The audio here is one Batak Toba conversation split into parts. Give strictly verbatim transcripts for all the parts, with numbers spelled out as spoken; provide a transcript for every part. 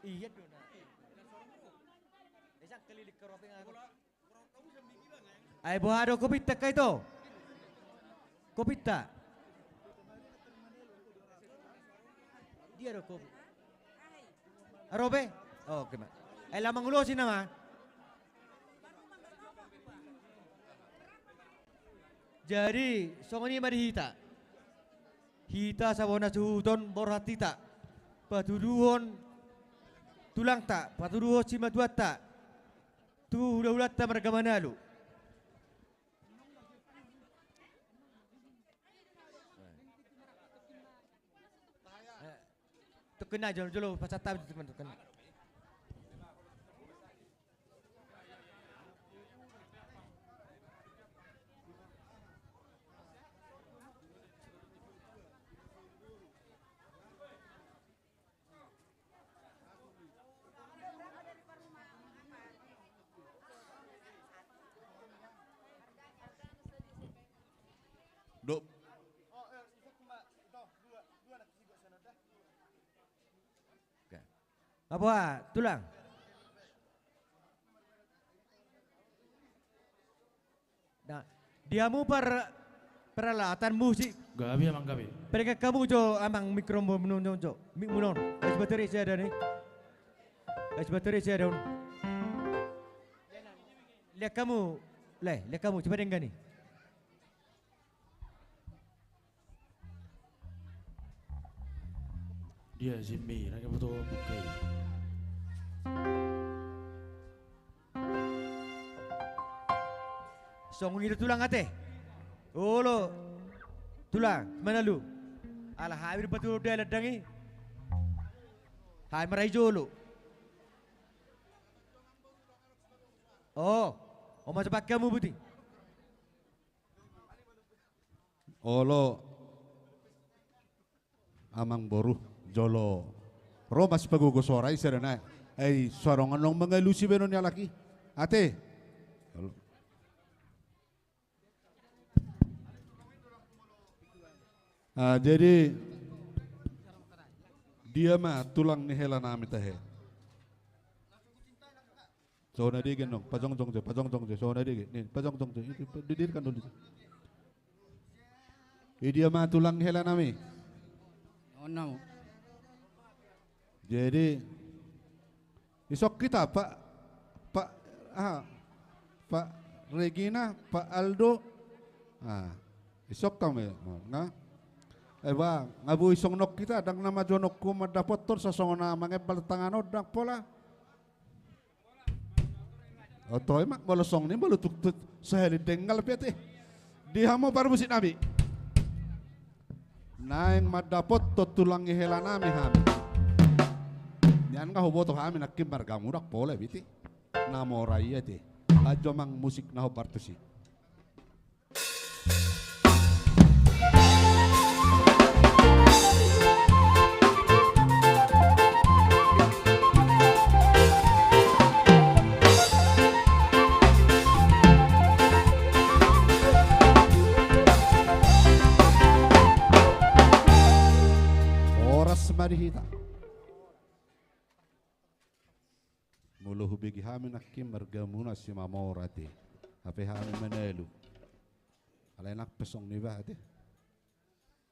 Iya do na. Ai boha do kopinta angka ito? Kopinta. Dia do kopi. Ro be? Oke ma. Ai laho mangulosi nama. Jadi songon i ma di hita. Hita sabona suhuton borhat hita patuduhon tulangta, patuduhon simatuanta tu hulahulanta marga Manalu. Tungkin aja jolo pasahat tu teman tungkin. Dok. Oke. Apa, tulang? Nah, di hamu par-, peralatan musik. Gabe, amang, gabe. Perenggan hamu jo, amang, mikrofonmu on jo. Mikmu on. Ais baterai sada ni. Ais baterai sada on. Lihat hamu. Leh, lihat hamu. Coba denggan ni. Dia Jimmy, lagi foto buka. Songon i do tulang ate. Olo. Tulang, Manalu. Ala hami do patulon dalan dang i. Hami ma ra i jolo. Oh, o ma coba hamu buti. Olo. Amang boru, jolo ro ma sipagogo sora i sada nai. Ai so adong annon mangalusi baenon ni halak i. Ate. Olo. Ah, jadi dia ma tulang ni hela nami tahe. Songon na dege annon, pajongjong jo, pajongjong jo, songon na dege. Nih, pajongjong jo. Itu, didirikan dulu. I dia ma tulang hela nami. Songon na ma. Jadi, isok hita, Pak, Pak, aha, Pak Regina, Pak Aldo. Ah, isok hamu, nga? Eh, ba, nga boi songon on hita, dang na majonokku mandapothon, so songon na mangembal tangan on, dang pola. Oto, ima, molo songon i, molo tuktuk sahali denggal pe ate. Di hamu parmusik nami. Naeng mandapothon tulang ni hela nami hami. Nian nga huboto hami nangkin margamu dang pola biti. Na mora i ate. Ajo amang musik na hombar tusi. Horas ma di hita. Molo hubege hami nangkin margamuna Simamora ate. Hape hami Manalu. Alai nang pe songon i bah ate.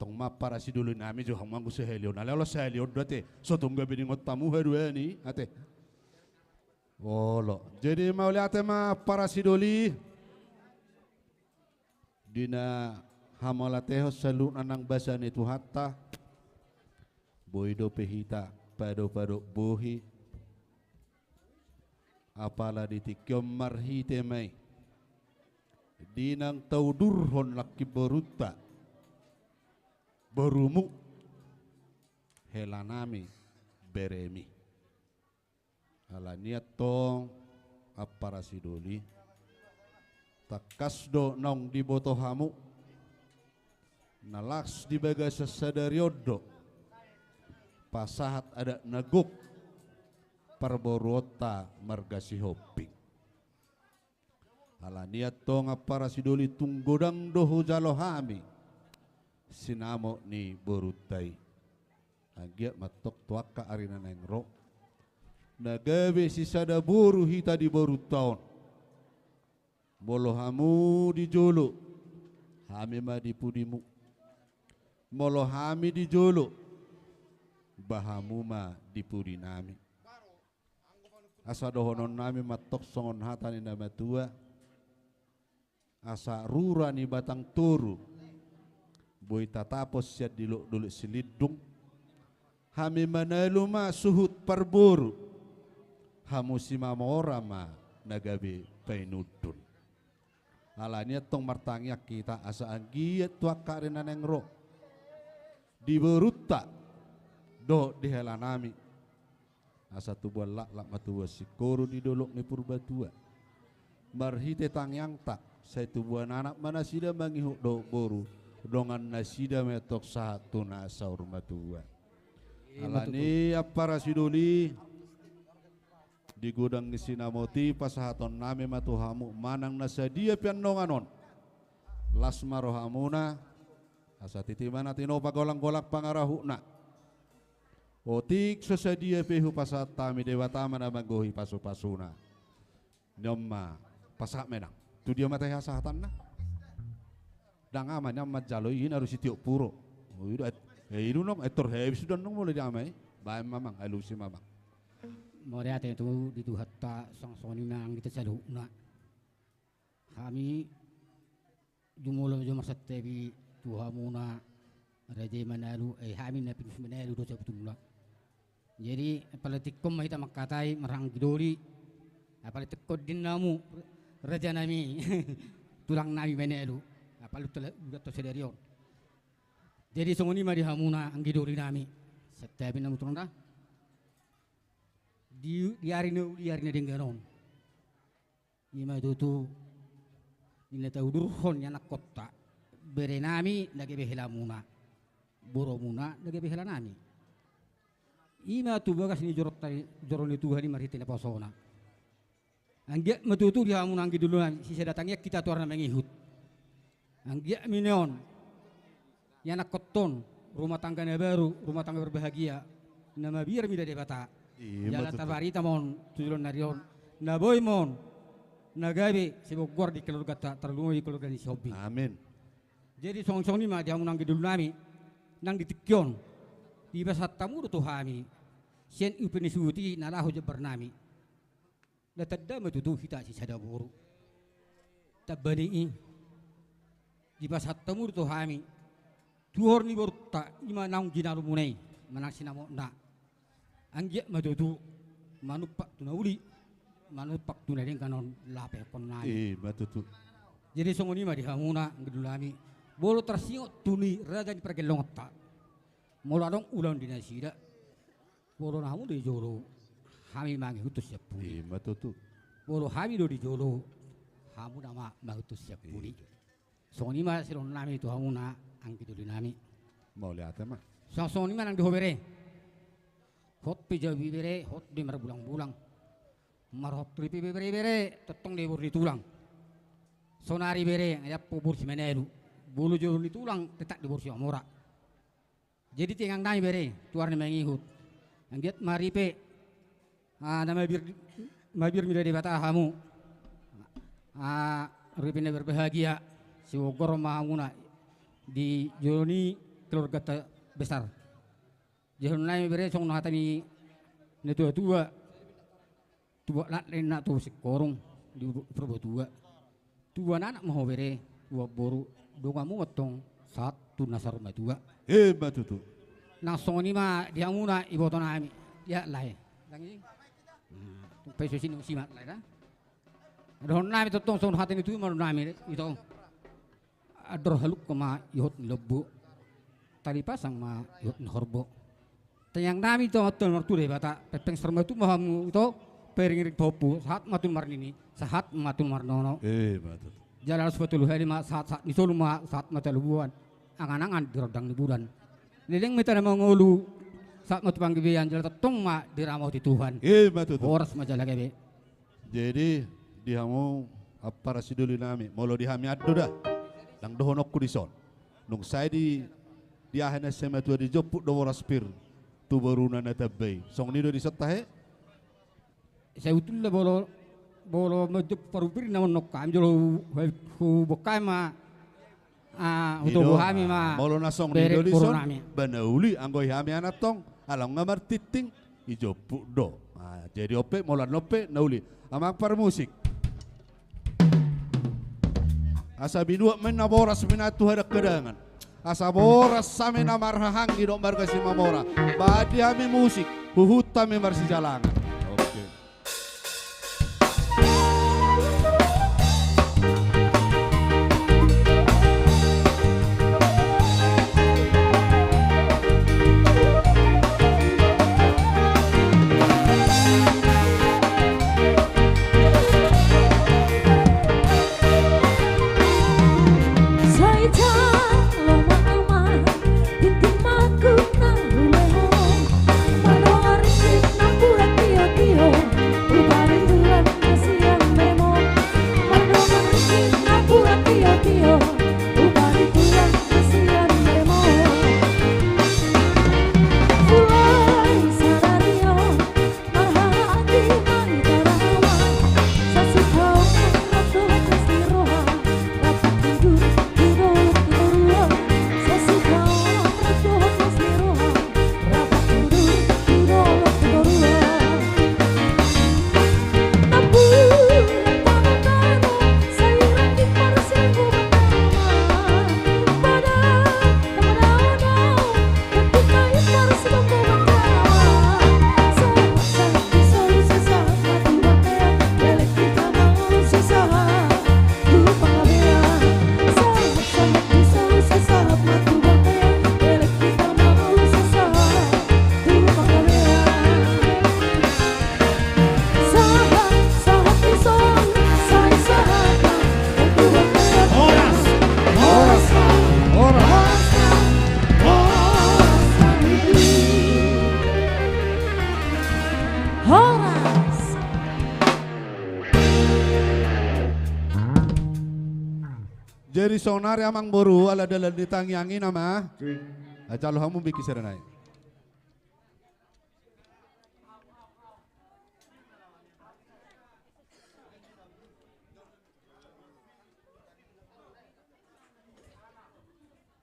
Tong ma parasidoli nami jo hamu anggo sahali on. Alai olo sahali on do ate. So tung gabe ningot hamu haduan i ate. Olo. Jadi mauliate ma parasidoli. Di na hamalatehon saluhutna nang basa ni Tuhanta, boi dope hita padop-adop bohi, apala di tingki on marhite ma i, di naung taudurhon nangkin borunta, borumu, helanami, beremi. Alani i antong ampara sidoli, tangkas do naung diboto hamu, na las di bagasan sadari on do pasahat adat na gok parboruonta marga Sihombing. Alani i antong ampara sidoli tung godang do hujalo hami sinamot ni borunta i. Anggiat ma antong tu angka ari na naeng ro, na gabe sisada boru hita di borunta on. Molo hamu di jolo, hami ma di pudimu. Molo hami di jolo, ba hamu ma di pudinami. Asa dohononnami ma tong songon hata ni na matua: Asa rura ni batang toru boi tatapos sian dolok-dolok Silindung, hami manalu ma suhut parboru, hamu Simamora ma na gabe painundun. Alani i antong martangiang hita asa anggiat tu angka ari na naeng ro di borunta dohot di helanami, asa tubuan laklak ma tubuan singkoru di dolok ni Purbatua. Marhite tangiangta, sai tubuan anak ma nasida mangihut dohot boru, dongan nasida ma antong sahat tu na saur matua. Ima tutu. Alani i ampara sidoli, di godang ni sinamot i pasahatonnami ma tu hamu manang na sadia pe annon on. Las ma rohamuna, asa titi ma na tinopa golang-golang pangarahutna. Otik so sadia pe hupasahat hami, Debata ma na manggohi pasu-pasuna. Nion ma, pasahat ma inang. Tu dia ma tahe hasahatanna? Ndang ama ni ama manjalo i, i na ro sitiop puro. O, i do, eh, i do nong, eh, tor habis do nong molo di ama i. Baen ma amang, alusi ma amang. Mauliate tu di Tuhanta, songon i ma nang di hita saluhutna. Hami jumolo jo marsantabi tu hamuna raja i manalu, eh, hami na pinus manalu do sabotulna. Jadi apala tingkon ma hita mangkatai marhanggi doli, apala tingkon di hamu rajanami, tulangnami manalu, apala tu la-, uda tu sadari on. Jadi songon i ma di hamuna anggi dolinami, santabi na muturna. Di, di ari na uli, ari na denggan on. Ima tutu, i na taudurhon ni anakkonta, berenami na gabe helamuna, borumuna na gabe helanami. Ima tu bagas ni joronta, joro ni Tuhan i marhite naposona. Anggiat ma tutu di hamuna anggi dolinami, sisada tangiang hita tu ari na mangihut. Anggiat ma nion ianakkonta on rumah tangga na baru, rumah tangga berbahagia, na mabiar mida Debata. Ima tutu. Jala tabarita ma on tu joloan ni ari on, na boi ma on na gabe siboan goar di keluarganta, tarlumobi di keluarga ni si Hombing. Amin. Jadi songon-songon i ma di hamuna anggi dolinami, nang di tingki on dipasahat hamu do tu hami sian upa ni suhut i na laho jambarnami. Na tanda ma tutu hita sisada boru. Tamba ni i, dipasahat hamu do tu hami tuhor ni borunta, ima naung jinalumuna i manang sinamotna. Anggiat ma tutu manumpak tu na uli, manumpak tu na denggan on laho paehonon nami. Ima tutu. Jadi songon i ma di hamuna anggi dolinami, molo tarsingot tu ni raja ni pargellongonta, molo adong ulaon di nasida, molo hamu do di jolo, hami mangihuthon sian pudi. Ima tutu. Molo hami do di jolo, hamu nama mangihuthon sian pudi. Iya. Songon i ma sidohononnami tu hamuna anggi dolinami. Mauliate ma. Songon, songon i ma nang di ho bere. Hot pe jabu i bere, hot pe marbulang-bulang. Marhot ripe bere, bere, tongtong do i boru ni tulang. Sonari bere, nga diampu boru si manalu. Molo jolo ni tulang, tetap do i boru si mamora. Jadi tangiangnami bere, tu ari na mangihut. Anggiat ma ripe, ah, na mabiar, mabiar mida Debata hamu. Ah, ripe na berbahagia, siboan goar ma hamuna di jolo ni keluarganta besar. Jadi songon i ma bere, songon hata ni na tua-tua. Tubuan laklak ninna tu singkoru di Purbatua. Tubuan anak ma ho bere, tubuan boru, donganmu ma antong sahat tu na saur matua. Ima tutu. Nang songon i ma di hamuna ibotonami. Ya, lae. Ndang i. Nah, tung pe so sinung simat lae, da. Dohononnami tongtong songon hata ni tutu ma dohononnami, ito. Andor halumpang ma ihot ni lombu, tali pasang ma ihot ni horbo. Tangiangnami tu Amanta Martua Debata, pengpeng saur matua ma hamu ito, pairing-iring tu hompu, sahat ma tu na marnini, sahat ma tu na marnono. Ima tutu. Jala laos patolu hali ma sahat, sahat ni solu ma sahat mata lubuan, angan-angan di rondang ni bulan. Leleng ma hita na mangolu, sahat ma tu panggabean, jala tongtong ma diramoti Tuhan. Ima tutu. Horas ma jala gabe. Jadi di hamu ampara sidolinami, molo di hami an do da, ndang dohononku dison. Nunga sai di, di aha na sai matua, dijomput do boras pir tu boruna na tamba i. Songon i do dison tahe. Sebetulna molo, molo manjou parumpir na mannok hami jolo hu, hu, huboan hami ma, ah, hutogu hami ma. Molo na songon i do dison, ba na uli anggo i hami antong, ala nga martinting, i jomput do. Ah, jadi on pe, molo on pe, na uli. Amang parmusik. Asa binuat ma i na boras, minatuha dan kedangan. Asa boras hami na marhahaanggi dohot marga Simamora. Baen di hami musik, huhut hami marsijalangan. Oke. Horas! Horas! Horas! Horas! Jadi saonari amangboru, ala dalan ni tangiang i nama. Ajalo hamu bingki sada nai.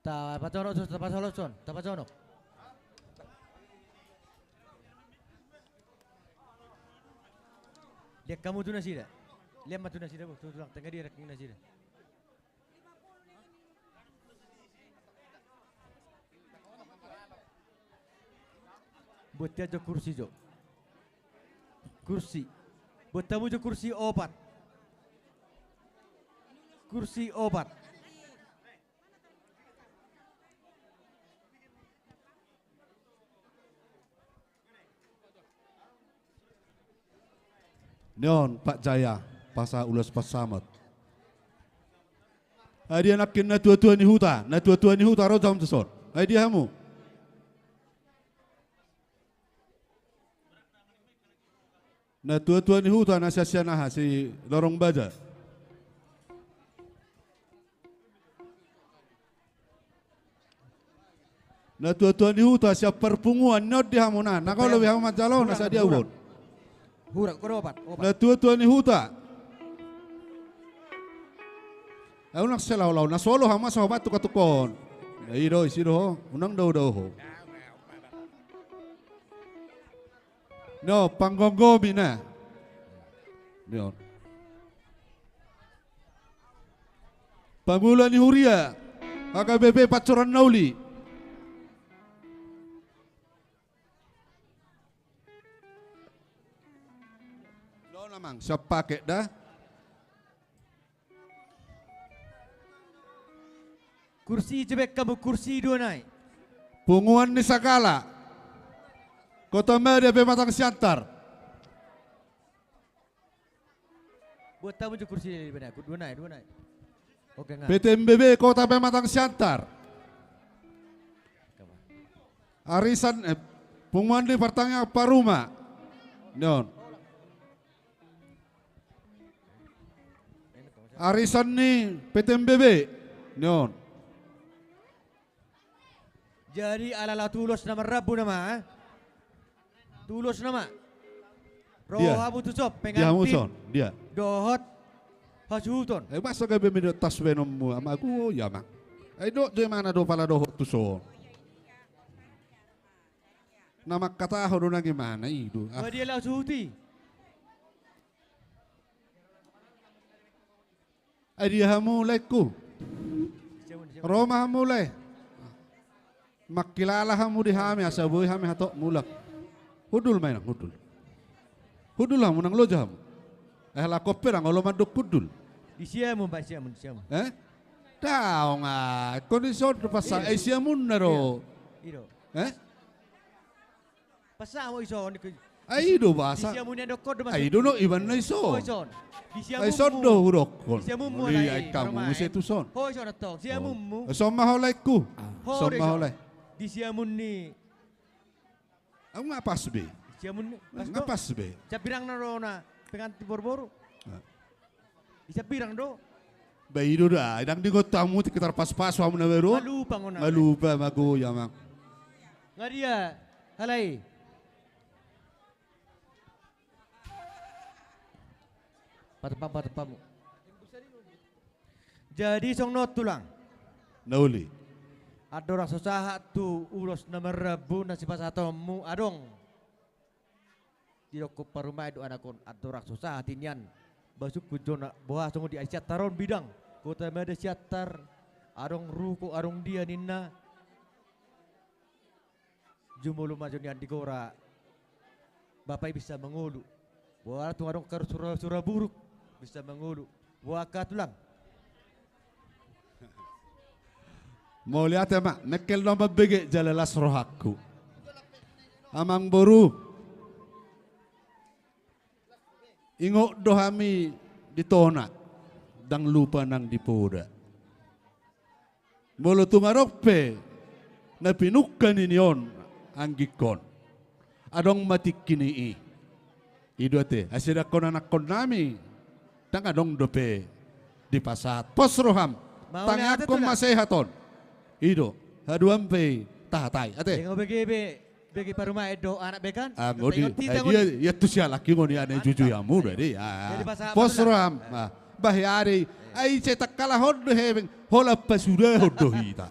Tapajonok, tapajonok, tapajonok. Lean hamu tu nasida. Lean ma tu nasida, bo, tu tulang tengah dia ranking nasida. Buat dia jo kursi jo. Kursi. Buat hamu jo kursi opat. Kursi opat. Nion, Pak Jaya, pasahat ulos pansamot. Ai dia nangkin natuatua ni huta, natuatua ni huta ro jam tuson. Ai dia hamu. Natuatua ni huta na sian, sian aha, si lorong baja. Natuatua ni huta sian parpunguan, nion di hamu na, na olo be hamu manjalo, na sadia uon. Natuatua ni huta. Ai unang selaolau, na so olo hamu asa hobat tuka tukon. I do, isi do ho, unang daodao ho. No, panggomgomi na. Nion. Pangula ni huria, H K B P Pancoran na Uli. No, amang, siap paket da. Kursi i, jebek hamu kursi i dua nai. Punguan ni Sagala. Kota Madya Pematang Siantar. Buat hamu jo kursi i, dua nai, dua nai. Oke, nga. P T M B B Kota Pematang Siantar. Arisan, eh, punguan ni partangiangan Paruma. Nion. Arisan ni P T M B B. Nion. Jadi ala lao tu ulos nama rambu nama, eh? Tu ulos nama. Ro hamu tuson, pengantin. Dia hamu tuson, dia. Dohot hasuhuton. Eh, masa gabe midok tas benonmu, amago, i amang. Ai dohot do imana do pala dohot tuson. Na mangkatahon do nang imana i do. Ah. Ba dia laho suhut i. Ai dia hamu laengku? Ro ma hamu lae. Mangkilala hamu di hami, asa boi hami hatop mulak. Hundul ma inang, hundul. Hundul hamu, nang loja hamu. Eh, laho pe nang olo mandok hundul. Di siamun, Pak, siamun, siamun. Eh? Daong, ah, ingkon dison do pasa, eh, siamunna do. Ido. Eh? Pasa ho ison. Ai ido pasa. Di siamun ni dokkon do maksudna. Ai ido no iban na ison. Ho ison. Di siamunmu. Ai ison do hudokkon. Di siamunmu. Ai kamu muse tuson. Ho ison attong. Siamunmu. Ison ma ho laengku. Ison ma ho lae. Di siamun ni. Au nga pas be. Siamun ni. Nga pas be. Siap bilang na ro na pengantin boru-boru. Di siap bilang do. Ba ido da, ndang diingot hamu tingki tarpasupasu hamu na baru. Malupa ngona. Malupa, mago, i amang. Nga dia, halai. Patepam, patepam. Jadi songon on tulang. Na uli. Andorang so sahat tu ulos na marrambu na sipasahatonmu adong. Didokkon parumaen do anak on, andorang so sahat i nian, ba sungkun jona, boha songon dia Siantar on bidang, kota ma da Siantar, adong ruko, adong dia ninna. Jumolo ma jo nian di gora, bapa i bisa mangolu. Boha tung adong karu sura, sura buruk, bisa mangolu. Boha angka tulang. Mauliate ma, nengkel do mambege jala las rohangku. Amang boru. Ingot do hami di tona, ndang lupa nang di poda. Molo tung adong pe na pinungka ni on anggingkon, adong ma tingki ni i. I do ate, asa didok anakkonnami, ndang adong dope dipasahat. Pos roham, tangiangkon ma sehat on. I do, haduan pe tahatai ate. Bege parumaen do anak be kan. Anggo di, ia tu sialak i ngoni ane juju i hamu do ade. Pos roham. Bah i ade. Ai cetak kalahon do hepeng. Holan pasudahon do hita.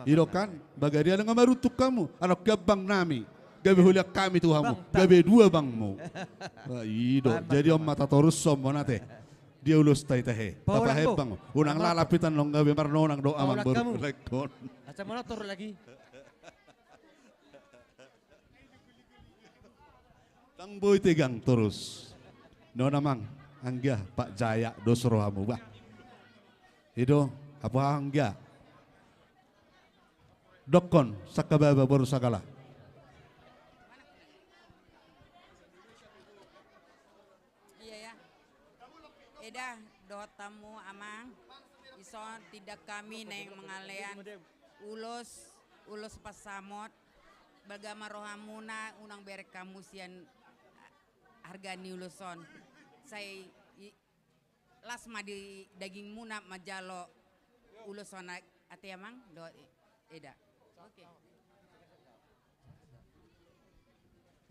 I do kan. Bagari ale nga maruntung hamu. Anak gabangnami. Gabe holian hami tu hamu. Gabe dua bangmu. I do. Jadi on ma tatorushon ma on ate. Dia ulos tahe-tahe. Tapahe bang. Unang lalap hita nang gabe marnonang do amang boru. Asa manotor lagi. Ndang boi tegang torus. Non amang, anggia, Pak Jaya, dos rohamu bah. I do, apa anggia. Dokkon, sangkababa boru sagala. Iya ya. Eda, dohot hamu amang, ison tindak hami naeng mangalean ulos, ulos pansamot, balga ma rohamuna, unang bereng hamu sian harga ni ulos on. Sai las ma di dagingmuna manjalo ulos on ate amang, dohot eda. Oke.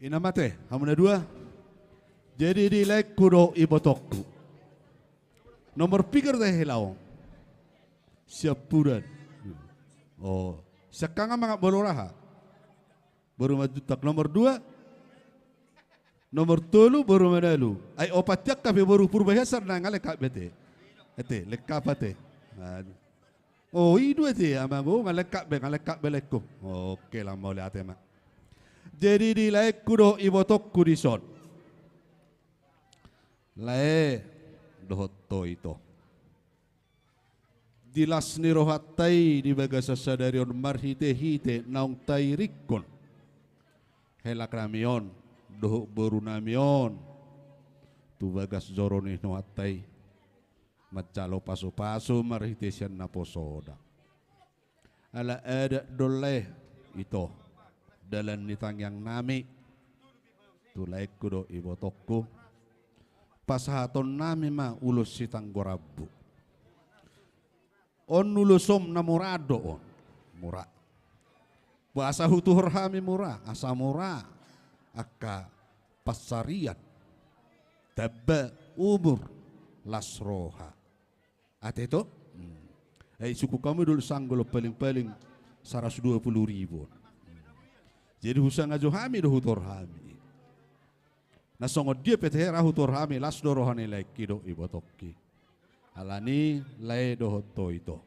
Inna ma ate, hamu na dua. Jadi di laengku dohot ibotongku. Nomor piga do tahe laho? Siampudan. Oh, siangkangan ma nga boru raha. Boru Manjuntak nomor dua. Nomor tolu boru Manalu. Ai opat i angka pe boru Purbahiasan na nga lengkap be ate. Ate, lengkap ate. Oh, i do ate, amang, nga lengkap be, nga lengkap be laengku. Oke, lam mauliate ma. Jadi di laengku dohot ibotongku dison. Lae, dohot ho ito. Di las ni rohanta i di bagasan sadari on marhite-hite naung tairinghon. Helaknami on, dohot borunami on. Tu bagas joro ni rohanta i. Manjalo pasu-pasu marhite sian naposoda. Ala adat do lae ito, dalan ni tangiangnami, tu laengku dohot ibotongku, pasahatonnami ma ulos sitanggo rambu. On ulos on na mura do on, mura. Boasa hutuhor hami mura, asa mura angka pansarian. Tamba umur, las roha. Ate to? Hmm. Eh, suku kami dulu sanggul paling-paling saratus dua puluh ribu. Jadi husanga jo hami do hutor hami. Na songon dia pe tahe ra hutor hami, las do roha ni laengki dohot ibotongki. Alani lae dohot ho ito.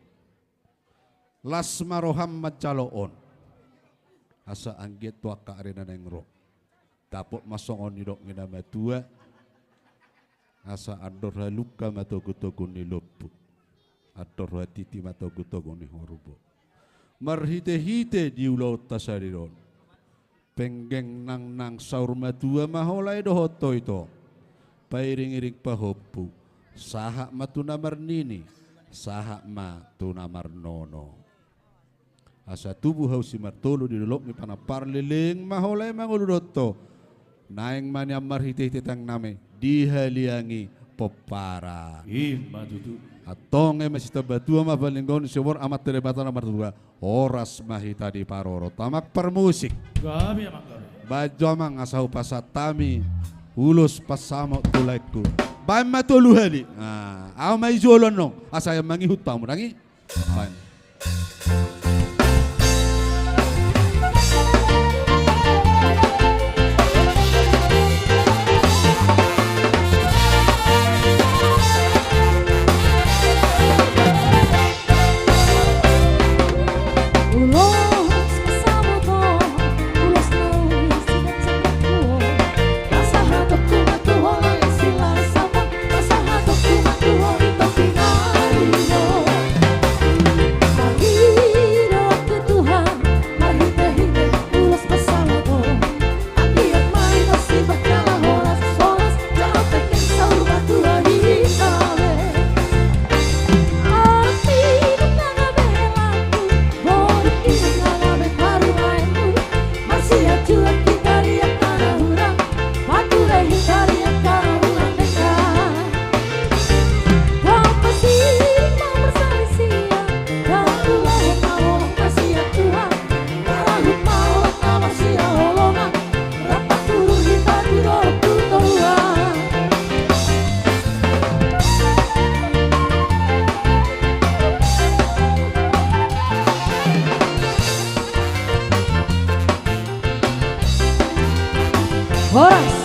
Las ma roham manjalo on. Asa anggiat tu angka ari na naeng ro. Dapot ma songon nidok ni na matua. Asa andor halungka ma togu-togu ni lombu. Andor hatiti ma togu-togu ni horbo. Marhite-hite di ulaonta sadari on. Penggeng nang nang saur matua ma ho lae dohot ho ito. Pairing-iring pahompu. Sahat ma tu na marnini. Sahat ma tu na marnono. Asa tubu hau simartolu di dolok ni Panampar, leleng ma ho lae mangolu dohot ho. Naeng ma nian marhite-hite tangnami dihaliangi pomparan. I ma tutu. Antong i ma sitamba tua ma paninggohon ni si umur Amanta Debata na martua. Horas ma hita diparorot. Amang parmusik. Gabe, amang, gabe. Baen jo, amang, asa hupasahat hami ulos pansamot tu laengku. Baen ma tolu hali. Nah, ahu ma i jolo annon. Asa ia mangihut hamu nang i. Baen. Horas.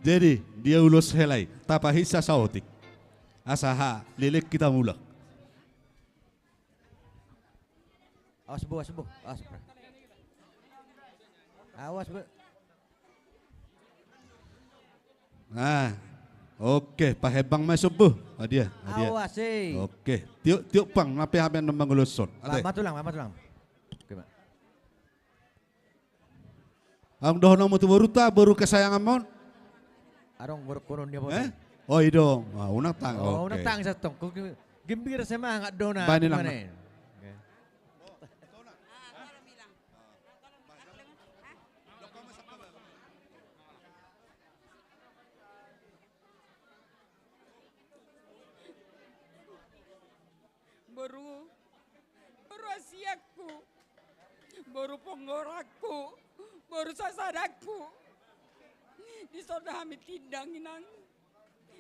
Jadi, dia ulos hela i, tapahinsa saotik. Asa ha, leleng hita mulak. Awas, Bu, awas, Bu. Awas, Bu. Awas, Bu. Nah, oke, pahembang masuk, Bu. Oh, dia, oh, dia. Awas, eh. Oke, tiuk, tiuk pang, nape hape na manguloson. Ate. Lama tulang, lama tulang. Oke, Pak. Adong dohononmu tu borunta, boru kesayanganmon? Adong boru konon dia. Eh? Oh, i do. Ah, unang tang. Oh, oke. Unang tang satong. Ku ge-, gembira semangat do na. Bani lang. Oke. Boru, boru hasianku, boru ponggoranku, boru sasadanku. Dison do hami tindang, Inang.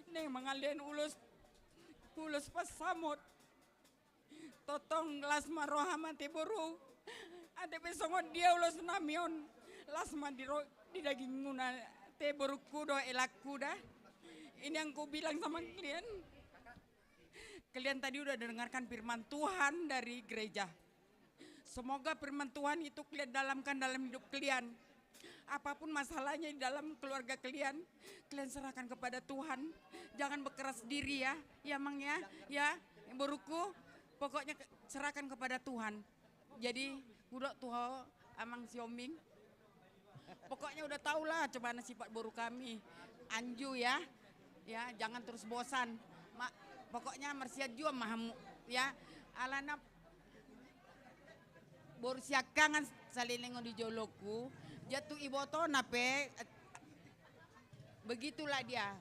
Naeng mangalean ulos, ulos pansamot. Tongtong las ma roham ate boru. Ate pe songon dia ulosnami on. Las ma di ro-, di dagingmuna ate borungku dohot elakku da. Ini yang kubilang sama kalian. Kalian tadi udah dengarkan firman Tuhan dari gereja. Semoga firman Tuhan itu kalian dalamkan dalam hidup kalian. Apapun masalahnya di dalam keluarga kalian, kalian serahkan kepada Tuhan. Jangan berkeras diri ya, ya, Mang, ya. Ya, boruku, pokoknya ke-, serahkan kepada Tuhan. Jadi, hudok tu ho, Amang Siombing. Pokoknya udah tau lah cemana sifat boru kami. Anju ya. Ya, jangan terus bosan. Ma-, pokoknya marsianjuan ma hamu. Ya, alana boru siangkangan saleleng on di joloku. Jala tu ibotona pe, begitulah dia.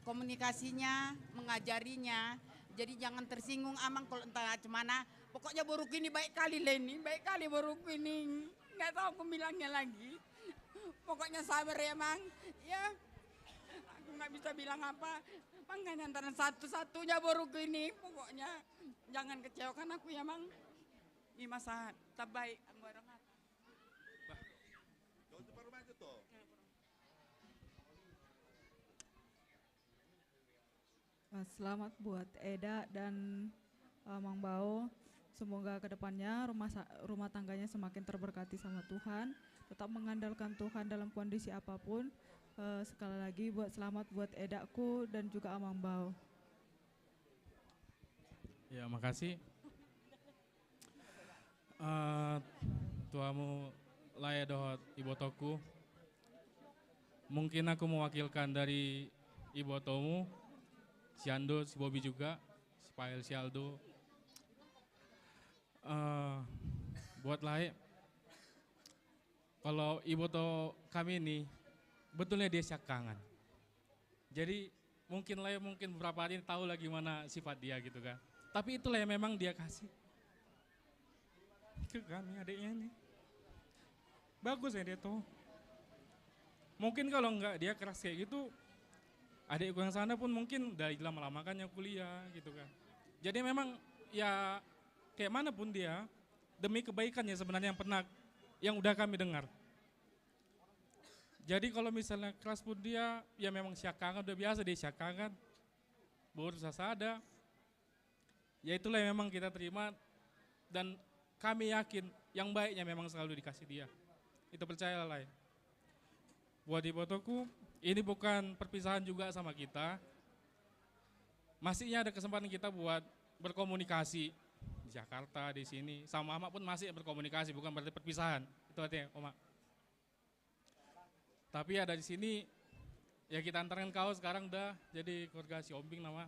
Komunikasinya, mengajarinya, Jadi jangan tersinggung, Amang, kalau entah macam mana. Pokoknya boruku ini baik kali, Leni. Baik kali boruku ini. Nggak tahu aku bilangnya lagi. Pokoknya sabar ya, Mang. Ya. Aku nggak bisa bilang apa. Makanya antara satu-satunya boruku ini. Pokoknya jangan kecewakan aku ya, Mang. Di masa terbaik, Amang, bareng apa? Bah. Kau tuh baru maju tuh. Eh, selamat buat Eda dan, eh, Mang Bao. Semoga kedepannya rumah sa-, rumah tangganya semakin terberkati sama Tuhan. Tetap mengandalkan Tuhan dalam kondisi apapun. Eh, sekali lagi buat selamat buat Edaku dan juga Amang Bao. Ya, makasih. Eh, tu hamu lae dohot ibotongku. Mungkin aku mewakilkan dari ibotomu, si Ando, si Bobi juga, si Pael, si Aldo. Eh, buat lae, kalau iboto kami ini, betulnya dia siangkangan. Jadi, mungkin lae, mungkin beberapa hari ini tahu lah gimana sifat dia gitu kan. Tapi itulah yang memang dia kasih ke kami, adiknya ini. Bagus ya dia tuh. Mungkin kalau nggak dia keras kayak gitu, adikku yang sana pun mungkin udah lama-lama kan yang kuliah gitu kan. Jadi memang ya kayak mana pun dia, demi kebaikannya sebenarnya yang pernah, yang udah kami dengar. Jadi kalau misalnya keras pun dia, ya memang siangkangan, udah biasa dia siangkangan. Boru sasada. Ya itulah yang memang kita terima. Dan kami yakin yang baiknya memang selalu dikasih dia. Itu percayalah, lae. Buat ibotoku, ini bukan perpisahan juga sama kita. Masihnya ada kesempatan kita buat berkomunikasi di Jakarta, di sini. Sama Ama pun masih berkomunikasi, bukan berarti perpisahan. Itu artinya, Oma. Tapi ada di sini, ya kita antarkan kau sekarang dah jadi keluarga Sihombing nama.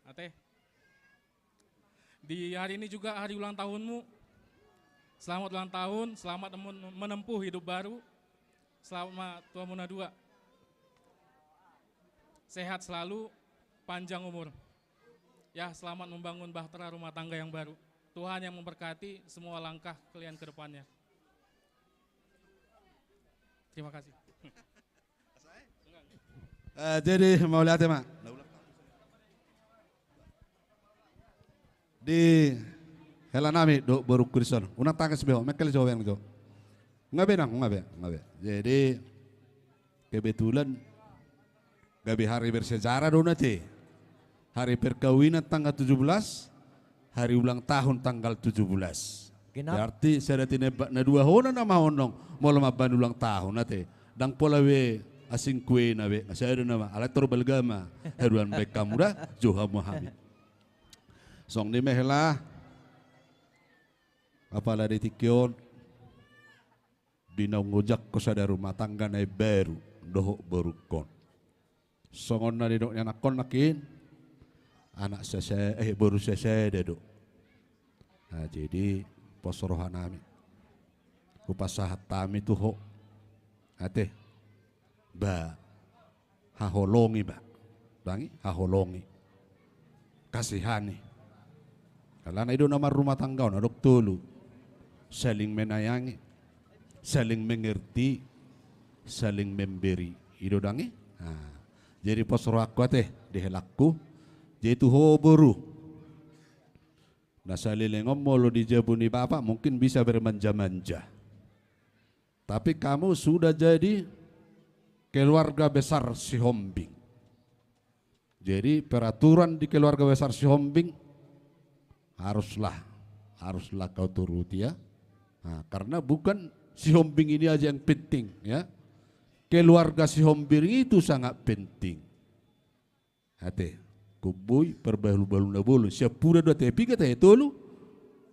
Ate. Di hari ini juga hari ulang tahunmu. Selamat ulang tahun, selamat menem-, menempuh hidup baru. Selamat tua muna dua. Sehat selalu, panjang umur. Ya, selamat membangun bahtera rumah tangga yang baru. Tuhan yang memberkati semua langkah kalian ke depannya. Terima kasih. Eh, jadi, mauliate ma. Di hela nami, do, borungku dison. Unang tangis be ho, mengkel jo, be jo. Nga be nang, nga be, nga be. Jadi, kebetulan gabe hari bersejarah do na te. Hari perkawinan tanggal tujuh belas, hari ulang tahun tanggal tujuh belas. Genap. Berarti sada tinembak na dua hona nama honong, molo mambahen ulang tahun, ate. Ndang pola be asing kuena be, nga sada nama, alai tor balga ma, haduan baen hamu da, jo hamu hami. Songon i ma hela, apala di tingki on, di naung hujangkon sada rumah tangga na imbaru dohot borungkon. Songon na nidok ni anakkon nangkin, anak sasa-, eh, boru sasada do. Nah, jadi, pos roha nami. Hupasahat hami tu ho. Ate. Ba. Haholongi ba. Ndang i, haholongi. Kasihani. Alana i do na marrumah tangga on, adong tolu. Saling menyayangi, saling mengerti, saling memberi. I do ndang i? Nah, jadi pos rohangku ate, di helangku. Jadi tu ho boru. Na saleleng on molo di jabu ni bapak mungkin bisa bermanja-manja. Tapi kamu sudah jadi keluarga besar Sihombing. Jadi peraturan di keluarga besar Sihombing haruslah, haruslah kau turuti ya. Nah, karena bukan Sihombing ini aja yang penting ya. Keluarga Sihombing itu sangat penting. Ate, kumbui, parbalu-balu na bolon, siampura do ate, piga ate, tolu?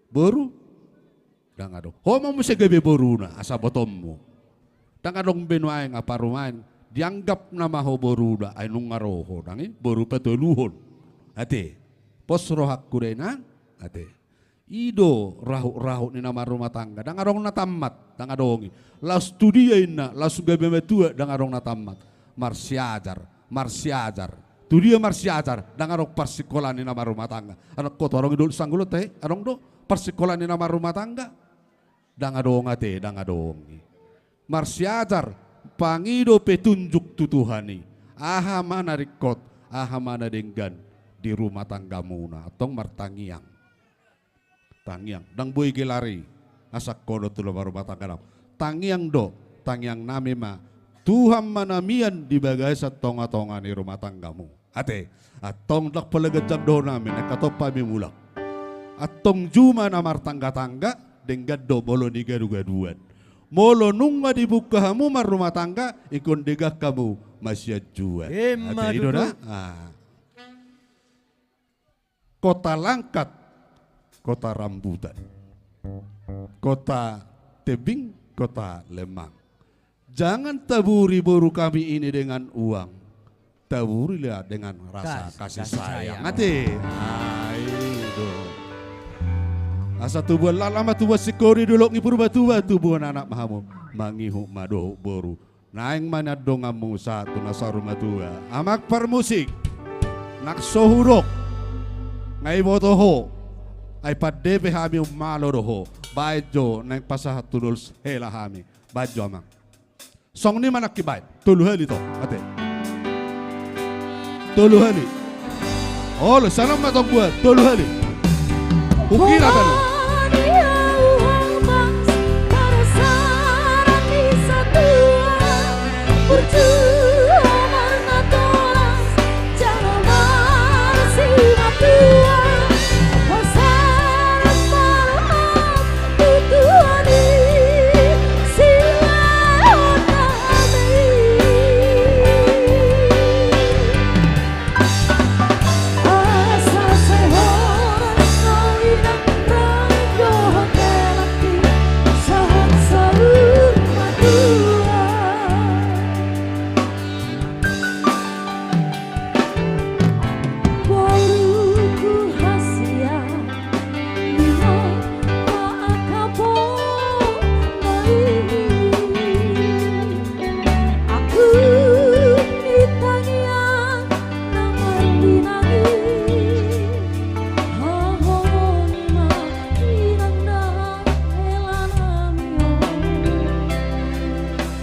Boru? Ndang adong. Ho ma muse gabe boruna, asa botommu. Ndang adong be nuaeng, apa rumaen, dianggap nama ho boru da, ai nunga ro ho, ndang i, boru patoluhon. Ate, pos rohangku da inang, ate. I do rahut-rahut ni na marrumah tangga, ndang adong na tammat, ndang adong i. Laos tu dia inna, laos gabe matua, ndang adong na tammat. Marsiajar, marsiajar. Tu dia marsiajar? Ndang adong parsingkolaan ni na marrumah tangga. Adong do tu adong i, Dolok, sanggulon tahe? Adong do parsingkolaan ni na marrumah tangga? Ndang adong ate, ndang adong i. Marsiajar, pangido petunjuk tu Tuhan i. Aha ma na ringkot, aha ma na denggan di rumah tanggamuna, antong martangiang. Tangiang, ndang boi gelar i, asa ingkon do tu na marrumah tangga nami. Tangiang do, tangiang nami ma, Tuhan ma na mian di bagasan tonga-tonga ni rumah tanggamu. Ate, antong ndang pola ganjang dohonon nami, naeng hatop hami mulak. Antong juma na martangga-tangga, denggan do molo nigadugaduan. Molo nunga dibuka hamu marrumah tangga, ingkon denggan hamu masianjuan. Emma tutu. Ate, i do da. Ah. Kota Langkat, kota rambutan, kota tebing, kota lemang. Jangan taburi boru kami ini dengan uang, taburilah dengan rasa kasih sayang. Ate. Ai do. Asa tubuan laklak ma tubuan singkoru, di dolok ni Purbatua tubuan anak ma hamu, mangihut ma dohot boru. Naeng ma nian donganmu sahat tu na saur matua. Amang parmusik, nang so hudok, nga iboto ho, ai pande pe hami ummalo do ho. Baen jo, naeng pasahat tu dolok hela hami. Baen jo, amang. Songon i ma nangkin, baen. Tolu hali tong, ate. Tolu hali. Olo, salam ma tong buat. Tolu hali. Hukira tolu.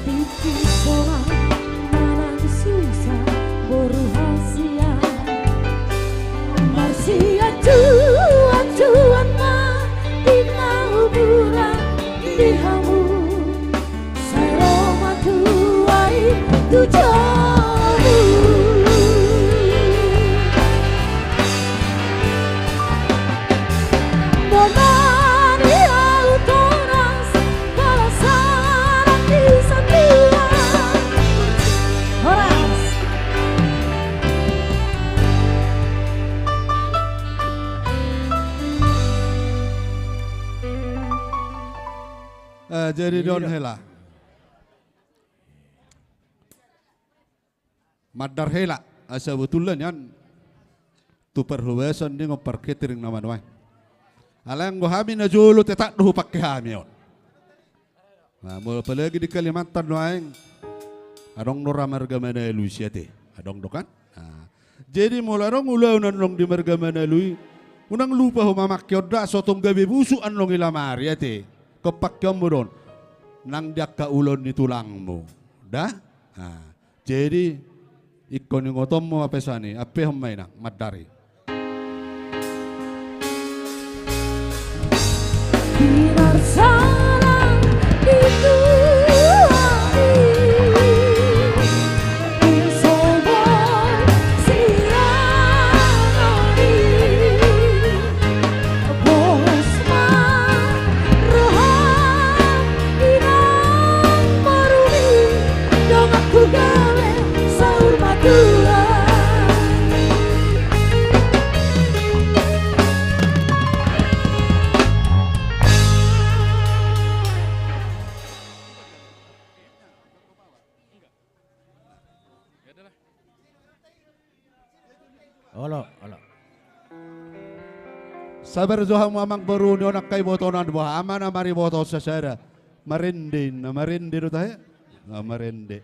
Tingki sonang manang susa boru hasian. Marsianjuan-juan ma di na huburan di hamu. Sai ro ma tuai tu jabu. Bona ni au toras. Horas. Eh, jadi don hela. Mandar hela, asa butulna nian tu parhobasan ni on par catering nama nuaeng. Alai anggo hami na jolo tetap do hupangke hami on. Nah, molo apalagi di Kalimantan nuaeng, adong do ra marga Manalui siate, adong do kan? Nah, jadi molo adong ulaon annon di marga Manalui, unang lupa ho mamangke on da, so tung gabe busuk annon i lamari ate. Ingkon pangkeonmu do on nang di angka ulaon ni tulangmu da. Nah, jadi, ingkon ingotonmu ma pesan i, ampehon ma inang, mandar i. Pos ma roham, inang maruni, donganku gabe saur matua. Olo, olo. Sabar jo hamu amang boru ni on, angka ibotonan, boha ma na mariboto sasada. Marende, na marende do tahe? Na marende.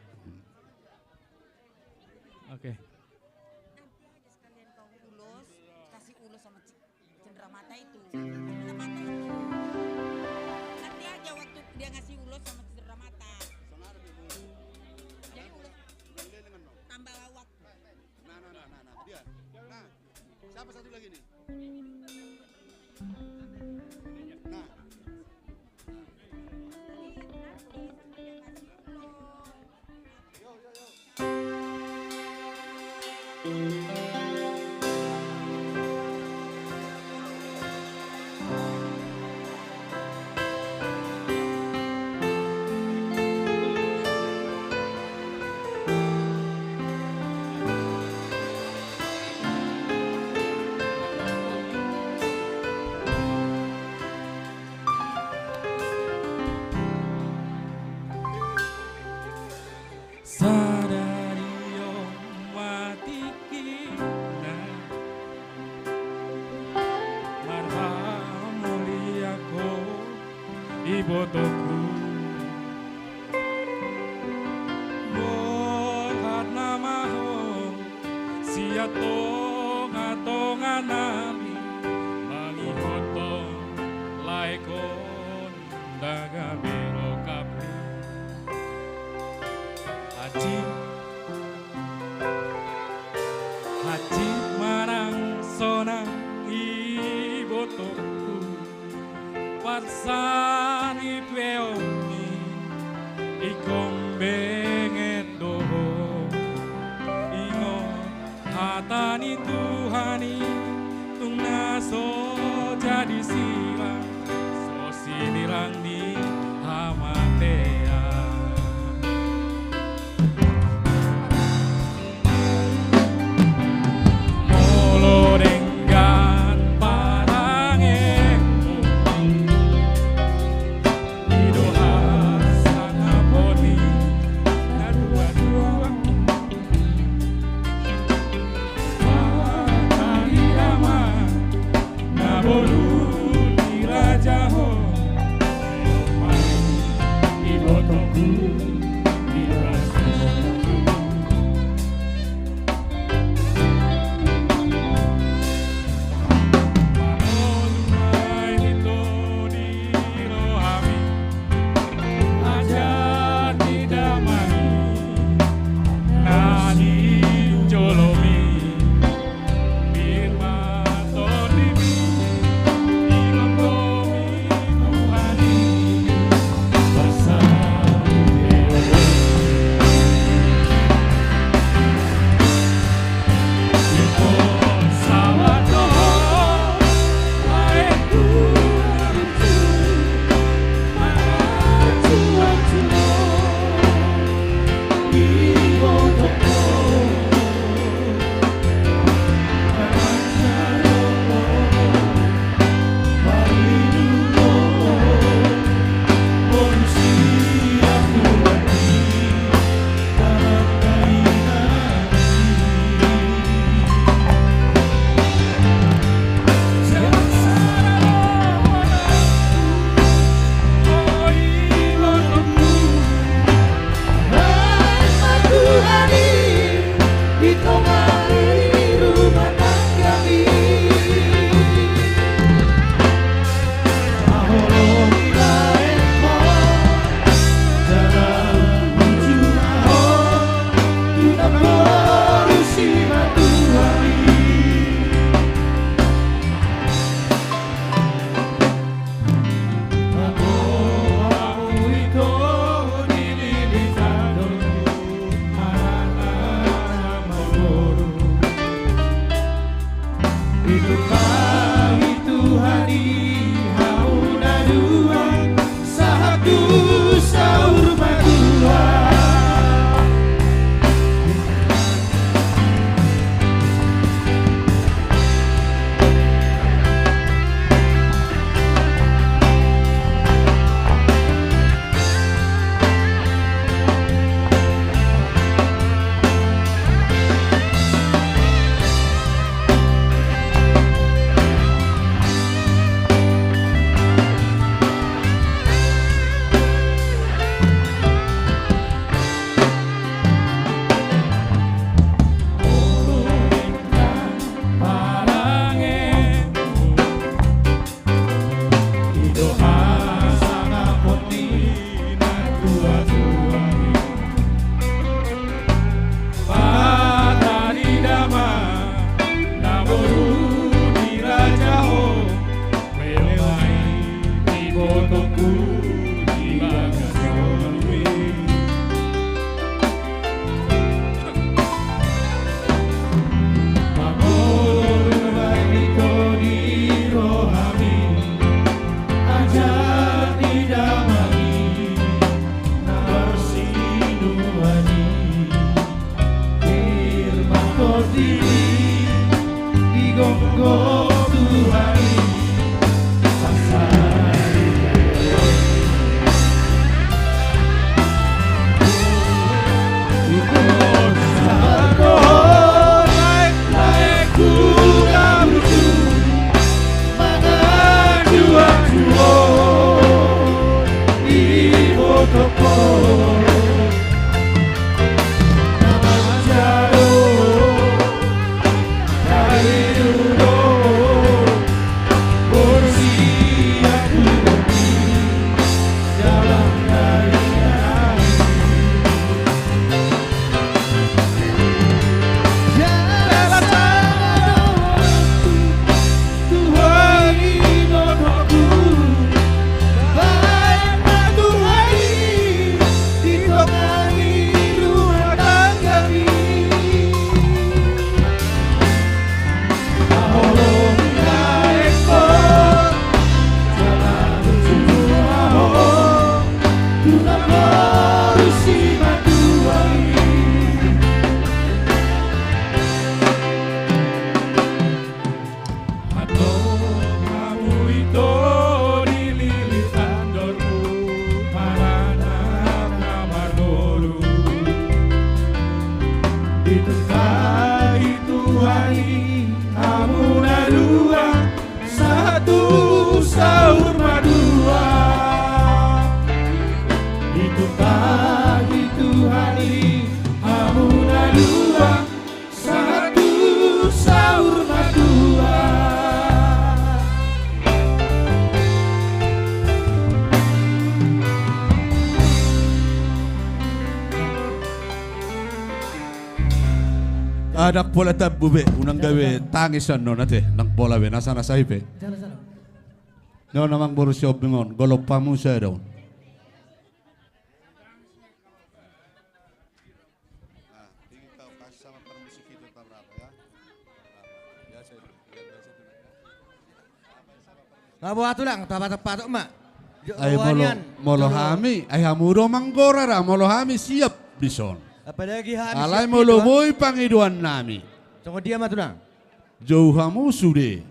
Oke. Sama ci-, cendera mata itu. Cendera mata itu. Kan dia aja waktu dia ngasih ulos sama cendera mata. Jadi ulos tambah lawak. Nah, nah, nah, nah, nah, dia. Nah, siapa satu lagi nih? Nah. Sadari on ma tingkina marhamulianhon ibotongku. Borhat nama ho sian tongatonganami, mangihuthon lae on ndang gabe rongkapmi. Hansit, hansit manang sonang ibotongku, parsangipeonmi ingkon benget do ho. Ingot hata ni Tuhan i, tung na so jadi sirang, so sinirang ni hamatean. Molo denggan parange, i do hasangapon ni natuatua. Martangiang ma, na boru ni raja ho, Gonggo Tuhan i. Antong hamu ito di lilit andormu, maranak na marboru. Ditumpahi Tuhan i hamu na dua, sahat tu saur matua. Ditumpahi Tuhan i hamu na dua, sahat tu saur matua. Ah, ndang pola tambu be, unang gabe tangis annon ate, ndang pola be, nasa-nasa i pe. Nona amang boru Sihombing on, golop hamu sada on. Nga boha tulang, tapatok-patok ma. Ai molo, molo hami, ai hamu do manggora ra, molo hami siap dison. Apalagi hami siap dison. Alai molo boi pangidoan nami. Songon dia ma tulang? Jou hamu sude.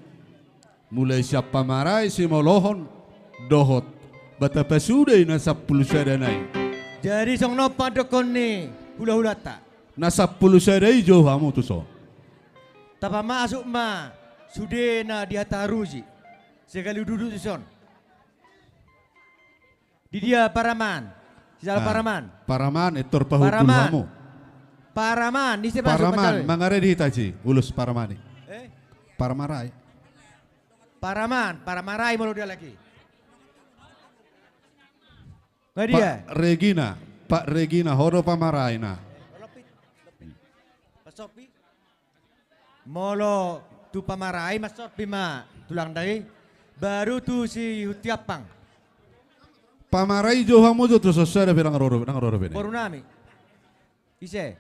Mulai sian pamarai, simolohon, dohot bata pasude i na sampulu sada nai. Jadi songon on pandokkon ni hula-hulanta. Na sampulu sada i jou hamu tuson. Tapamasuk ma sude na di hata harusi. Sahali duduk dison. Di dia Paraman? Sisala Paraman. Paraman, etor pahundul hamu. Paraman, ise masuk? Paraman, mangaredi hita i, ulos Paraman i. Eh? Paramarai. Paraman, Paramarai molo dia lagi. Nga dia? Pak Regina, Pak Regina, ho do Pamarai na. Molo tu Pamarai, masorpi ma tulang dai, baru tu Sihuntiampang. Pamarai jou hamu jo tuson sada pe, ndang ro dope, ndang ro dope. Boru nami. Ise?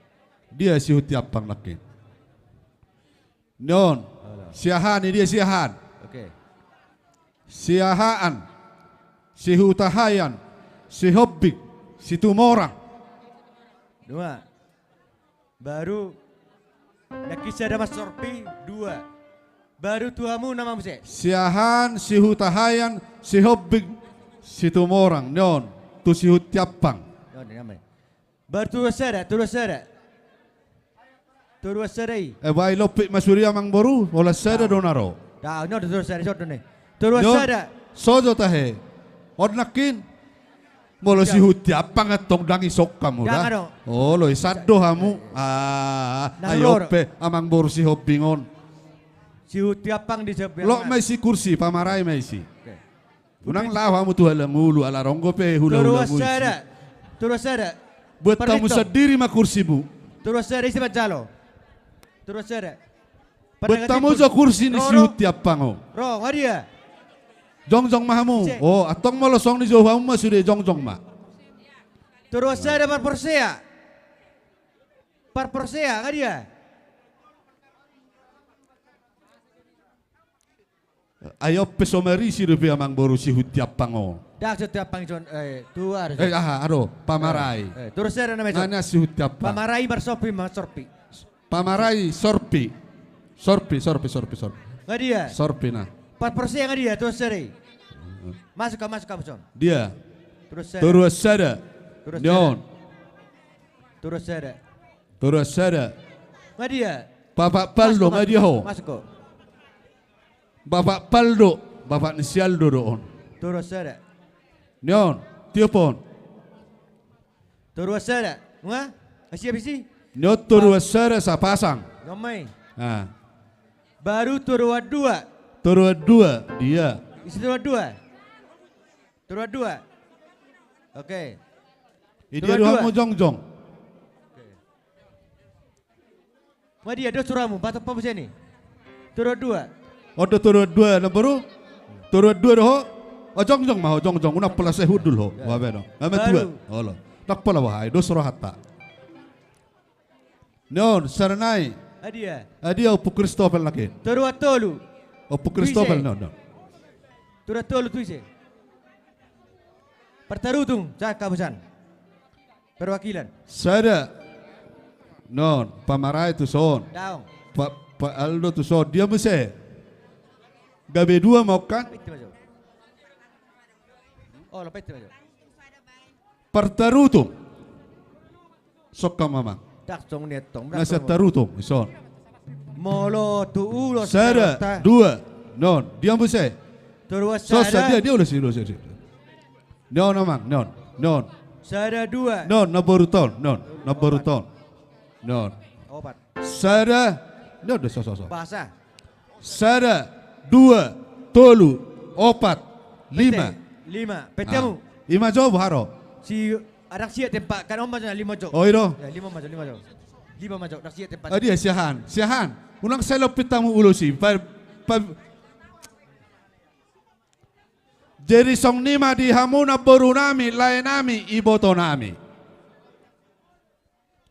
Dia Sihuntiampang nangkin. Nion. Siahaan, i dia Siahaan. Oke. Siahaan, Sihutahaean, Sihombing, Situmorang. Dua. Baru nangkin sada masorpi, dua. Baru tu hamu nama muse? Siahaan, Sihutahaean, Sihombing, Situmorang. Nion, tu Sihuntiampang. Nion, nion, nion. Baru toruan sada, toruan sada. Toruan sada i. Eh, ba i lompit ma sude amang boru, holan sada do na ro. Dao, nion do toruan sada, sodo ne. Toruan sada. Sojo tahe. On nangkin. Molo Sihuntiampang antong ndang isok hamu da. Olo, isan do hamu. Ah, ai on pe amang boru Sihombing on. Sihuntiampang di Sihombing. Lok ma isi kursi, Pamarai ma isi. Oke. Unang laho hamu tu halangulu, ala ronggo pe hula-hulamu isi. Toruan sada. Toruan sada. Buat hamu sandiri ma kursimu. Toruan sada, ise manjalo? Toruan sada. Buat hamu jo kursi ni Sihuntiampang on. Ro, nga dia? Jongjong ma hamu. Oh, antong molo songon i jou hamu ma sude, jongjong ma. Toruan sada Parporsea. Parporsea, nga dia? Ai on pe so marisi dope amang boru Sihuntiampang on. Ndang Sihuntiampang ison, eh, tu aha do, Pamarai. Eh, toruan sada nama ison. Nana Sihuntiampang. Pamarai marsorpi, marsorpi. Pamarai sorpi. Sorpi, sorpi, sorpi, sorpi. Nga dia? Sorpi na. Parporsea nga dia, toru sada i. Masuk ka, masuk ka, masuk. Dia. Toru sada. Toru sada. Toru sada. Nion. Toru sada. Toru sada. Nga dia? Bapak Paldo, nga dia ho? Masuk ho. Bapak Paldo, bapak ni si Aldo do on. Toru sada. Nion, tiop on. Toru sada. Nga? Siap isi? Nion toru sada sapasang. Nga mai. Ah. Baru toru dua. Toru dua, dia. Isi toru dua. Toru dua. Oke. Ide dua hamu jongjong. Oke. Nga dia dos rohamu, batok pamusian i. Toru dua. On do toru dua, namboru. Toru dua do ho. O jongjong ma ho, jongjong. Unang pola sai hundul ho. Nga be do. Nga be tua. Olo. Ndang pola bahai, dos rohanta. Nion, sada nai. Adia. Adia, Ompu Kristopel nangkin. Toru tolu. Ompu Kristopel, nion, nion. Toru tolu tu ise? Partarutung, sa kabusan. Perwakilan. Sada. Nion, Pamarai tu son. Daong. Pa, Pa Aldo tu son. Dia muse. Gabe dua ma on kan? Oh, lope itu. Partarutung. Sokka mamang. Dak song nian tong. Na sian tarutung, ison. Molo tu ulos. Sada, dua. Nion, dia muse. Toru sada. Dia, dia ulos, ulos, ulos. Nion amang, nion, nion. Sada dua. Nion, namboru ton, nion, namboru ton. Nion. Opat. Sada, nion do, so, so, so. Bahasa. Sada, dua, tolu, opat, lima. Lima. Pete hamu. Lima jo, boha ro? Si, adang siat tempat, kan on ma jo, lima jo. Oh, i do. Ya, lima ma jo, lima jo. Lima ma jo, adang siat tempat. Adia, siahan, siahan. Unang sai lompit hamu ulos i. Pa, pa, Jadi songon i ma di hamu namboru nami, lae nami, iboto nami.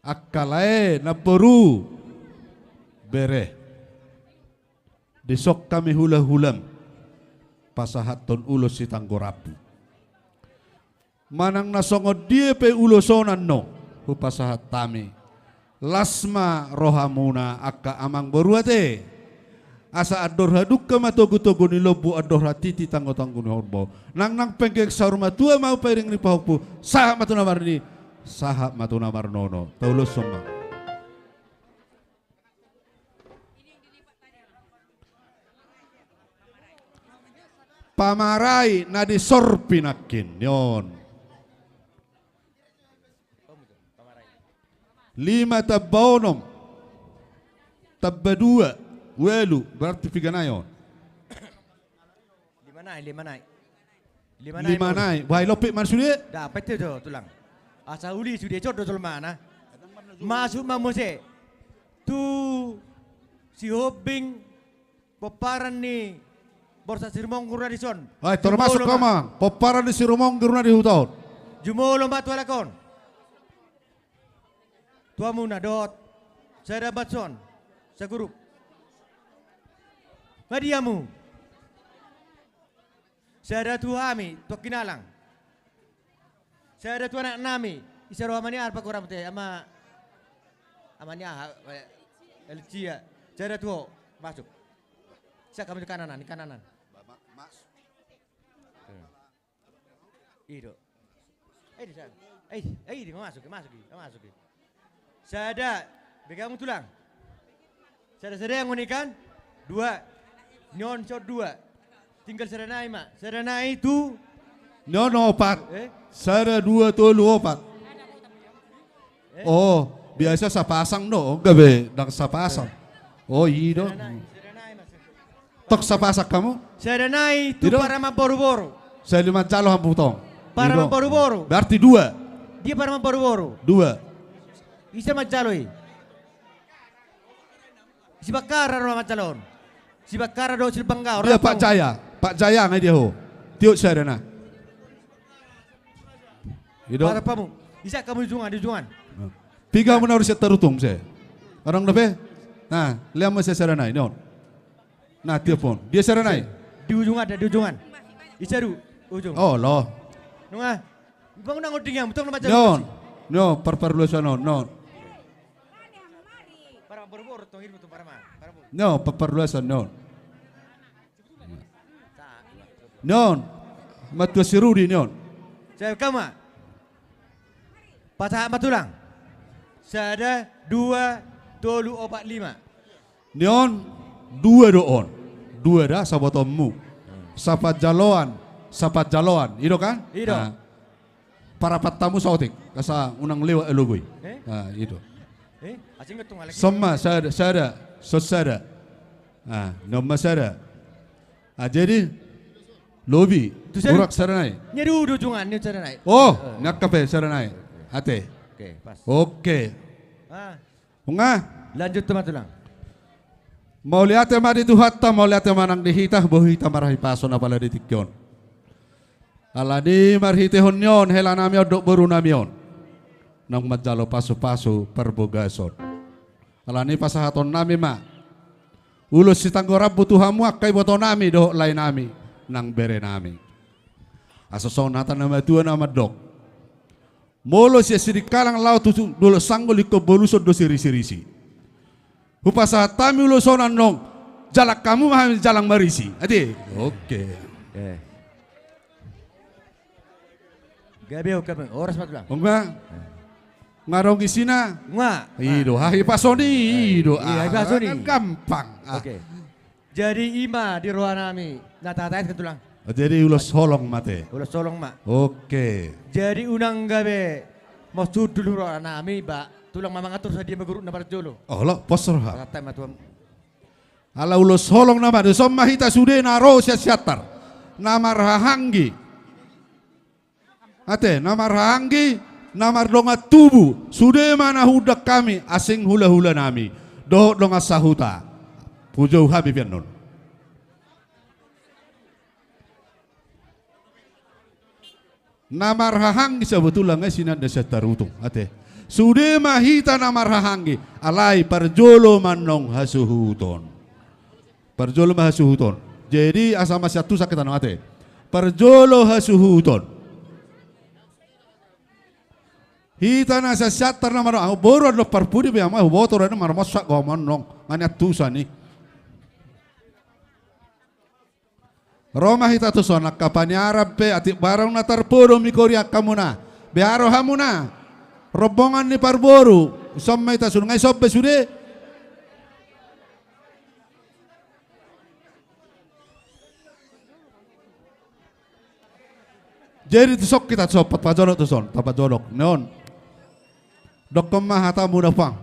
Angka lae, namboru, bere. Dison hami hula-hulam pasahathon ulos sitanggo rambu. Manang na songon dia pe ulos on annon hupasahat hami, las ma rohamuna angka amangboru ate. Asa andor hadungka ma togu-togu ni lombu, andor hatiti tanggo-tanggo ni horbo. Nang, nang penggeng saur matua ma pairing ni pahompu, sahat ma tu na marnini, sahat ma tu na marnono. Tauloshon ma. Pamarai na di Sorpi nangkin, nion. Lima tamba onom. Tamba dua. Ualu. Berarti piga nai on? Lima nai, lima nai. Lima nai. Lima nai. Boha i, lompit ma sude? Dapet tu, tulang. Asa uli sude, cor do jolmana. Masuk ma muse tu Sihombing, pomparan ni Borsak Sirumonggur na dison. Ai, termasuk ma. Pomparan ni Sirumonggur na di huta on. Jumolo ma tu halak on. Tu hamuna dohot sada batson, sagurup. Nga di hamu? Sada tu hami, tu angka inalang. Sada tu anak nami, ise roha ma ni aha pagoranmu te, ama, ama ni aha, eh, Alicia. Sada tu ho, masuk. Sian hamu di kanan an, di kanan an. I do. Eh, di sana. Eh, eh, di, masuk, masuk, masuk. Sada. Pegang tulang. Sada, sada yang ini kan? Dua. Nion so dua. Tinggal sada nai ma. Sada nai tu. Nion opat. Eh? Sada, dua, tolu, opat. Eh? Oh, biasa sapasang do, gabe ndang sapasang. Eh. Oh, i do. Sada nai, sada nai, Mas. Tok sapasang hamu? Sada nai tu, i do. Para mamboru-boru. Sai lima jalo hamu tong. Para mamboru-boru. Berarti dua. Dia para mamboru-boru. Dua. Ise manjalo i? Sibangkara do manjalo on. Sibangkara do Sibangkara. Dia Pak Jaya. Pak Jaya nga dia ho. Tiop sada na. I do. Pada pamu. Ise hamu di ujungan, di ujungan. Piga hamu na ro sian tarutung se. Adong dope. Na, lean ma sada nai, nion. Na, tiop on. Dia sada nai. Di ujungan, di ujungan. Ise di ujung. Oh, lo. Nunga. Bang, unang unding yang, betul nama jalan. Nion. Nion, parparluasan on, nion. Para boru-boru tong, iri betul para ma. Para boru. Ni on, paparluasan ni on. Ni on, ma tuan si Rudi ni on. Sai, hamu ma. Pasahat ma tulang. Sada, dua, tolu, opat, lima. Ni on, dua do on. Dua da sabotonmu. Sapanjaloan, sapanjaloan. I do kan? I do. Ah. Parapat hamu saotik, asa unang lewat alogo i. Eh? Ah, i do. Eh? Asing ngetung lagi. Son ma, sada, sada, son sada. Ah, ni on ma sada. Ah, jadi, lobi, tu sada. Urak sada nai. Nia do ujungan, nia sada nai. Oh, eh, ni angka pe sada nai. Ate. Oke, pas. Oke. Ah. Nga? Lanjut ma tulang. Mauliate ma di Tuhanta, mauliate ma nang di hita, boha hita marhahipason apala di tingki on. Alani marhitehon ni on, hela nami on dohot boru nami on. Naung manjalo pasu-pasu parbagason. Alani pasahaton nami ma. Ulos sitanggo rambu tu hamu angka iboto nami dohot lae nami, nang bere nami. Asa songon hata na matua na mandok. Molo sian Sidikalang laho tu dolok Sanggol, ingkon boluson do sirisi-risi. Hupasahat hami ulos on annon, jalang hamu ma hami jalang marisi. Ate? Oke. Eh. Gabe, oke, horas ma tulang. Nga? Eh. Nga adong isina? Nga. I do, hahipason i, eh, i do. Iya, ah, hahipason i. Kan gampang. Ah. Oke. Jadi i ma di roha nami na tahatahon tulang. Jadi ulos holong ma ate. Ulos holong ma. Oke. Jadi unang gabe masundul roha nami ba tulang ma mangatur, sadia ma guruk na parjolo. Olo, pos roha. Pasahat ma tulang. Ala ulos holong nama, dison ma hita sude na ro sian Siantar. Na marhahaanggi. Ate, na marhahaanggi, na mardongan tubu, sude ma na huundang hami, asing hula-hula nami, dohot dongan sahuta. Pujou hami pe annon. Na marhahaanggi sabotulna nga sinanda sian Tarutung, ate. Sude ma hita na marhahaanggi, alai parjolo ma annon hasuhuton. Parjolo ma hasuhuton. Jadi, asa masiantusan hita annon ate. Parjolo hasuhuton. Hita na sian Siantar na mar-, ah, boru adong parpudi be, ama, huboto do na marmosat do ama annon. Nga niantusan i. Ro ma hita tuson, angka paniaran pe, atik barang na tarpodom i, hori angka muna. Beha ro hamuna. Rombongan ni parboru. Dison ma hita sude, nga dison be sude. Jadi tuson hita tuson, pat pajolok tuson, tapajolok. Ni on. Dokkon ma hatamu da pang.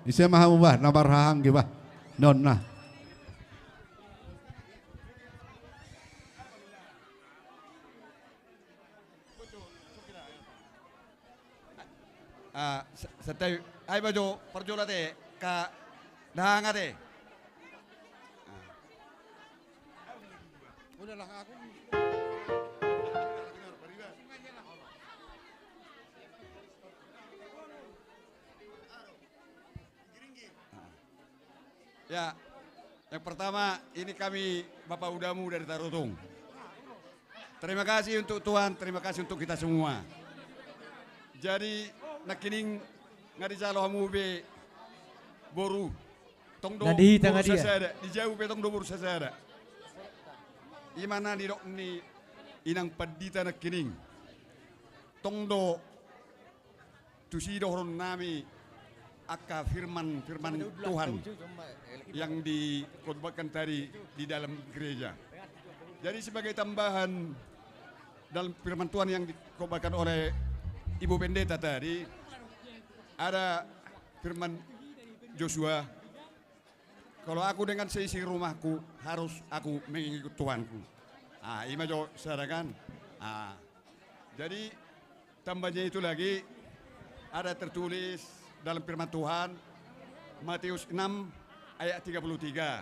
Ise ma hamu bah, na marhahaanggi bah. Ni on na. Ah, sa-, santai. Ai bajo parjolo ate, ka dahang ate. Ah. Udahlah, aku. Ya, yang pertama, ini kami Bapak Udamu dari Tarutung. Terima kasih untuk Tuhan, terima kasih untuk kita semua. Jadi, nangkining nga dijalo hamu be boru, tong do boru sasada, di jabu pe tong do boru sasada. I ma na nidok ni inang pandita nangkining. Tong do tusi dohonon nami angka firman, firman Tuhan yang dikotbahkan tadi di dalam gereja. Jadi sebagai tambahan dalam firman Tuhan yang dikotbahkan oleh Ibu Pendeta tadi, ada firman Joshua, "Kalau aku dengan seisi rumahku, harus aku mengikut Tuhanku." Ah, i ma jo sada kan. Ah. Jadi, tambahnya itu lagi, ada tertulis dalam firman Tuhan, Matius enam ayat tiga puluh tiga.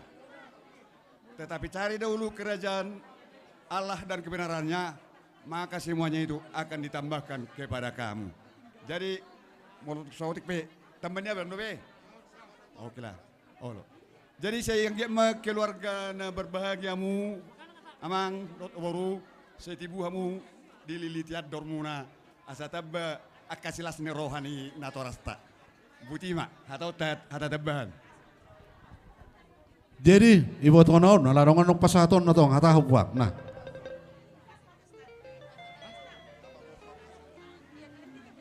"Tetapi cari dahulu kerajaan Allah dan kebenarannya, maka semuanya itu akan ditambahkan kepada kamu." Jadi, molo saotik pe, tambahnya berapa be? Oke lah. Olo. Jadi, sai anggiat ma keluarga na berbahagia hamu, amang dohot boru, sai tibu hamu dililiti andormuna, asa tamba angka silas ni roha ni natorasta. Boti ma, hata utat, hata tambahan. Jadi, ibotohon on, ala adong annon pasahatonna tong, hatahon, Pak. Nah.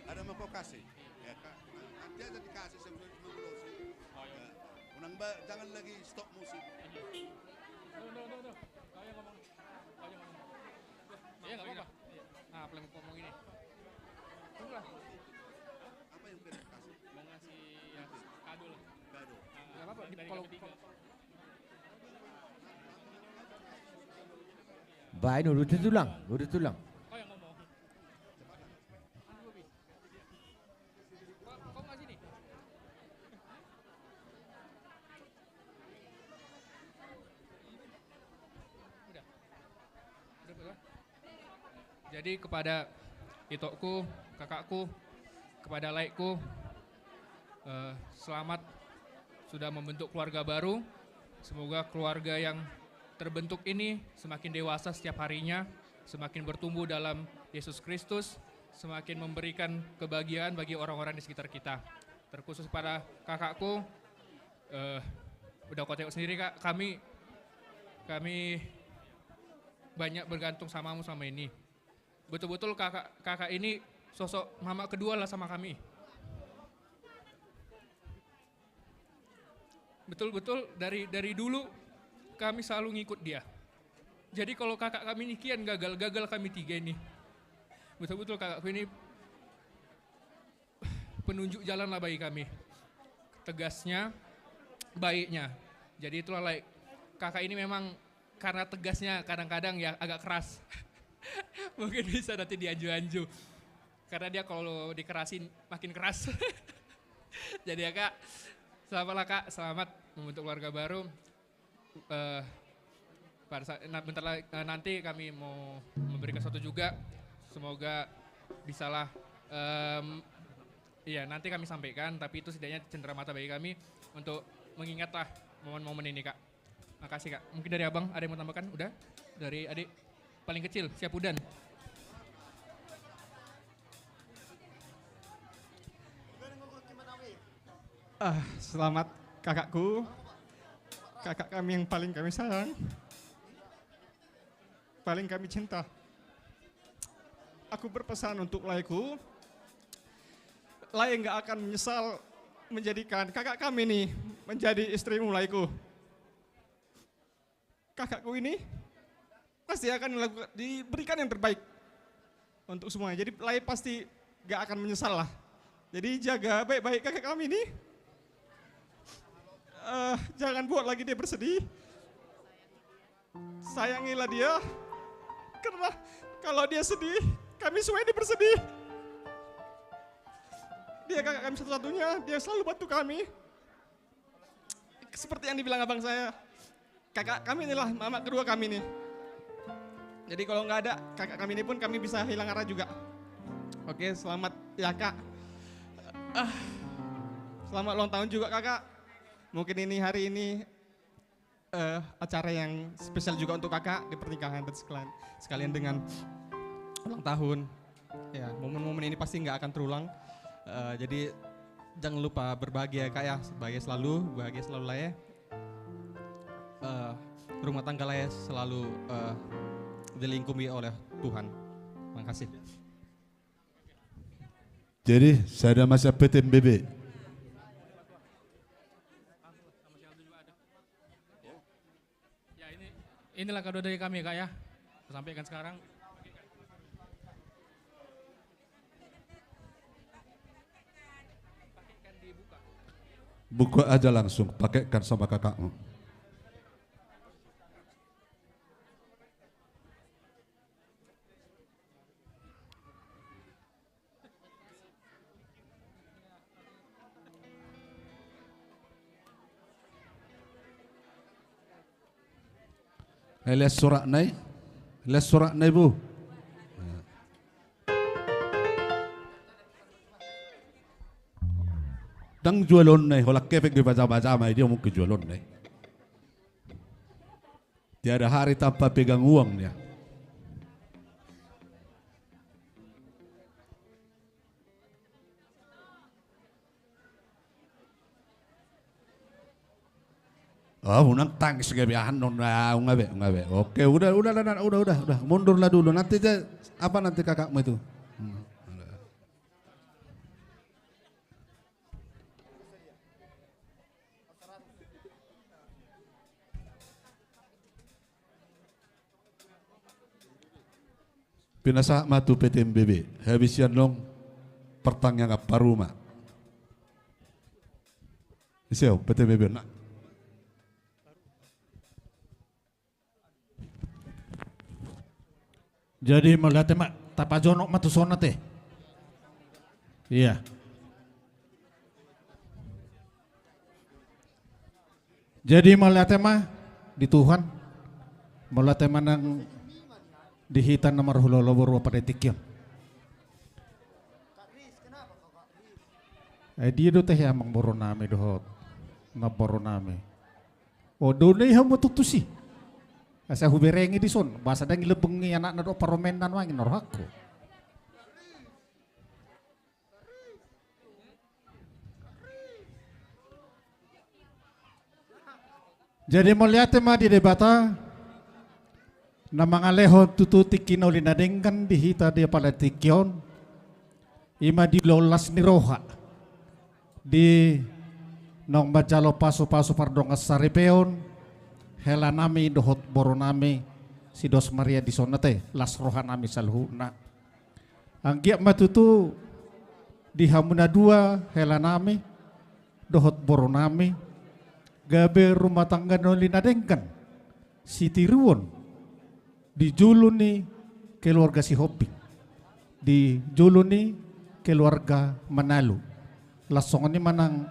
Ada mau kau kasih? Ya, Kak. Nah, nanti aja dikasih sebelum mengulosi. Ya. Unang ba-, jangan lagi stop musik. Iya, nggak apa-apa. Nah, apa yang mau ngomong ini? Tunggulah. Apa yang pengen kasih? Mau ngasih ya, kado lah. Kado. Nggak apa-apa. Dari kalau kami tiga. Baik, udah tulang, udah tulang. Udah. Udah, udah. Jadi kepada itokku, kakakku, kepada laekku, eh, selamat sudah membentuk keluarga baru. Semoga keluarga yang terbentuk ini semakin dewasa setiap harinya, semakin bertumbuh dalam Yesus Kristus, semakin memberikan kebahagiaan bagi orang-orang di sekitar kita. Terkhusus pada kakakku, eh, udah kau tengok sendiri, Kak, kami, kami banyak bergantung samamu sama ini. Betul-betul kakak, kakak ini sosok mama kedua lah sama kami. Betul-betul dari, dari dulu kami selalu ngikut dia. Jadi kalau kakak kami ini kian gagal, gagal kami tiga ini. Betul-betul kakakku ini penunjuk jalan lah bagi kami. Tegasnya, baiknya. Jadi itulah, like, kakak ini memang karena tegasnya kadang-kadang ya agak keras. Mungkin bisa nanti dianju-anju. Karena dia kalau dikerasin makin keras. Jadi ya, Kak, selamatlah, Kak, selamat membentuk keluarga baru. Eh, pada saat, nah, bentar lagi, eh, nanti kami mau memberikan sesuatu juga. Semoga bisalah, em, iya, nanti kami sampaikan, tapi itu setidaknya cenderamata bagi kami untuk mengingatlah momen-momen ini, Kak. Makasih, Kak. Mungkin dari Abang ada yang mau tambahkan? Udah? Dari adik paling kecil, Siapudan. Ah, selamat kakakku. Kakak kami yang paling kami sayang. Paling kami cinta. Aku berpesan untuk laeku. Lae nggak akan menyesal menjadikan kakak kami ini menjadi istrimu, laeku. Kakakku ini pasti akan dilakukan, diberikan yang terbaik untuk semuanya. Jadi, lae pasti gak akan menyesal lah. Jadi, jaga baik-baik kakak kami ini. Eh, jangan buat lagi dia bersedih. Sayangilah dia. Karena kalau dia sedih, kami semua ini bersedih. Dia kakak kami satu-satunya, dia selalu bantu kami. Seperti yang dibilang abang saya, kakak kami inilah mama kedua kami nih. Jadi kalau nggak ada kakak kami ini pun kami bisa hilang arah juga. Oke, selamat ya, Kak. Ah, selamat ulang tahun juga, Kakak. Mungkin ini, hari ini, eh, acara yang spesial juga untuk Kakak di pernikahan, dan sekalian, sekalian dengan ulang tahun. Ya, momen-momen ini pasti nggak akan terulang. Eh, jadi jangan lupa berbahagia, Kak, ya. Bahagia selalu, bahagia selalu, lae. Eh, rumah tangga lae selalu, eh, dilingkungi oleh Tuhan. Makasih. Jadi, sada masa P T M B B. Ya, ini, inilah kado dari kami, Kak, ya. Saya sampaikan sekarang. Buka aja langsung, pakaikan sama kakakmu. Eh, lihat suratna i. Lihat suratna i, Bu. Ndang jualonna i, holan kepeng dibaca-baca ma i, dia mungkin jualonna i. Tiada hari tanpa pegang uang dia. Oh, unang tangis gabe ahan non, ah, ungabe, ungabe. Oke, udah, udah, udah, udah, udah, udah. Mundurlah dulu. Nanti dia, apa nanti kakakmu itu? Hmm. Pinasahat ma tu P T M B B, habis i annon partangiangan paruma. Ise on P T M B B na. Jadi mauliate ma, tapajonok ma tu son ate. Iya. Jadi mauliate ma di Tuhan, mauliate ma nang di hita na marhulahula boru apala di tingki on. Eh, dia do tahe amangboru nami dohot namboru nami. O, do na i hamu tutusi. Asa huberengi di son, boasa ndang i lebeng ni anakna dohot parumaenna nuaeng na rohangku. Jadi mauliate ma di Debata na mangalehon tutu tingki na uli na denggan di hita di apala tingki on, i ma di ulaon las ni roha di naung manjalo pasupasu pardongan saripeon hela nami dohot boru nami si Dos Maria di son ate, las roha nami saluhutna. Anggiat ma tutu di hamu na dua hela nami dohot boru nami gabe rumah tangga na uli na denggan, sitiruon di julu ni keluarga Sihombing, di julu ni keluarga Manalu. Las songon i ma nang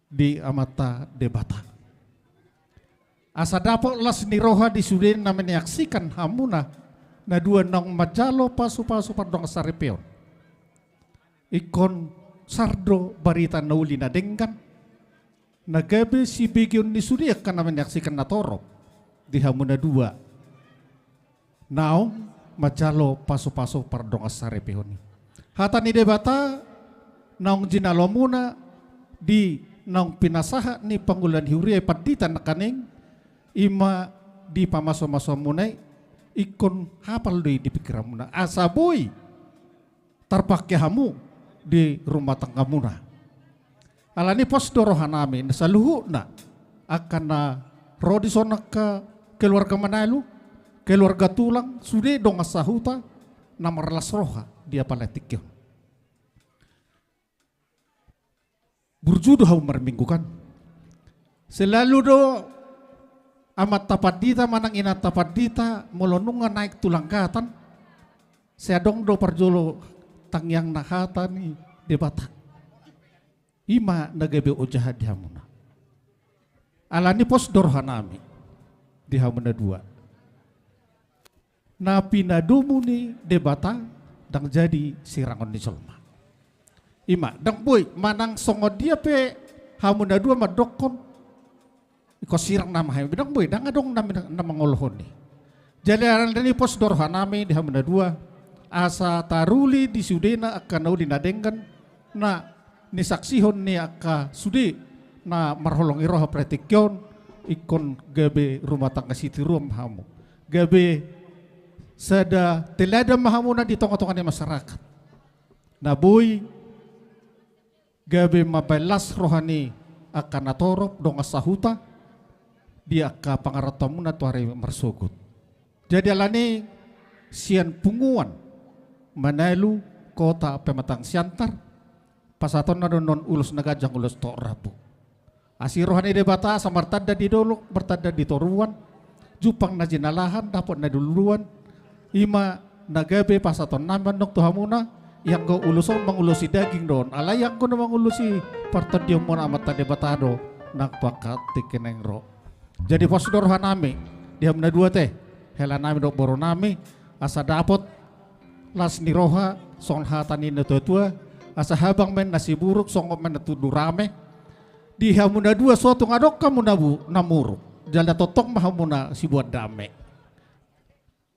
di Amanta Debata. Asa dapot las ni roha di sude na menyaksikan hamuna na dua naung manjalo pasupasu pardongan saripeon. Ingkon sar do barita na uli na denggan na gabe sibegeon ni sude angka na menyaksikan na torop di hamu na dua naung manjalo pasupasu pardongan saripeon i. Hata ni Debata naung jinalomuna di naung pinasahat ni pangula ni huria i pandita nangkaning, i ma di pamasomasoanmuna i, ingkon hapal do i di pingkiranmuna asa boi tarpangke hamu di rumah tanggamuna. Alani pos do rohanami na saluhutna angka na ro dison, angka keluarga Manalu, keluarga tulang, sude dongan sahuta na marlas roha di apala tingki on. Burju do hamu marminggu kan. Selalu do amanta pandita manang inanta pandita molo nunga naek tu langgatan, sai adong do parjolo tangiangna hata ni Debata. I ma na gabe ojahan di hamuna. Alani pos do rohanami di hamu na dua. Na pinadomu ni Debata ndang jadi sirangon ni jolma. I ma, ndang boi manang songon dia pe hamu na dua mandokkon, ingkon sirang nama hami, ndang boi, ndang adong nami na mangolohon i. Jadi alani pos do rohanami di hamu na dua, asa taruli di sudena angka na uli na denggan na nisaksihon ni angka sude na marholong ni roha apala tingki on, ingkon gabe rumah tangga sitiruon hamu, gabe sada teladan ma hamuna di tongatonga ni masyarakat. Na boi gabe mambahen las roha ni angka na torop dongan sahuta di angka pangarantoanmuna tu ari marsogot. Jadi alani sian punguan Manalu, Kota Pematang Siantar, pasahatonna do annon ulos na ganjang, ulos tohut rambu. Asi roha ni Debata asa martanda di dolok, martanda di toruan, jumpang na jinalahan, dapot na niluluan, i ma na gabe pasahatonnami annon tu hamuna. Ianggo ulos on mangulosi daging do on, alai ianggo na mangulosi partondionmuna Amanta Debata do nang tu angka tingki naeng ro. Jadi pos do rohanami di hamu na dua ate, helanami dohot borunami, asa dapot las ni roha songon hata ni natuatua, asa habang ma inna siburuk, songgop ma inna tudu rame. Di hamu na dua so tung adong hamu na bu-, na muruk, jala tongtong ma hamu na siboan dame.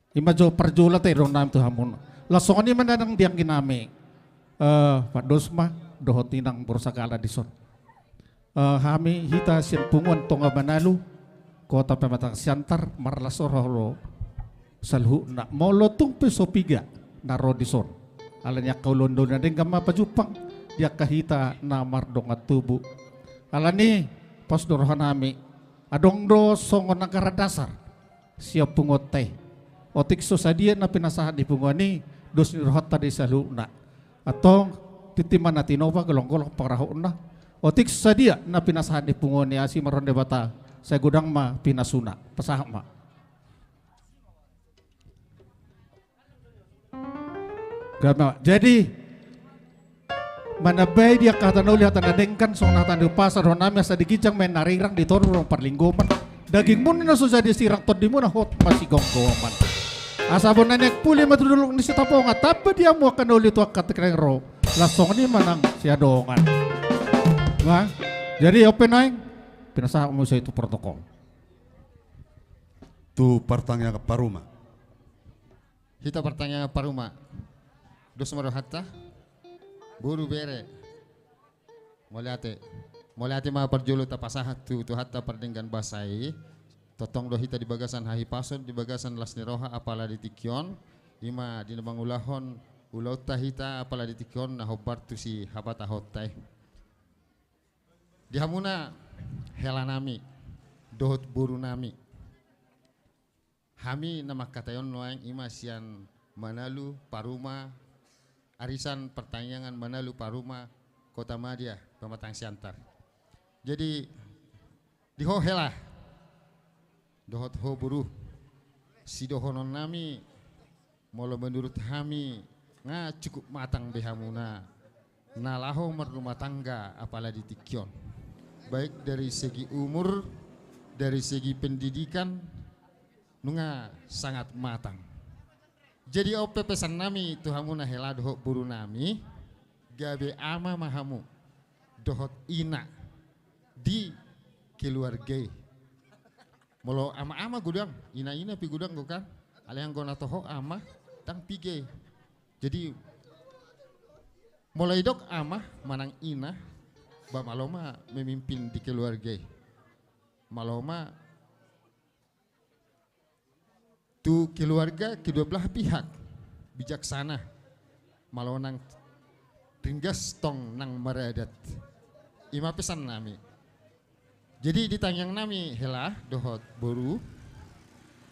I ma jo parjolo ate dohononnami tu hamuna. Laos songon i ma nang di angginami, eh, Pak Dosma dohot inang boru Sagala dison. Eh, hami hita sian Punguan Tonga Manalu, Kota Pematang Siantar, marlas roha do saluhutna. Molo tung pe so piga na ro dison, alani angka ulaon na denggan ma pajumpang di angka hita na mardongan tubu. Alani pos do rohanami, adong do songon anggaran dasar sian punguanta i. Otik so sadia na pinasahat ni punguan i, dos ni rohanta do i saluhutna. Antong tintin ma na tinopa, golanggolang pangarahutna. Otik so sadia na pinasahat ni punguan i, asi ma roha ni Debata, sai godang ma pinasuna. Pasahat ma. Gabe ma. Jadi, manambai di angka hata na uli, hata na denggan, songon hata ni umpasa, dohononnami, asa di ginjang ma i na ringrang, di toru ma parlinggoman. Dagingmuna na so jadi sirang, tondimuna hot masigomgoman. Asa bona ni aek puli ma tu dolok ni Sitapongan, tamba di hamu angka na uli tu angka tingki na ro, laos songon i ma nang siadongan. Nah, jadi on pe nuaeng, pinasahat muse tu protokol. Tu partangiangan paruma. Hita partangiangan paruma. Dos ma rohanta. Boru, bere. Mauliate. Mauliate ma parjolo tapasahat tu Tuhanta pardenggan basa i. Tongtong do hita di bagasan hahipason, di bagasan las ni roha, apala di tingki on. I ma di na mangulahon ulaonta hita, apala di tingki on na hombar tu sihabatahonta i. Di hamuna helanami dohot borunami. Hami na mangkatai on nuaeng, i ma sian Manalu Paruma, arisan partangiangan Manalu Paruma, Kota Madya, Pematang Siantar. Jadi, di ho hela dohot ho boru, sidohononnami, molo menurut hami, nga cukup matang be hamuna na laho marrumah tangga, apala di tingki on. Baik dari segi umur, dari segi pendidikan, nunga sangat matang. Jadi on pe pesannami tu hamuna hela dohot borunami, gabe ama ma hamu dohot ina di keluarga i. Molo ama-ama godang, ina-ina pe godang do kan. Alai anggo na toho ama, ndang piga i. Jadi, molo didok ama manang ina, ba malo ma memimpin di keluarga i. Malo ma tu keluarga kedua belah pihak bijaksana, malo nang ringgas tong nang maradat. I ma pesannami. Jadi di tangiangnami hela dohot boru,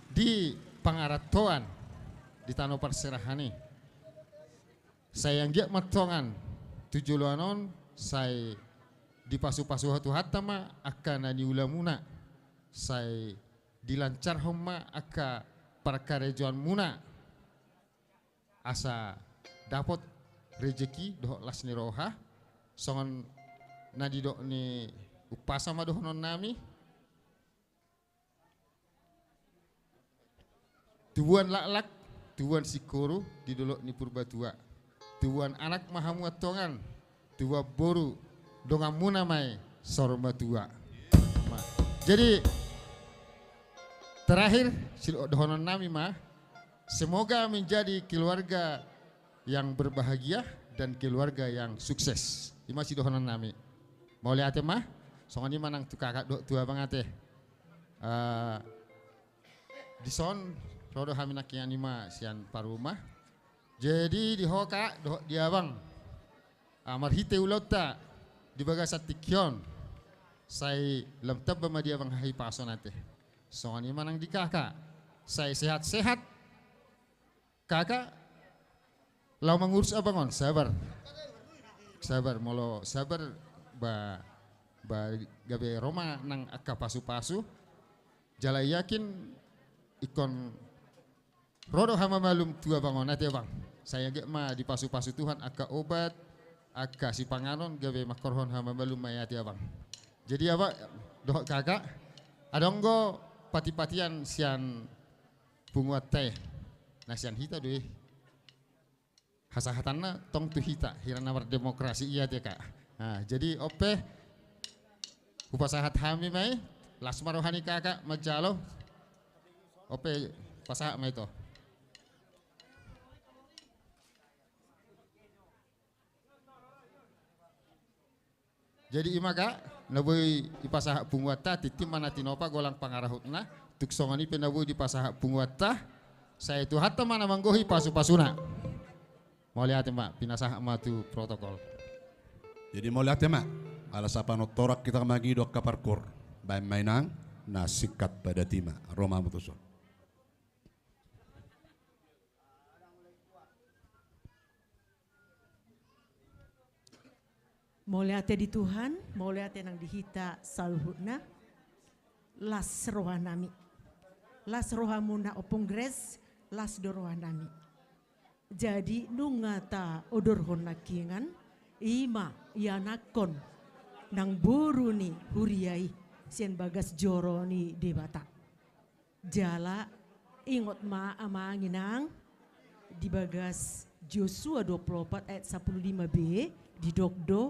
di pangarantoan di tano parserahan i, sai anggiat ma tongan tu joloan on sai dipasu-pasu Tuhanta ma angka na niulamuna, sai dilancarhon ma angka parkarejoanmuna, asa dapot rejeki dohot las ni roha, songon na didok ni umpasa ma dohononnami. Tubuan laklak, tubuan singkoru di dolok ni Purbatua. Tubuan anak ma hamu antongan, tubuan boru, donganmuna ma i saur matua. Ma-, jadi, terakhir, sidohononnami ma, semoga menjadi keluarga yang berbahagia dan keluarga yang sukses. I ma sidohononnami. Mauliate ma, songon i ma nang tu kakak dohot tu abang ate. Eh, dison, ro do hami nangkiningan i ma sian paruma. Jadi di ho kak dohot di abang, ah, marhite ulaonta di bagasan tingki on, sai lam tamba ma di abang hahipason ate. Songon i ma nang di kakak, sai sehat-sehat kakak, laho mangurus abang on, sabar. Sabar, molo sabar, ba, ba gabe ro ma nang angka pasu-pasu. Jala yakin ingkon ro do hamamalum tu abang on ate abang. Sai anggiat ma dipasu-pasu Tuhan angka obat, angka sipanganon, gabe mangkorhon hamamalum ma i ate abang. Jadi abang dohot kakak, adong do pati-patian sian punguanta i, na sian hita do i. Hasahatanna tong tu hita, hira na mardemokrasi i ate kak. Nah, jadi on pe, hupasahat hami ma i, las ma roha ni kakak manjalo. On pe, pasahat ma ito. Jadi i ma kak, na boi dipasahat punguanta, tintin ma na tinopa golang pangarahutna, tung songon i pe na boi dipasahat punguanta, sai Tuhanta ma na manggohi pasupasuna. Mauliate ma, pinasahat ma tu protokol. Jadi mauliate ma, ala sapanon torang hita mangido angka parkoor, baen ma inang, na singkat padat i ma, ro ma hamu tuson. Mauliate di Tuhan, mauliate nang di hita saluhutna. Las rohanami. Las rohamuna Ompung Grace, las do rohanami. Jadi nunga taodorhon nangkiningan, i ma ianakhon nang boru ni huria i sian bagas joro ni Debata. Jala ingot ma amang inang, di bagas Josua dua pulu opat ayat sapulu lima b didok do,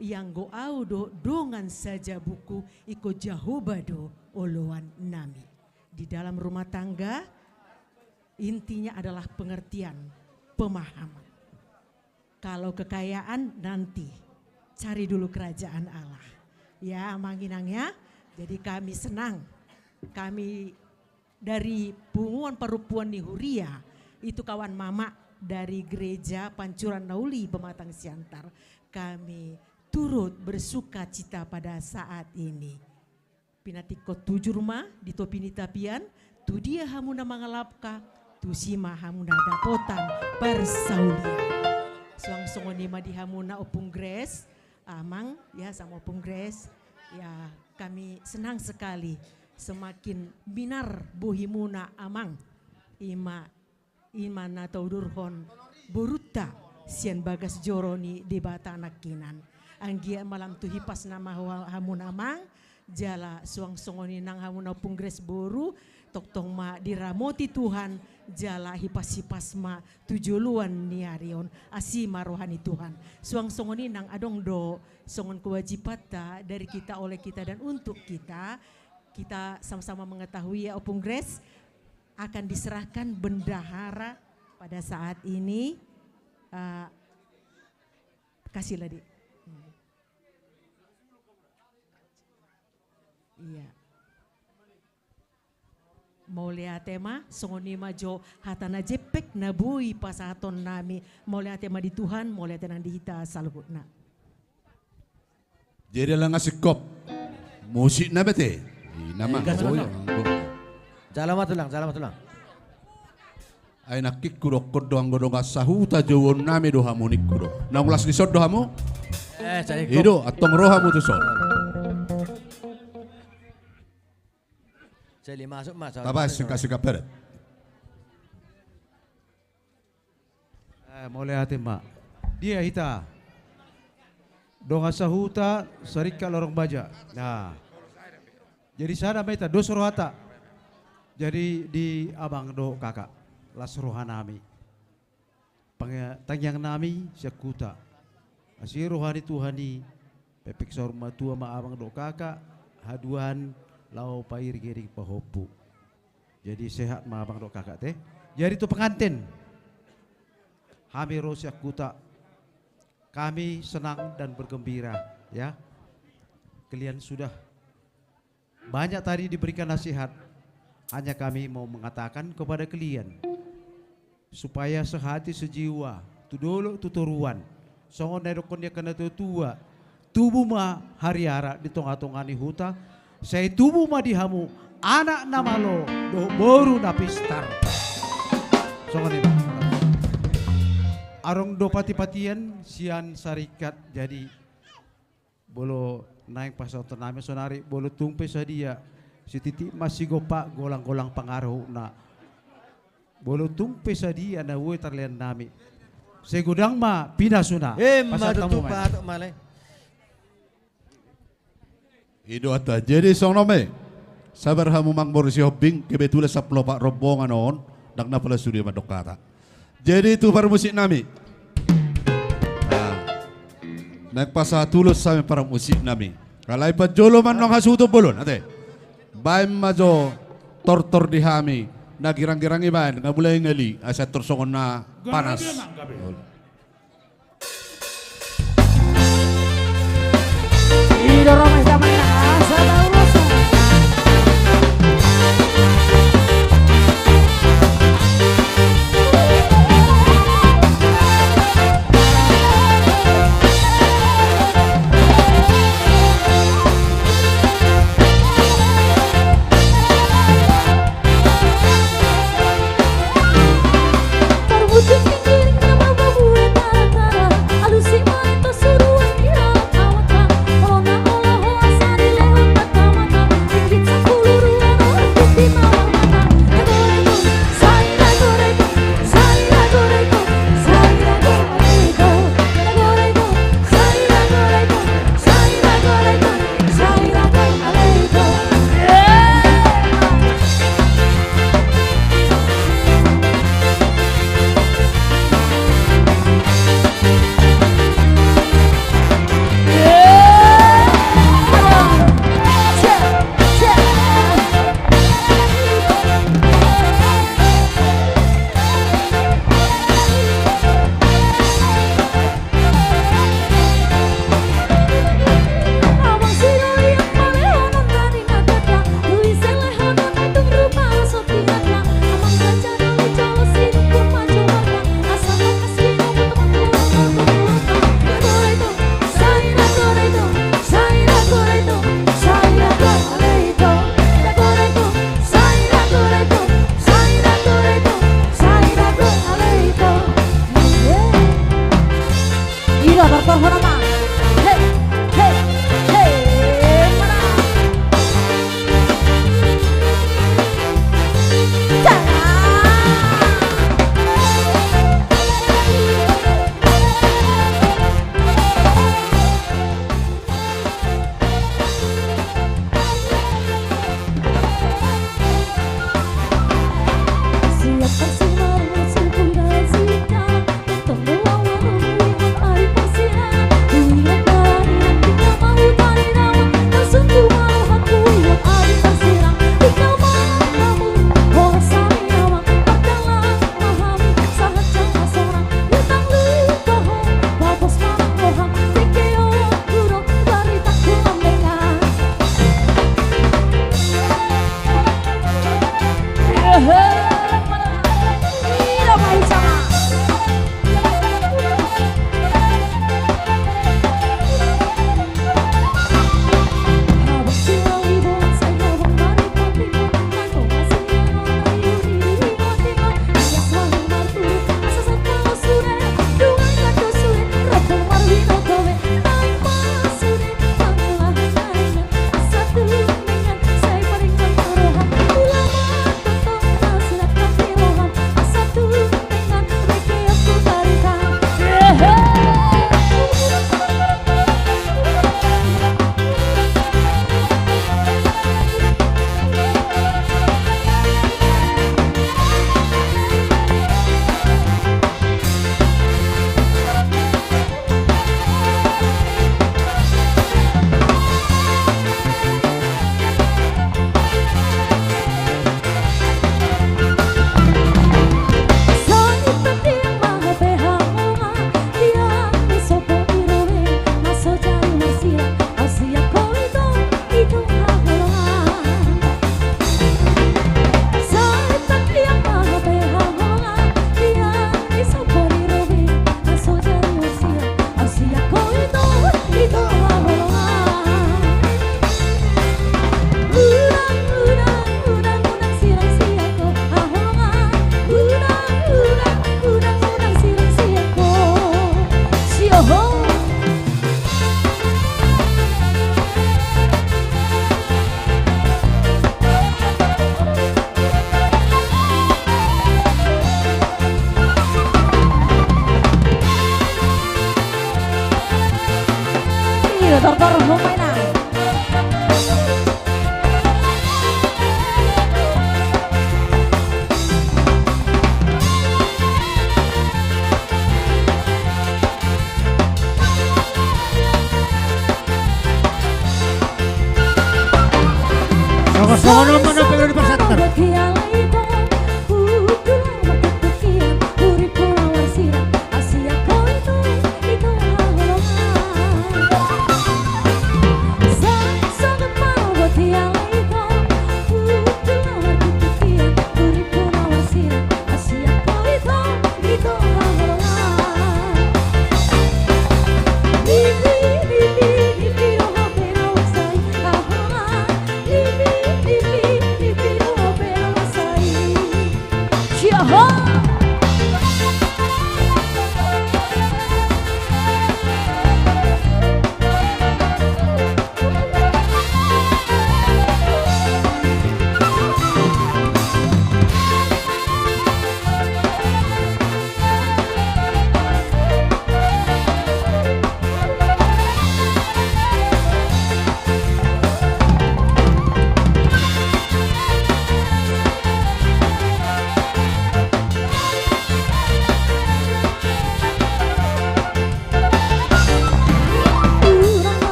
ianggo ahu do dongan sajabungku, ingkon Jahowa do oloannami. Di dalam rumah tangga, intinya adalah pengertian, pemahaman. Kalau kekayaan nanti, cari dulu kerajaan Allah. Ya, amang inang ya. Jadi kami senang, kami dari punguan parompuan ni huria, itu kawan mama dari Gereja Pancuran Na Uli Pematang Siantar, kami turut bersukacita pada saat ini. Pinantikhon hujur ma di topi ni tapian, tu dia hamu na mangalangka, tusi ma hamu na dapotan parsaulian. Suang songon i ma di hamuna Ompung Grace, amang, ya, sama Ompung Grace, ya, kami senang sekali, semakin minar bohimuna amang, i ma i ma na taudurhon borunta sian bagas joro ni Debata nangkinan. Anggiat ma lam tu hipas nama ho-, hamuna amang, jala suang songon i nang hamuna Ompung Grace boru, tongtong ma diramoti Tuhan, jala hipas-hipas ma tu joloan ni ari on, asi ma roha ni Tuhan. Suang songon i nang adong do songon kewajibanta dari kita, oleh kita, dan untuk kita, kita sama-sama mengetahui ya Ompung Grace, akan diserahkan bendahara pada saat ini, eh, kasihlah di. Iya. Mauliate ma, songon i ma jo hata na jempek na boi pasahatonnami. Mauliate ma di Tuhan, mauliate nang di hita saluhutna. Jadi ala nga singkop. Musikna bete. Ina ma. Gas ma. Jalo ma tulang, jalo ma tulang. Ai nangkin hudokkon do anggo dongan sahuta jouonnami do hamu ningku do. Naung las dison do hamu? Eh, jadi i do, antong ro hamu tuson. Jadi masuk ma. Taba singkat-singkat peret. Eh, mauliate ma. Dia hita? Dongan sahuta, saringkat lorong baja. Nah. Jadi sada ma hita, dos rohanta. Jadi di abang dohot kakak, las rohanami. Pange-, tangiangnami sian huta. Asi roha ni Tuhan i, pepek saur matua ma abang dohot kakak, haduan laho pairing-iring pahompu. Jadi sehat ma abang dohot kakak te. Jadi tu pengantin. Hami ro sian huta. Kami senang dan bergembira, ya. Kalian sudah banyak tadi diberikan nasihat. Hanya kami mau mengatakan kepada kalian, supaya sehati sejiwa, tu dolok tu toruan. Songon na didokkon ni angka na tua-tua, tubu ma hariara di tonga-tonga ni huta, sai tubu ma di hamu anak na malo dohot boru na pistar. Songon i ma. Adong do pati-patian sian saringkat, jadi molo naeng pasahatonnami sonari, molo tung pe sadia, sititi ma sigompa golang-golang pangarahutna. Molo tung pe sadia na boi tarleannami, sai godang ma pinasuna. Emma tutu, pasahat hamu ma. Patut ma le. I do hata. Jadi songon on ma i. Sabar hamu, Amang boru Sihombing, kebetulan sampulu opat rombongan on, ndang na pola sude mandok hata. Jadi tu parmusiknami. Nah. Naeng pasahat ulos hami parmusiknami. Alai parjolo ma annon hasuhuton bolon, ate. Baen ma jo tortor di hami. Na girang-girang i baen, nga mulai ngali, asa tor songon na panas. Gabe, Amang, gabe. Ol. I do ro ma i.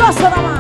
Asalaman.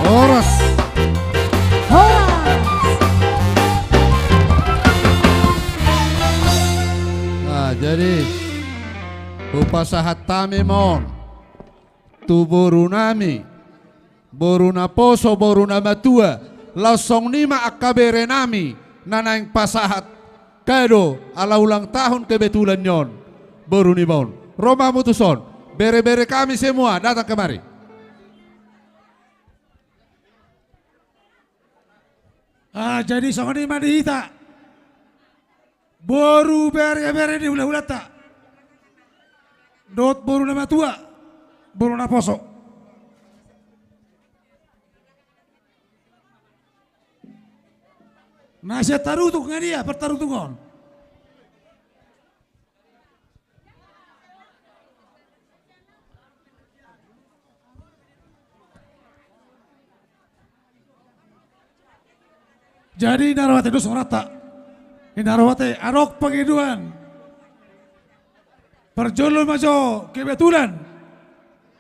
Horas. Horas. Nah, jadi hupasahat hami ma on tu boru nami, boru naposo, boru namatua, laos songon i ma angka bere nami na naeng pasahat kado ala ulang tahun kebetulan ni on boru niba on. Ro ma hamu tuson, bere-bere kami semua datang kemari. Ah, jadi songon i ma di hita. Boru bere-bere ni hula-hulanta dohot boru namatua, boru naposo. Na sian tarutung nga dia partarutungon. Jadi na ro ate dos horanta. Na ro ate adong pangidoan. Parjolo ma jo kebetulan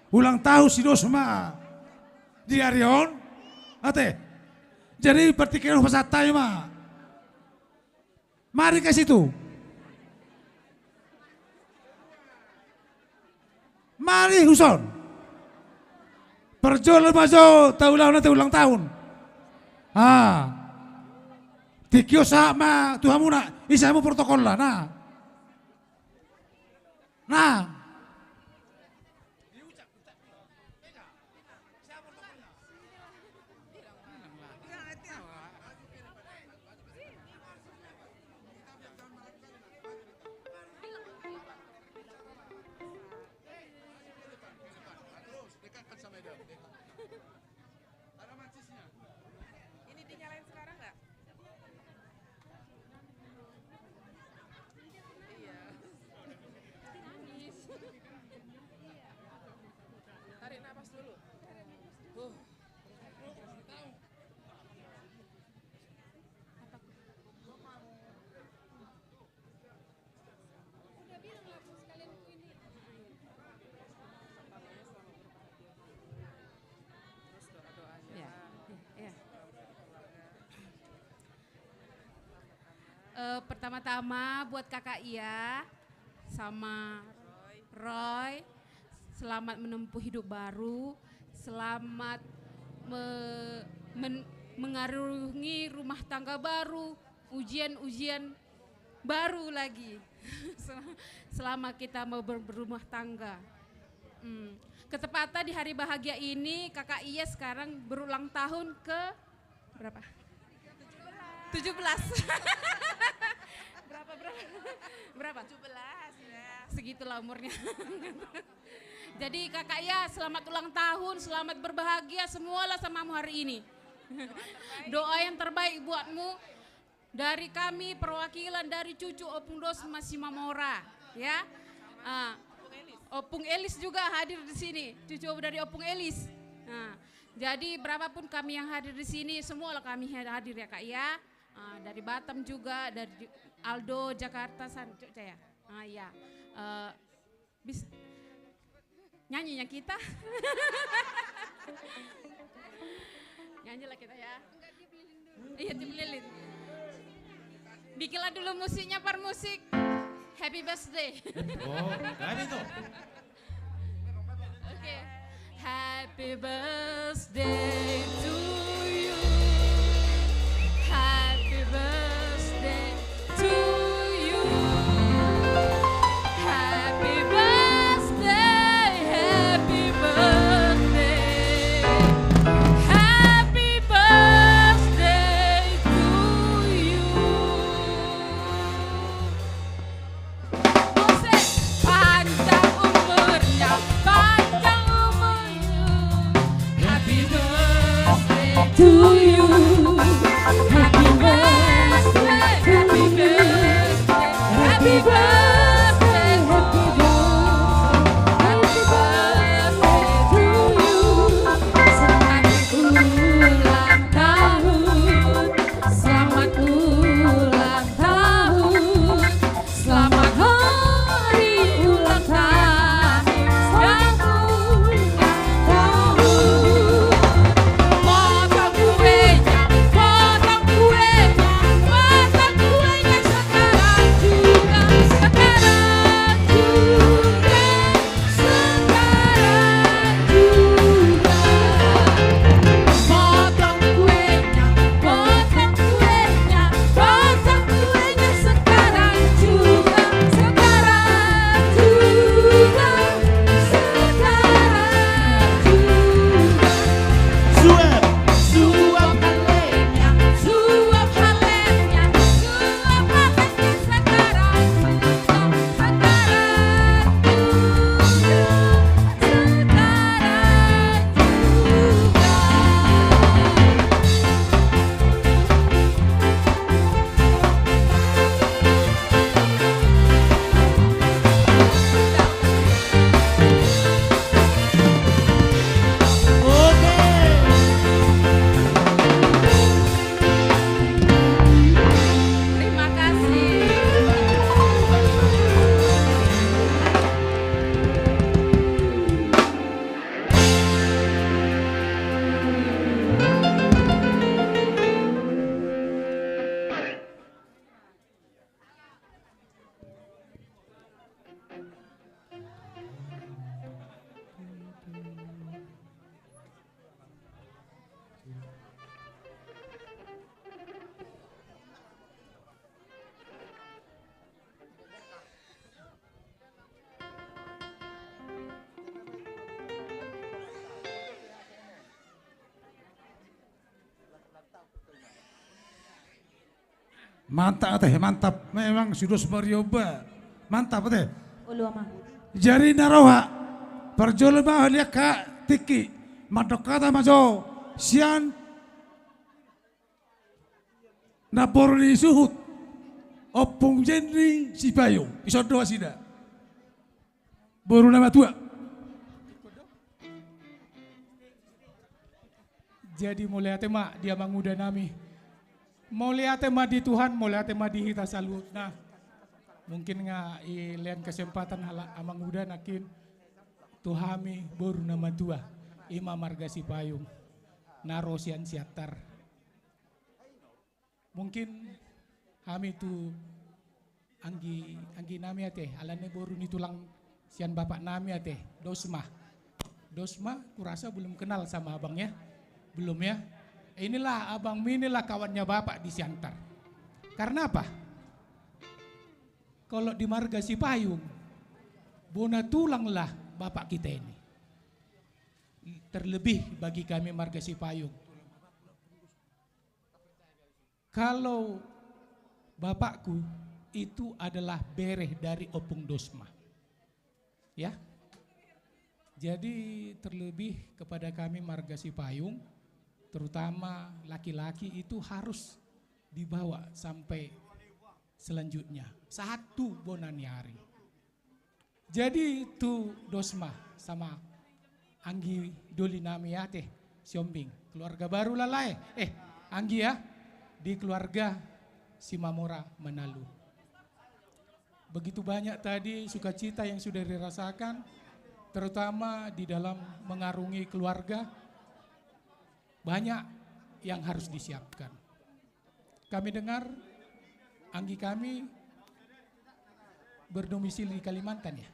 ulang tahun si dos ma di ari on. Ate. Jadi partingkian hupasahat hami ma. Mari ke situ. Mari tuson. Parjolo ma jo taulahon ate ulang tahun. Ah. Tingki on sahat ma tu hamuna, ise hamu protokolna, nah. Nah. Pertama buat Kakak Ia sama Roy, selamat menempuh hidup baru, selamat me-, men-, mengarungi rumah tangga baru, ujian-ujian baru lagi. Sel-, selama kita mau ber-, berumah tangga. Hmm. Ketepatan di hari bahagia ini, Kakak Ia sekarang berulang tahun ke berapa? Tujuh belas. Berapa, berapa? Berapa? Tujuh belas, ya. Segitulah umurnya. Jadi, Kakak Ia, selamat ulang tahun, selamat berbahagia semualah samamu hari ini. Doa yang terbaik buatmu dari kami, perwakilan dari cucu Ompung Dos Simamora, ya. Ah, Ompung Elis juga hadir di sini, cucu dari Ompung Elis. Nah, jadi berapapun kami yang hadir di sini, semualah kami hadir, ya, Kak, ya. Ah, dari Batam juga, dari Aldo, Jakarta, sana, Jogja, ya. Ah, iya. Eh, bis-, nyanyinya kita. Nyanyilah kita, ya. Iya, tiup lilin. Bikinlah dulu musiknya, Par Musik. Happy birthday. Oh, kami tuh. Oke. Happy birthday to you. Happy birthday to you. Happy birthday, happy birthday, happy birthday to you. Musik, panjang umurnya, panjang umurnya. Happy birthday to you. Happy birthday, happy birthday, happy birthday, happy birthday, happy birthday to you. Selamat ulang tahun, selamat ulang tahun. Selamat hari ulang tahun. Selamat ulang tahun. Potong kuenya, potong kuenya, potong kuenya sekarang juga, sekarang juga, sekarang juga. Potong kuenya, potong kuenya, potong kuenya sekarang juga, sekarang juga, sekarang juga. Suap, suap halenya, suap halenya, suap halenya sekarang juga, sekarang juga. Terima kasih. Mantap, ate, mantap. Memang sudah semariomba. Mantap, ate. Olo, Amang. Jadi na roha, parjolo ma haliangka tingki. Mandok hata ma jo sian namboru ni suhut, Ompung Jenry Sipayung. Dison do nasida. Boru na matua. Jadi mauliate ma di amanguda nami. Mauliate ma di Tuhan, mauliate ma di hita saluhutna. Mungkin nga i lean kesempatan halak amanguda nangkin tu hami boru na matua, i ma marga Sipayung, na ro sian Siantar. Mungkin hami tu Anggi, anggi nami ate, alani boru ni tulang sian bapak nami ate, Dosma. Dosma, kurasa belum kenal sama abang ya? Belum ya? Inilah abang, inilah kawannya bapak di Siantar. Karena apa? Kalau di marga Sipayung, bona tulang lah bapak kita ini. Terlebih bagi kami marga Sipayung. Kalau bapakku itu adalah bere dari Ompung Dosma. Ya. Jadi terlebih kepada kami marga Sipayung, terutama laki-laki itu harus dibawa sampai selanjutnya. Sahat tu bona ni ari. Jadi tu Dosma sama anggi doli nami ate, Siombing, keluarga baru lah lae, eh, anggi ya, di keluarga Simamora Manalu. Begitu banyak tadi sukacita yang sudah dirasakan, terutama di dalam mengarungi keluarga, banyak yang harus disiapkan. Kami dengar anggi kami berdomisili di Kalimantan ya?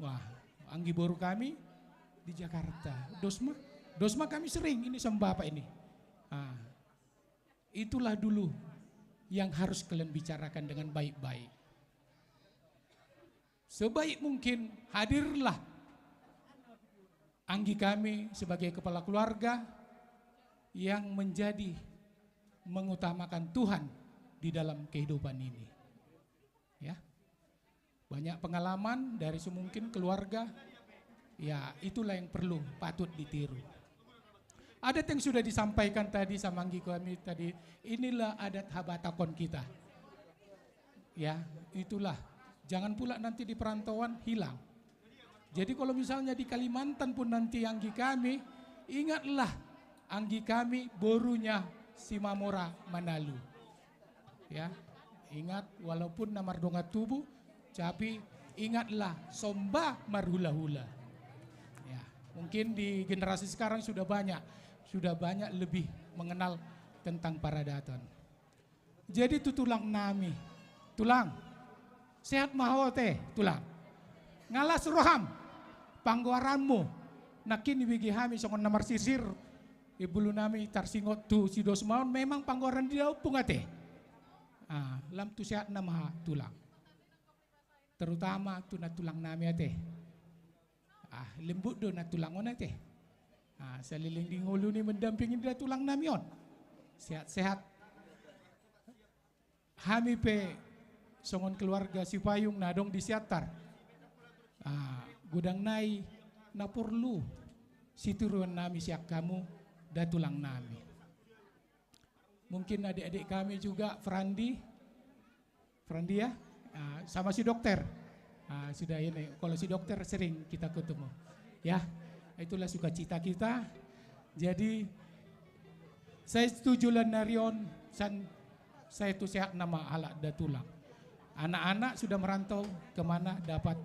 Wah, anggi boru kami di Jakarta. Dosma, Dosma kami sering ini sama bapak ini. Ah, itulah dulu yang harus kalian bicarakan dengan baik-baik. Sebaik mungkin hadirlah anggi kami sebagai kepala keluarga yang menjadi mengutamakan Tuhan di dalam kehidupan ini. Ya. Banyak pengalaman dari semungkin keluarga. Ya, itulah yang perlu, patut ditiru. Adat yang sudah disampaikan tadi sama anggi kami tadi, inilah adat habatahon kita. Ya, itulah. Jangan pula nanti di perantauan hilang. Jadi kalau misalnya di Kalimantan pun nanti anggi kami, ingatlah anggi kami borunya Simamora Manalu. Ya, ingat walaupun na mardongan tubu, tapi ingatlah somba marhula-hula. Ya, mungkin di generasi sekarang sudah banyak, sudah banyak lebih mengenal tentang paradaton. Jadi tu tulang nami. Tulang, sehat ma ho ate, tulang? Nga las roham, panggoaranmu. Nangkin dibege hami songon na marsisir, imbulu nami tarsingot tu si Dosma on, memang panggoaran dia ompung ate. Ah, lam tu sehat nama tulang. Terutama tu na tulang nami ate. Ah, lembut do na tulang on ate. Ah, saleleng di ngolu ni mendampingi na tulang nami on. Sehat-sehat. Hami pe songon keluarga Sipayung na adong di Siantar. Ah, godang nai na porlu sitiruon nami sian hamu da tulang nami. Mungkin adik-adik kami juga, Frandi. Frandi ya? Ah, sama si dokter. Ah, sudah ini, kalau si dokter sering kita ketemu. Ya, itulah sukacita kita. Jadi, saya setuju lan nari on, san, saya tu sehat nama halak da tulang. Anak-anak sudah merantau kemana dapat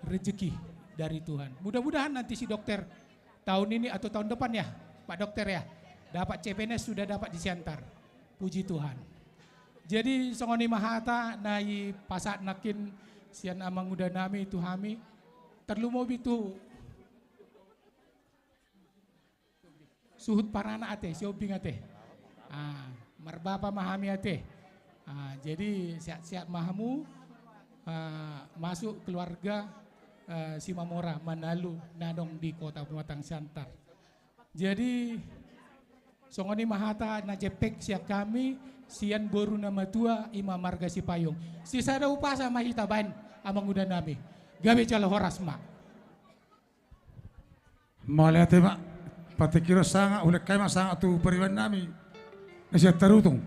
rezeki dari Tuhan. Mudah-mudahan nanti si dokter tahun ini atau tahun depan ya, Pak Dokter ya, dapat C P N S sudah dapat di Siantar. Puji Tuhan. Jadi songon i ma hata na dipasahat nangkin sian amanguda nami tu hami, tarlumobi tu suhut paranak ate, Siombing ate. Ah, marbapa ma hami ate. Ah, jadi sehat-sehat ma hamu, ah, masuk keluarga, ah, Simamora Manalu na adong di Kota Pematang Siantar. Jadi songon i ma hata na jempek sian hami, sian boru na matua, i ma marga Sipayung. Sisada umpasa ma hita baen amanguda nami. Gabe jala horas ma. Mauliate ma. Patingki ro sanga, hulehon hami ma sanga tu pariban nami na sian Tarutung.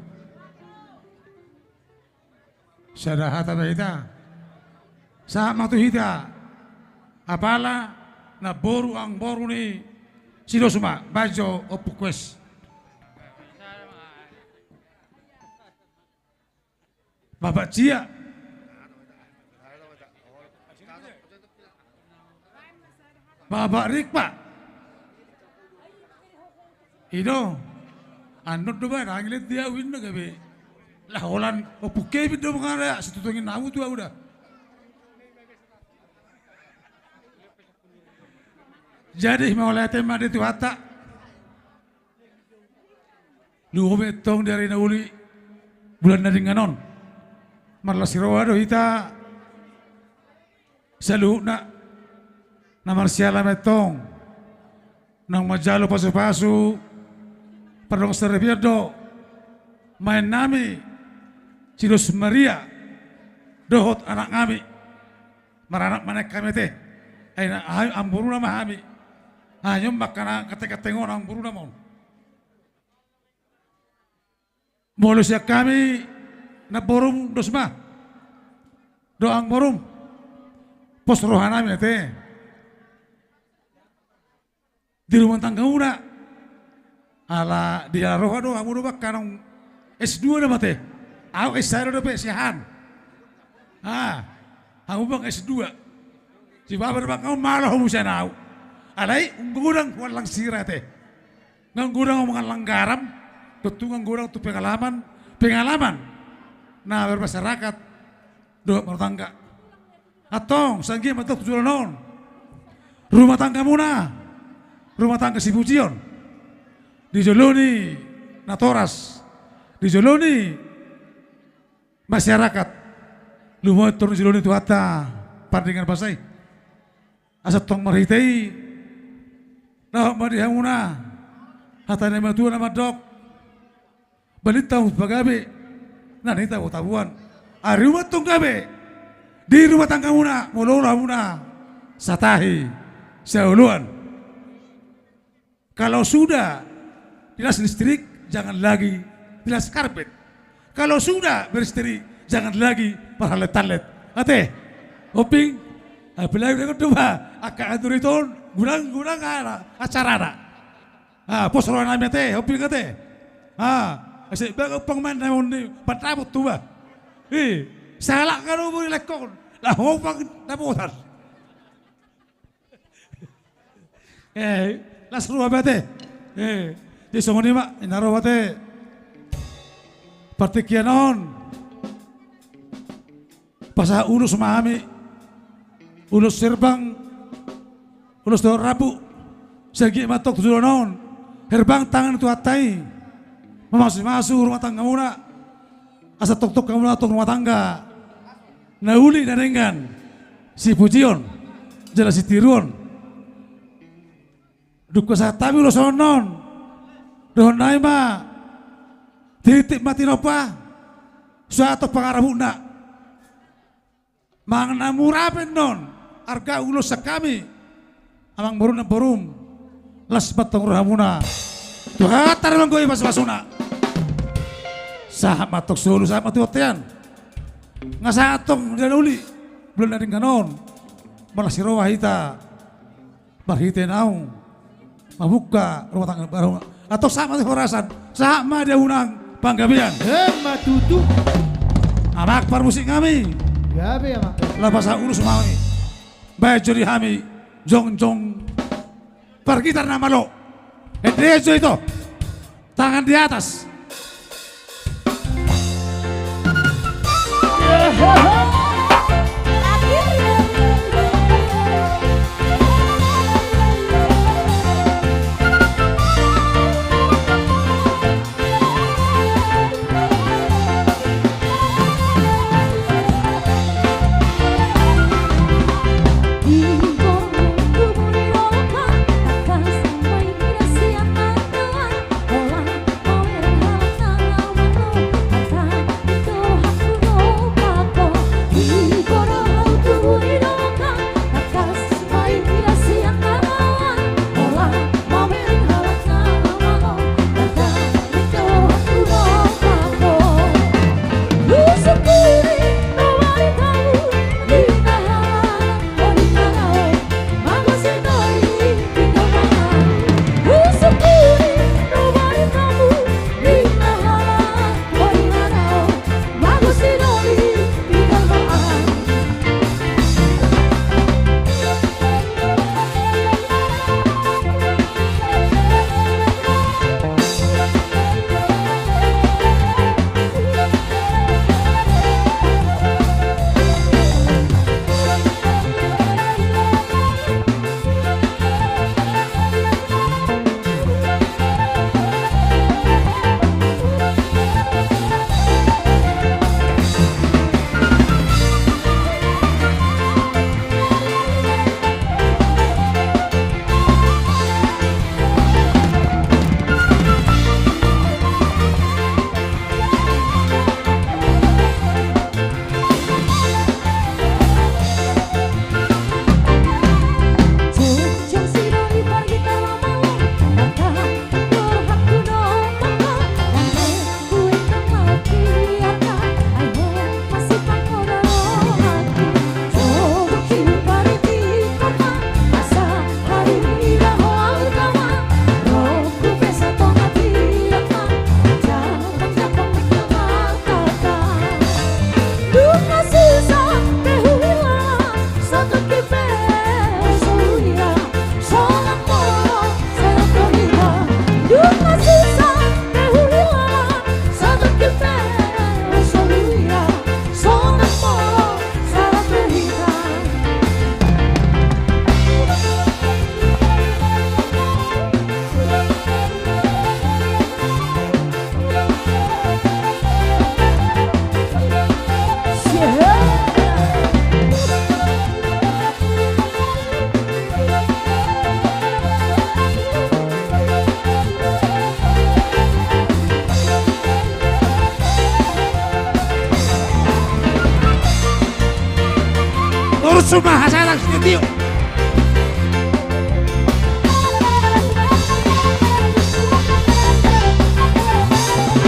Sada hata ma hita. Sahat ma tu hita. Apala na boru, amangboru ni si Dosma, baen jo Ompu Kues. Bapak Cia. Bapak Rikpa. I do. Annon do ba, nangilin dia winna gabe. Lah holan, o, pungke pindo mangada, situtu angin namu tu au da. Jadi, mauliate ma di Tuhanta. Lumobi tong di ari na uli, bulan na denggan on. Marlas ni roha do hita saluhutna na marsiala ma tong. Naung manjalo pasu-pasu, pardongan saripeon do, maennami, si Dos Maria, dohot anaknami. Maranak ma naeng hami ate. Ai na, ai amboruna ma hami. Ai on ma angka na ganteng-ganteng on, amboruna ma on. Molo sian hami, namborum, dos ma. Dohot amborum. Pos rohanami ate. Di rumah tanggamuna. Ala di ala roha do, hamu do angka naung S dua nama ate. Au S sada dope sian. Ah, hamu bang S dua. Si baba do bang au, malo hamu sian au. Alai, godang huallang sira ate. Nunga godang mangallang garam, tontu nunga godang tu pengalaman, pengalaman na bermasyarakat dohot marumah tangga. Antong, sai anggiat ma tong tu joloan on. Rumah tanggamuna, rumah tangga sipujion. Di jolo ni natoras, di jolo ni masyarakat. Lumobi tong di jolo ni Tuhanta, pardenggan basa i. Asa tong marhite i, dohot ma di hamuna, hata ni natuatua na mandok. Balintang tu pagabe, na nitabo-taboan. Ari umat tong gabe, di rumah tanggamuna, molo olo hamuna, satahi, saoloan. Kalau sudah dilas listrik, jangan lagi dilas karpet. Kalau sudah beristri, jangan lagi marhallet-hallet. Ate, Ompung, apalagi udah kedua, angka anduri ton, godang-godang acarana. Ah, pos rohanami ate, Ompung ate. Ah, asa baga pangmaen na on ni, pandapot tu ba. Eh, salah kalau mau dilekon. Lah, mau pang dapotan. Eh, las roha be ate. Eh, di songon i ma, ina roha ate. Partingkian on. Pasahat ulos ma hami. Ulos herbang. Ulos dohot rambu. Sai anggiat ma tong tu joloan on. Herbang tangan ni Tuhanta i. Mamasu-masu rumah tanggamuna. Asa tongtong hamuna tong rumah tangga na uli na denggan, sipujion, jala sitiruon. Dung hupasahat hami ulos on, dohononnami ma, titip ma tinompa, suhat tong pangarahutna. Manang na mura pe annon arga ulos sian hami, amangboru namboru, las ma tong rohamuna. Tuhanta do manggohi pasupasuna. Sahat ma tong solu, sahat ma tu bontean. Nunga sahat tong di na uli, bulan na denggan on. Marlas ni roha hita marhite naung mamungka rumah tangga baru. Antong sahat ma di horas an, sahat ma di hamuna panggabean. Emma tutu. Amang parmusik nami. Gabe, Amang. Laho pasahat ulos ma hami. Baen jo di hami jongjong pargitar na malo. Ende jo ito. Tangan di atas. Cuma hasalang sitio.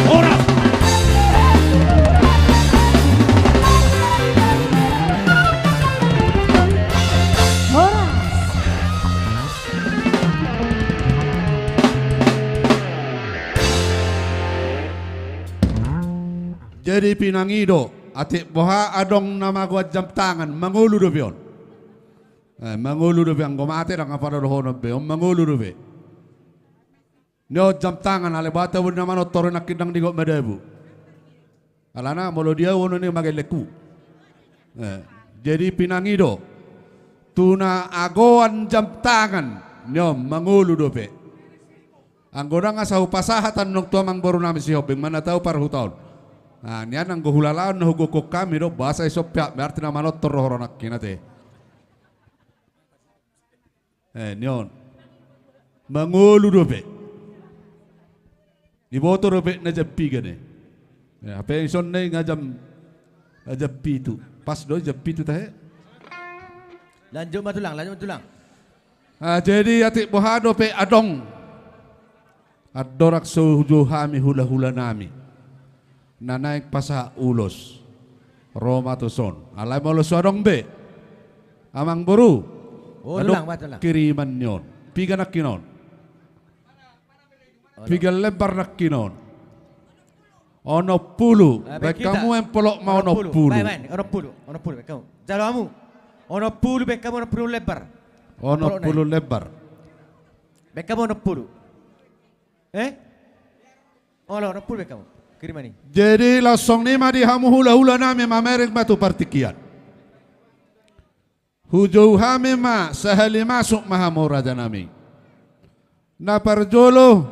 Horas. Horas. Jadi pinangido, atik boha adong na magoan jam tangan, mangolu dope on. Eh, mangolu dope, anggo mate ndang na pala dohonon be, on mangolu dope. Ni on jam tangan, alai boha tabo ni na manortor nangkin, ndang digot madabu. Alana molo di au ono ni magellengku. Eh, jadi pinangido, tu na agoan jam tangan, ni on mangolu dope. Anggo ndang asa hupasahat annon tu amangboru nami Sihombing, manat au parhuta on. Nah, nian anggo hulalaon na hugokhon hami do, boasa ison pe hami, artina manortor do ho nangkin ate. Eh, ni on. Mangolu dope. Diboto dope na jam piga ni. Ya, hape ison ni nga jam, nga jam pitu. Pas do jam pitu tahe. Lanjut ma tulang, lanjut ma tulang. Ah, jadi atik boha dope adong andorang so hujou hami hulahula nami na naeng pasahat ulos, ro ma tuson. Alai molo so adong be, amangboru, oh, adong tulang, bah, tulang, kiriman ni on. Piga nangkin on? Piga lembar nangkin on? Onom pulu. Ah, baen hita. Baen hamu empolok ma onom pulu. Onom pulu. Baen, baen, onom pulu, onom pulu, baen hamu. Jalo hamu. Onom pulu, baen hamu onom pulu lembar. Onom pulu lembar. Baen hamu onom pulu. Eh? Olo, onom pulu baen hamu. Kiriman i. Jadi laos songon i ma di hamu hulahula nami, mamereng ma tu partingkian. Hujou hami ma, sahali masuk ma hamu raja nami. Na parjolo,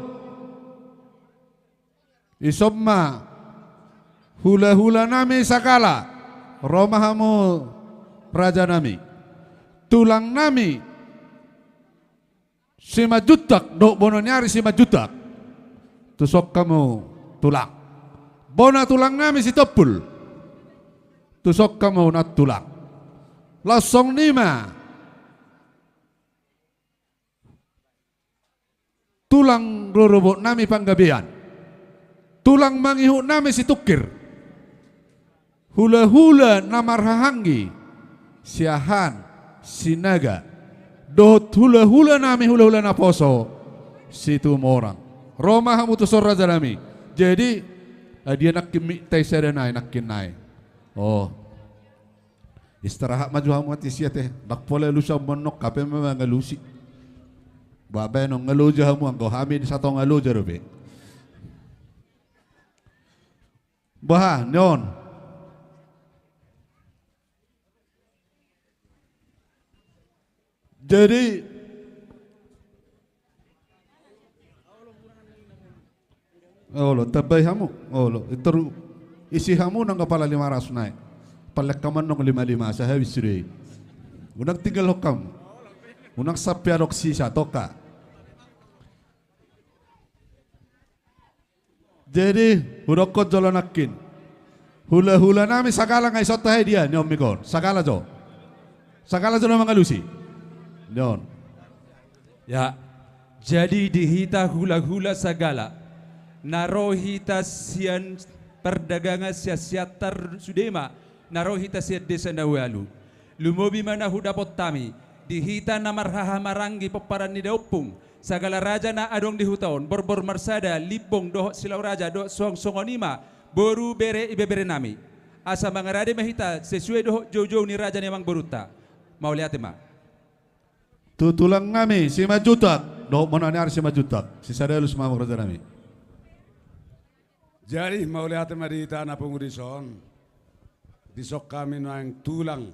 ison ma hulahula nami sagala, ro ma hamu raja nami. Tulang nami Simanjuntak dohot bona ni ari Simanjuntak. Tuson hamu tulang. Bona tulang nami Sitompul. Tuson hamu na tulang. Laos songon i ma tulang rorobot nami Panggabean. Tulang mangihut nami Situngkir. Hulahula na marhahaanggi Siahaan, Sinaga, dohot hulahula nami, hulahula naposo Situmorang. Ro ma hamu tuson raja nami. Jadi, ah, dia nangkin mik tai sada nai, nangkin nai. Oh. Istirahat ma jo hamu ate sia ate. Ndang pola lusa monok, hape ma mangalusi. Babaen on nga loja hamu, anggo hami di satonga loja dope. Bah, ni on. Jadi, olo, tambai hamu, olo, itoru isi hamu nang kepala lima ratus nai. Palek hamu nang lima lima, asa habis sude i. Unang tinggalhon hamu. Unang sampe adong sisa, toka. Jadi, hudokkon jolo nangkin. Hulahula nami sagala nga ison tahe dia, ni on mik on. Sagala jo. Sagala jo na mangalusi. Ni on. Ya. Jadi di hita hulahula sagala, na ro hita sian pardagangan sian Siantar sude ma, na ro hita sian desa na ualu. Lumobi ma na hudapot hami, di hita na marhaha maranggi pomparan ni daompung, sagala raja na adong di huta on, borbor marsada, limbong dohot silau raja, dohot suang songon i ma, boru bere ibebere nami. Asa mangarade ma hita sesuai dohot joujou ni raja ni amangborunta. Mauliate ma. Tu tulang nami Simanjuntak dohot bona ni ari Simanjuntak. Sisada ulos ma hamu raja nami. Jadi, mauliate ma di hita na pungu dison. Dison hami nuaeng tulang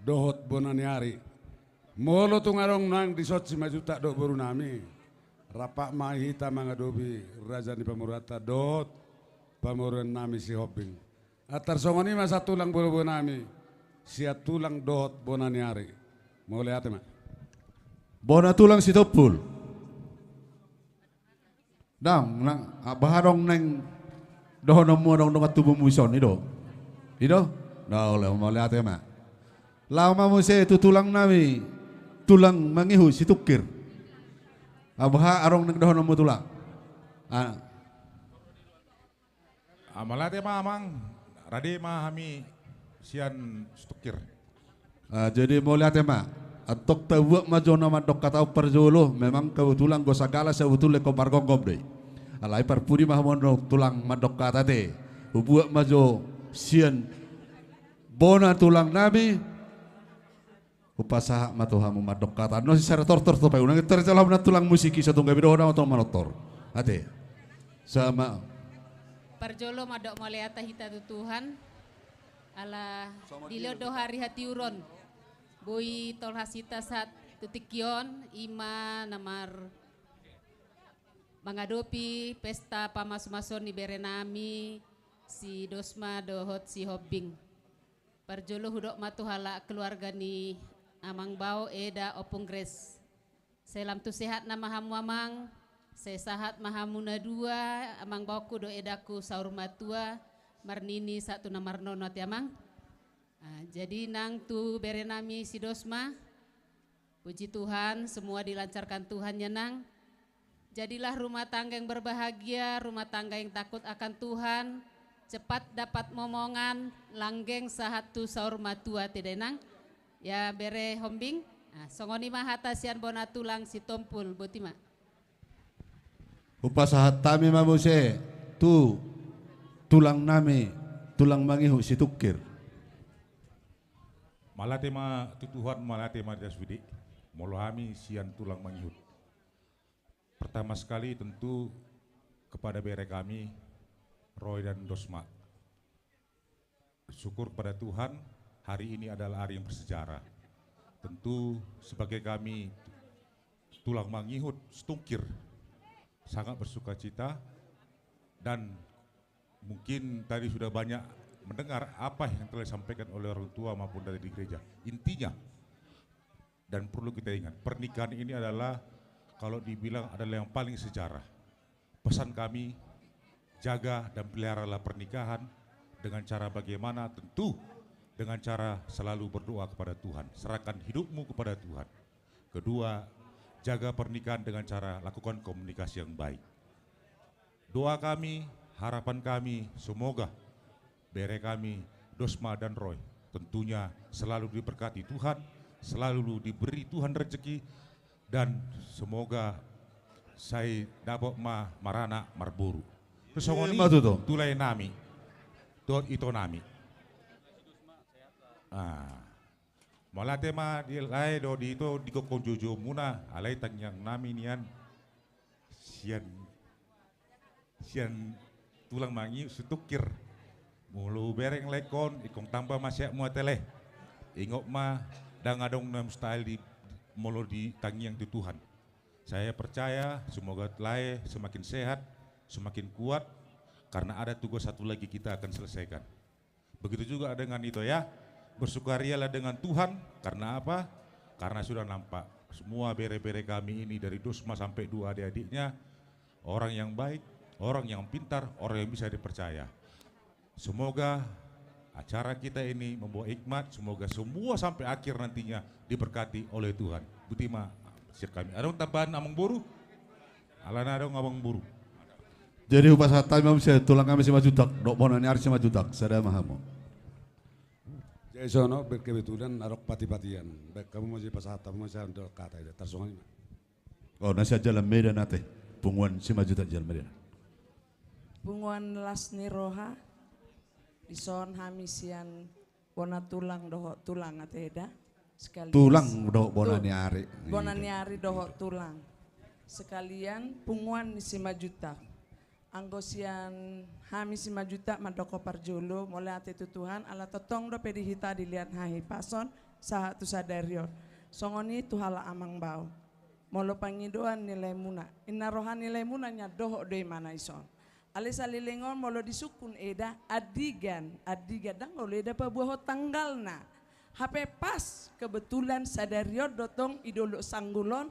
dohot bona ni ari. Molo tung adong nuaeng dison Simanjuntak dohot boru nami, rap ma hita mangadopi raja ni pamoruonta dohot pamoruon nami Sihombing. Antar songon i ma sian tulang boru nami, sian tulang dohot bona ni ari. Mauliate ma. Bona tulang Sitompul. Ndang, nang, ah, bah adong naeng dohononmu adong dongan tubummu dison, i do? I do? Ndang, olo, mauliate ma. Laho ma muse tu tulang nami, tulang mangihut Situngkir. Boha adong na dohononmu tulang? Ah. Ah, mauliate ma amang, rade ma hami sian Situngkir. Ah, jadi mauliate ma. Antong tabuat ma jo na mandok hata on parjolo, memang kebetulan do sagala sebetulna ingkon margomgom do i. Alai parpudi ma hamu annon tulang mandok hata ate. Hubuat ma jo sian bona tulang nami. Hupasahat ma tu hamu mandok hata. Annon sisada tortor tu panggung. Nang tortor jalo hamu na tulang musik i, so tung gabe dohot hamu antong manortor. Ate. Sama. Parjolo mandok mauliate hita tu Tuhan. Ala dilehon do hami hatiuron. Boi tolhas hita sahat tu tingki on, i ma na mar-, mangadopi pesta pamasumasuon ni bere nami si Dosma dohot si Hombing. Parjolo hudok ma tu halak keluarga ni amang bao, eda, ompung Grace. Sai lam tu sehatna ma hamu amang, sai sahat ma hamu na dua, amang baoku dohot edangku saur matua, marnini sahat tu na marnono ate amang. Ah, jadi nang tu bere nami si Dosma, puji Tuhan, semua dilancarkan Tuhan ya nang. Jadilah rumah tangga yang berbahagia, rumah tangga yang takut akan Tuhan, cepat dapat momongan, langgeng sahat tu saur matua ate da inang. Ya bere Hombing. Ah, songon i ma hata sian bona tulang Sitompul, boti ma. Hupasahat hami ma muse tu tulang nami, tulang mangihut Situngkir. Mauliate ma tu Tuhan, mauliate ma di atas sude. Molo hami sian tulang mangihut, pertama sekali tentu kepada bere kami, Roy dan Dosma. Syukur kepada Tuhan, hari ini adalah hari yang bersejarah. Tentu sebagai kami tulang mangihut Situngkir, sangat bersukacita, dan mungkin tadi sudah banyak mendengar apa yang telah disampaikan oleh orang tua maupun dari di gereja. Intinya, dan perlu kita ingat, pernikahan ini adalah, kalau dibilang, adalah yang paling sejarah. Pesan kami, jaga dan peliharalah pernikahan dengan cara bagaimana? Tentu dengan cara selalu berdoa kepada Tuhan, serahkan hidupmu kepada Tuhan. Kedua, jaga pernikahan dengan cara lakukan komunikasi yang baik. Doa kami, harapan kami, semoga bere kami, Dosma dan Roy, tentunya selalu diberkati Tuhan, selalu diberi Tuhan rezeki, dan semoga sai dapot ma maranak marboru. Songon i ma tutu tu lae nami, dohot ito nami. Ah. Mauliate ma di lae dohot di ito, di gokhon joujou muna, alai tangiang nami nian sian, sian tulang mangihut Situngkir. Molo hubereng laengkon, ingkon tamba ma sehatmu ate lae. Ingot ma, ndang adong na mustahil di, molo di tangiang tu Tuhan. Saya percaya, semoga lae semakin sehat, semakin kuat, karena ada tugas satu lagi kita akan selesaikan. Begitu juga dengan ito ya. Bersukarialah dengan Tuhan. Karena apa? Karena sudah nampak semua bere-bere kami ini, dari Dosma sampai dua adik-adiknya, orang yang baik, orang yang pintar, orang yang bisa dipercaya. Semoga acara kita ini membawa hikmat, semoga semua sampai akhir nantinya diberkati oleh Tuhan. Boti ma sian hami. Adong tambahan amangboru? Alana adong amangboru. Jadi hupasahat hami ma muse tu tulang nami Simanjuntak, dohot bona ni ari Simanjuntak, sada ma hamu. Jadi songon on, berkebetulan adong pati-patian. Baen hamu ma, jadi pasahat hamu ma sian dolok hata i da, tarsongon i ma. Oh, na sian Jalan Medan ate, punguan Simanjuntak Jalan Medan. Punguan las ni roha, dison hami sian bona tulang dohot tulang ate da. Sekalian tulang dohot bona ni ari. Bona ni ari dohot tulang. Sekalian punguan ni Simanjuntak. Anggo sian hami Simanjuntak mandok parjolo, mauliate tu Tuhan, ala tongtong dope di hita dilehon hahipason, sahat tu sadari on. Songon i tu halak amang bao. Molo pangidoan ni laemuna, ninna roha ni laemuna nian dohot do imana ison. Alai saleleng on molo disungkun eda, andigan, andigan, ndang olo eda paboahon tanggalna. Hape pas kebetulan sadari on do tong di Dolok Sanggul on,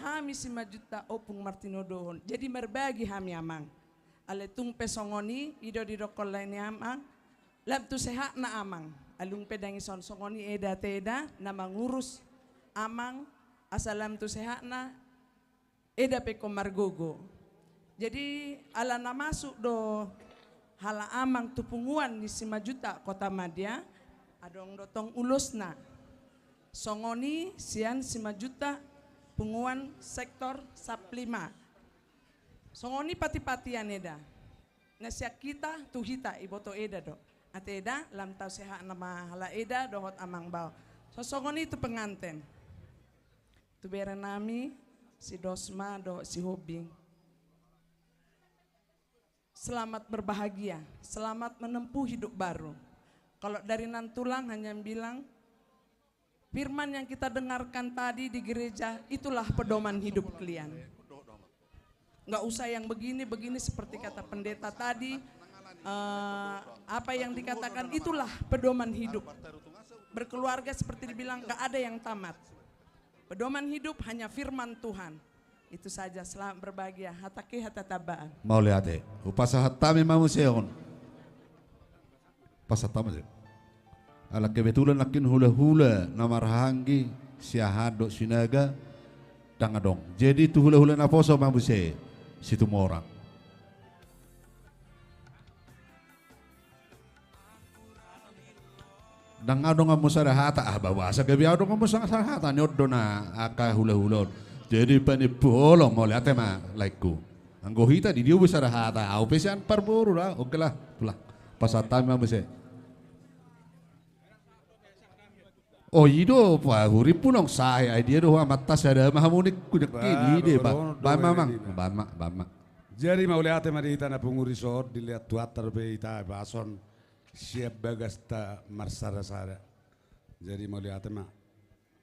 hami Simanjuntak ompung martinodohon. Jadi marbagi hami amang. Alai tung pe songon i, i do didokkon lae ni amang, lam tu sehatna amang. Alung pe dang dison, songon i eda, ate eda, na mangurus amang asa lam tu sehatna, eda pe ingkon margogo. Jadi ala na masuk do halak amang tu punguan ni Simanjuntak Kotamadya, adong do tong ulosna. Songon i sian Simanjuntak punguan sektor Sap lima. Songon i pati-patian eda. Na sian hita tu hita, iboto eda do. Ate eda, lam tau sehatna ma halak eda dohot amang bao. So songon i tu penganten. Tu bere nami, si Dosma dohot si Hombing. Selamat berbahagia, selamat menempuh hidup baru. Kalau dari nantulang hanya bilang, firman yang kita dengarkan tadi di gereja, itulah pedoman hidup kalian. Nggak usah yang begini-begini seperti kata pendeta tadi, eh, apa yang dikatakan, itulah pedoman hidup. Berkeluarga seperti dibilang, nggak ada yang tamat. Pedoman hidup hanya firman Tuhan. Itu saja, selamat berbahagia. Hata ke hata tabaan. Mauliate. Hupasahat hami ma muse on. Pasahat hami muse. Ala kebetulan nangkin hula-hula na marhahaanggi, Siahaan dohot Sinaga, dang adong. Jadi tu hula-hula naposo ma muse, Situmorang. Dang adong hamu sada hata, ah, bahasa gabe adong hamu sada hata, ni on do na angka hula-hula on. Jadi panimpu holong, mauliate ma laengku. Anggo hita di dia be sada hata, au pe sian parboru da, oke lah, tulang. Pasahat hami ma muse. O, i do, pahurimpu naung sae, ai dia do amanta sada ma hamu ningku nangkin, i do, ba, ba, mamang, ba, ma, ba, ma. Jadi mauliate ma di hita na pungu dison, dilehon Tuhanta dope hita bason sian bagasta marsada-sada. Jadi mauliate ma.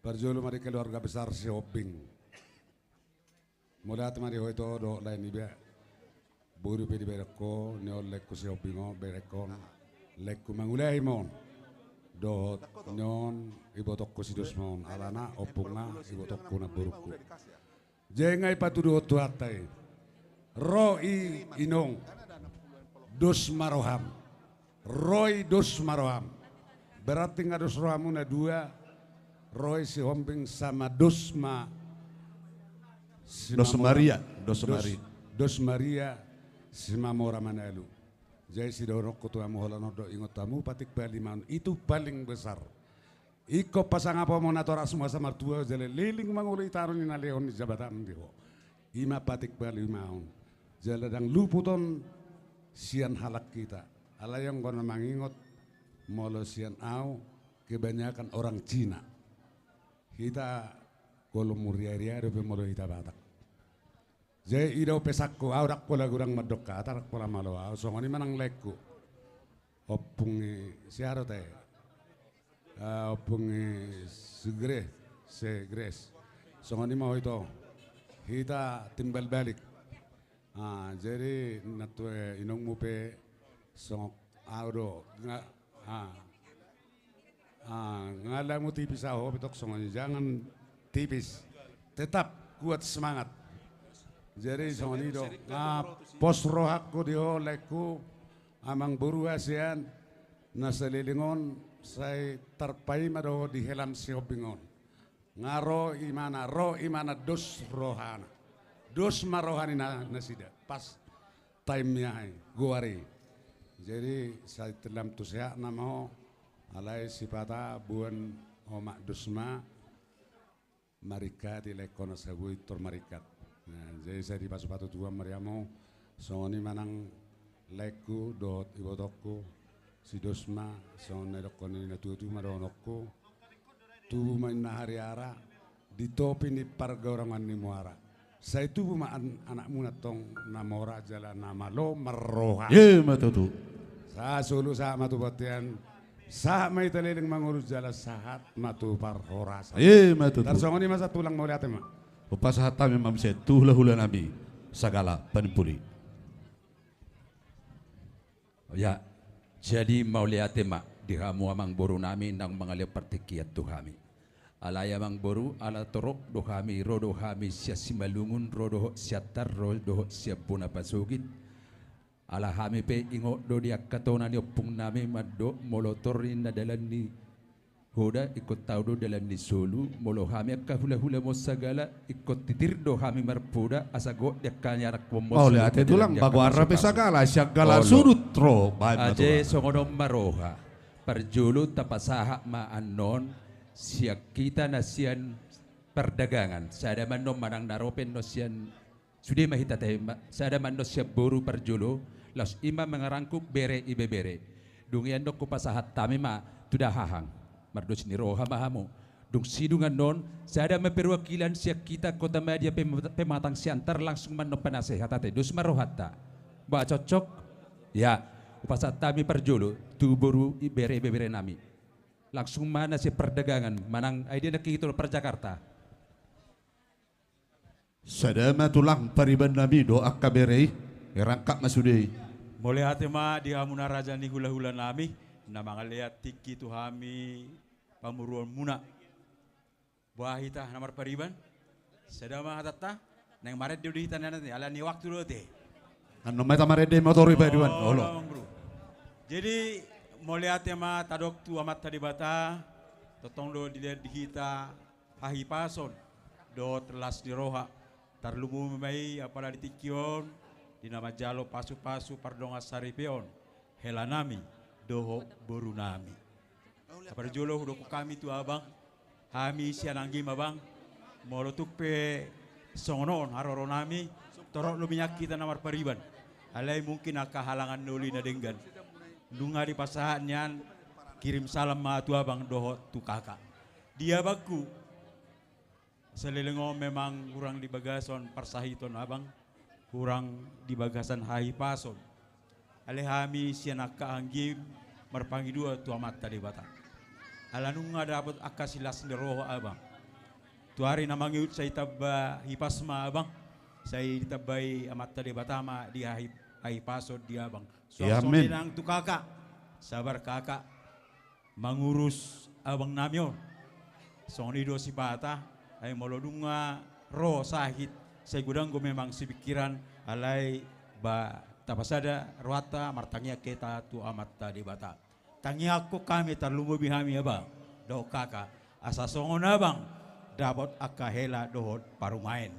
Parjolo ma di keluarga besar Sihombing. Mauliate ma di ho ito dohot lae niba. Boi dope dibereng ho, ni on laengku Sihombing on, bereng ho laengku Mangulahi ma on. Dohot ni on ibotongku si Dosma on, alana ompungna ibotongku namborungku. Jadi nga ipatuduhon Tuhanta i. Ro i inong, dos ma roham. Ro i dos ma roham. Berarti nga dos rohamuna dua, ro i Sihombing sama Dosma, Simamora. Dos Maria, Dos Maria. Dos Maria, Simamora Manalu. Jadi sidohononku tu hamu holan on do, ingot hamu patik bali ma on, itu paling besar. Ingkon pasangap hamu natorasmu asa martua jala leleng mangolu i tano ni na lehon ni jabatanmu di ho. I ma patik bali ma on. Jala dang luput on sian halak hita. Alai anggo na mangingot, molo sian au, kebanyakan orang Cina. Hita kolom muriaria dope molo hita Batak. Jadi i do pesanku, au dang pola godang mandok hata, dang pola malo au, songon i ma nang laengku. Ompung i siaro te. Ah, ompung i Segre, Segres. Songon i ma ho ito. Hita timbal balik. Ah, jadi nantu, eh, inongmu pe songon au do. Nga, ah. Ah, nga lamu tipis au, ho pe tong songon i, jangan tipis. Tetap kuat semangat. Jadi songon i do, ah, pos rohangku di ho laengku, amangboru, hasian na saleleng on, sai tarpaima do ho di helam Sihombing on. Nga ro imana, ro imana dos rohana. Dos ma roha ni na, nasida. Pas time ni aha i, goar i. Jadi, sai lam tu sehatna ma ho, alai sipata boan omak dos ma, maringkat i laengkon asa boi tor maringkat. Nah, jadi sai dipasupasu Tuhan ma di hamu, songon i ma nang laengku dohot ibotongku, si dos ma, songon na nidokkon ni na tuatua ma dohononku, tubu ma inna hariara, di topi ni pargarongan ni muara. Sai tubu ma an-, anakmuna tong na mora jala na malo marroha. I ma tutu. Sahat solu sahat ma tu bontean, sahat ma hita leleng mangolu jala sahat ma tu parhorasan. I ma tutu. Tarsongon i ma sahat tulang, mauliate ma. Hupasahat hami ma muse tu hulahula nami sagala panimpuli. Ya, jadi mauliate ma di hamu amangboru nami naung mangalehon partingkian tu hami. Alai amangboru, ala torop do hami, ro do hami sian Simalungun, ro dohot Siantar, ro dohot sian bona pasogit. Ala hami pe ingot do di angka tona ni ompung nami mandok molo tor ninna dalan ni hoda ingkon tau do dalan ni solu, molo hami angka hula-hula mon sagala ingkon titir do hami marpoda asa gok di angka ni anak mon. Mauliate tulang, bagoan rape sagala sian gala sudut ro baen ma tulang. Aje songon on ma roha. Parjolo tapasahat ma annon sian hita na sian pardagangan. Sada ma annon manang na ro pe annon sian sude ma hita tahe ma sada ma annon sian boru parjolo. Laos i ma mangarangkup bere ibebere. Dung i annon hupasahat hami ma tu dahahang. Mardos ni roha ma hamu. Dung sidung annon sada ma perwakilan sian hita Kota Madya Pem-, Pematang Siantar langsung ma annon penasehat ate. Dos ma rohanta. Ba cocok? Ya. Hupasahat hami parjolo tu boru i bere ibebere nami. Langsung ma na sian pardagangan manang ai dia na hita do par Jakarta. Sada ma tulang pariban nami dohot angka bere i. Rangkap ma sude i. Mauliate ma di hamu na raja ni hula-hula nami na mangalehon tingki tu hami pamoruon muna. Boha hita na marpariban? Sada ma hatanta. Naeng marende do hita na nanti ala ni waktu do te. Annon ma hita marende motor i pariban. Olo. Jadi mauliate ma tadok tu Amanta Debata. Tongtong do dilehon di hita hahipason dohot las ni roha. Tarlumobi ma i apala di tingki on di na manjalo pasu-pasu pardongan saripeon hela nami dohot boru nami. Parjolo hudok hami tu abang, hami sian anggim abang, molo tung pe songon on haroro nami, torop do mian hita na marpariban. Alai mungkin angka halangan na uli na denggan. Nunga dipasahat nian, kirim salam ma tu abang dohot tu kakak. Di abangku, saleleng on memang hurang di bagasan parsahiton abang, hurang di bagasan hahipason. Alai hami sian angka anggim marpangidoan tu Amanta Debata. Ala nunga dapot angka silas ni roha abang. Tu ari na mangihut sai tamba hipas ma abang, sai ditambai Amanta Debata ma di hahi-, hahipason di abang. Suang songon i nang tu kakak, sabar kakak mangurus abang nami on. Songon i do sipata, ai molo dung ro sahit, sai godang do memang sipingkiran, alai ba tapasada rohanta martangiang hita tu Amanta Debata. Tangiangkon hami tarlumobi hami abang dohot kakak, asa songon abang dapot angka hela dohot parumaen.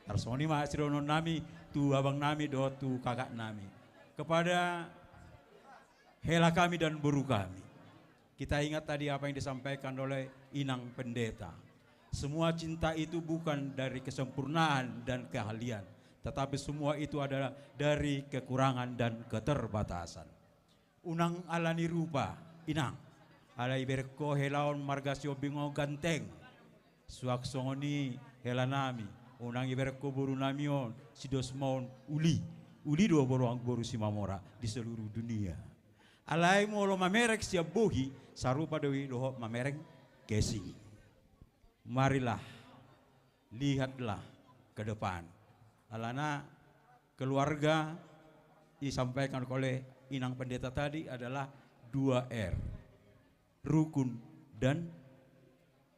Tarsongon i ma sidohonon nami tu abang nami dohot tu kakak nami. Kepada hela kami dan boru kami. Kita ingat tadi apa yang disampaikan oleh Inang Pendeta. Semua cinta itu bukan dari kesempurnaan dan keahlian, tetapi semua itu adalah dari kekurangan dan keterbatasan. Unang ala ni rupa, Inang. Alai ibereng ho hela on marga Sihombing on ganteng. Suang songon i hela nami, unang ibereng ho boru nami on, si Dosma on uli. Uli do boru, boru Simamora di seluruh dunia. Alai molo mamereng sian bohi, sarupa do i dohot mamereng casing. Marilah, lihatlah ke depan. Alana keluarga disampaikan oleh Inang Pendeta tadi adalah dua R. Rukun dan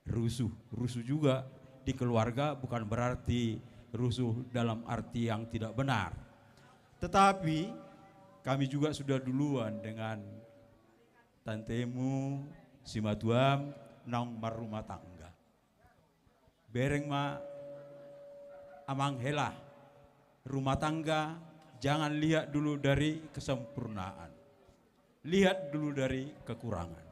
rusuh. Rusuh juga di keluarga bukan berarti rusuh dalam arti yang tidak benar. Tetapi kami juga sudah duluan dengan tantemu, simatuam naung marrumah tangga. Bereng ma amang hela, rumah tangga jangan lihat dulu dari kesempurnaan. Lihat dulu dari kekurangan.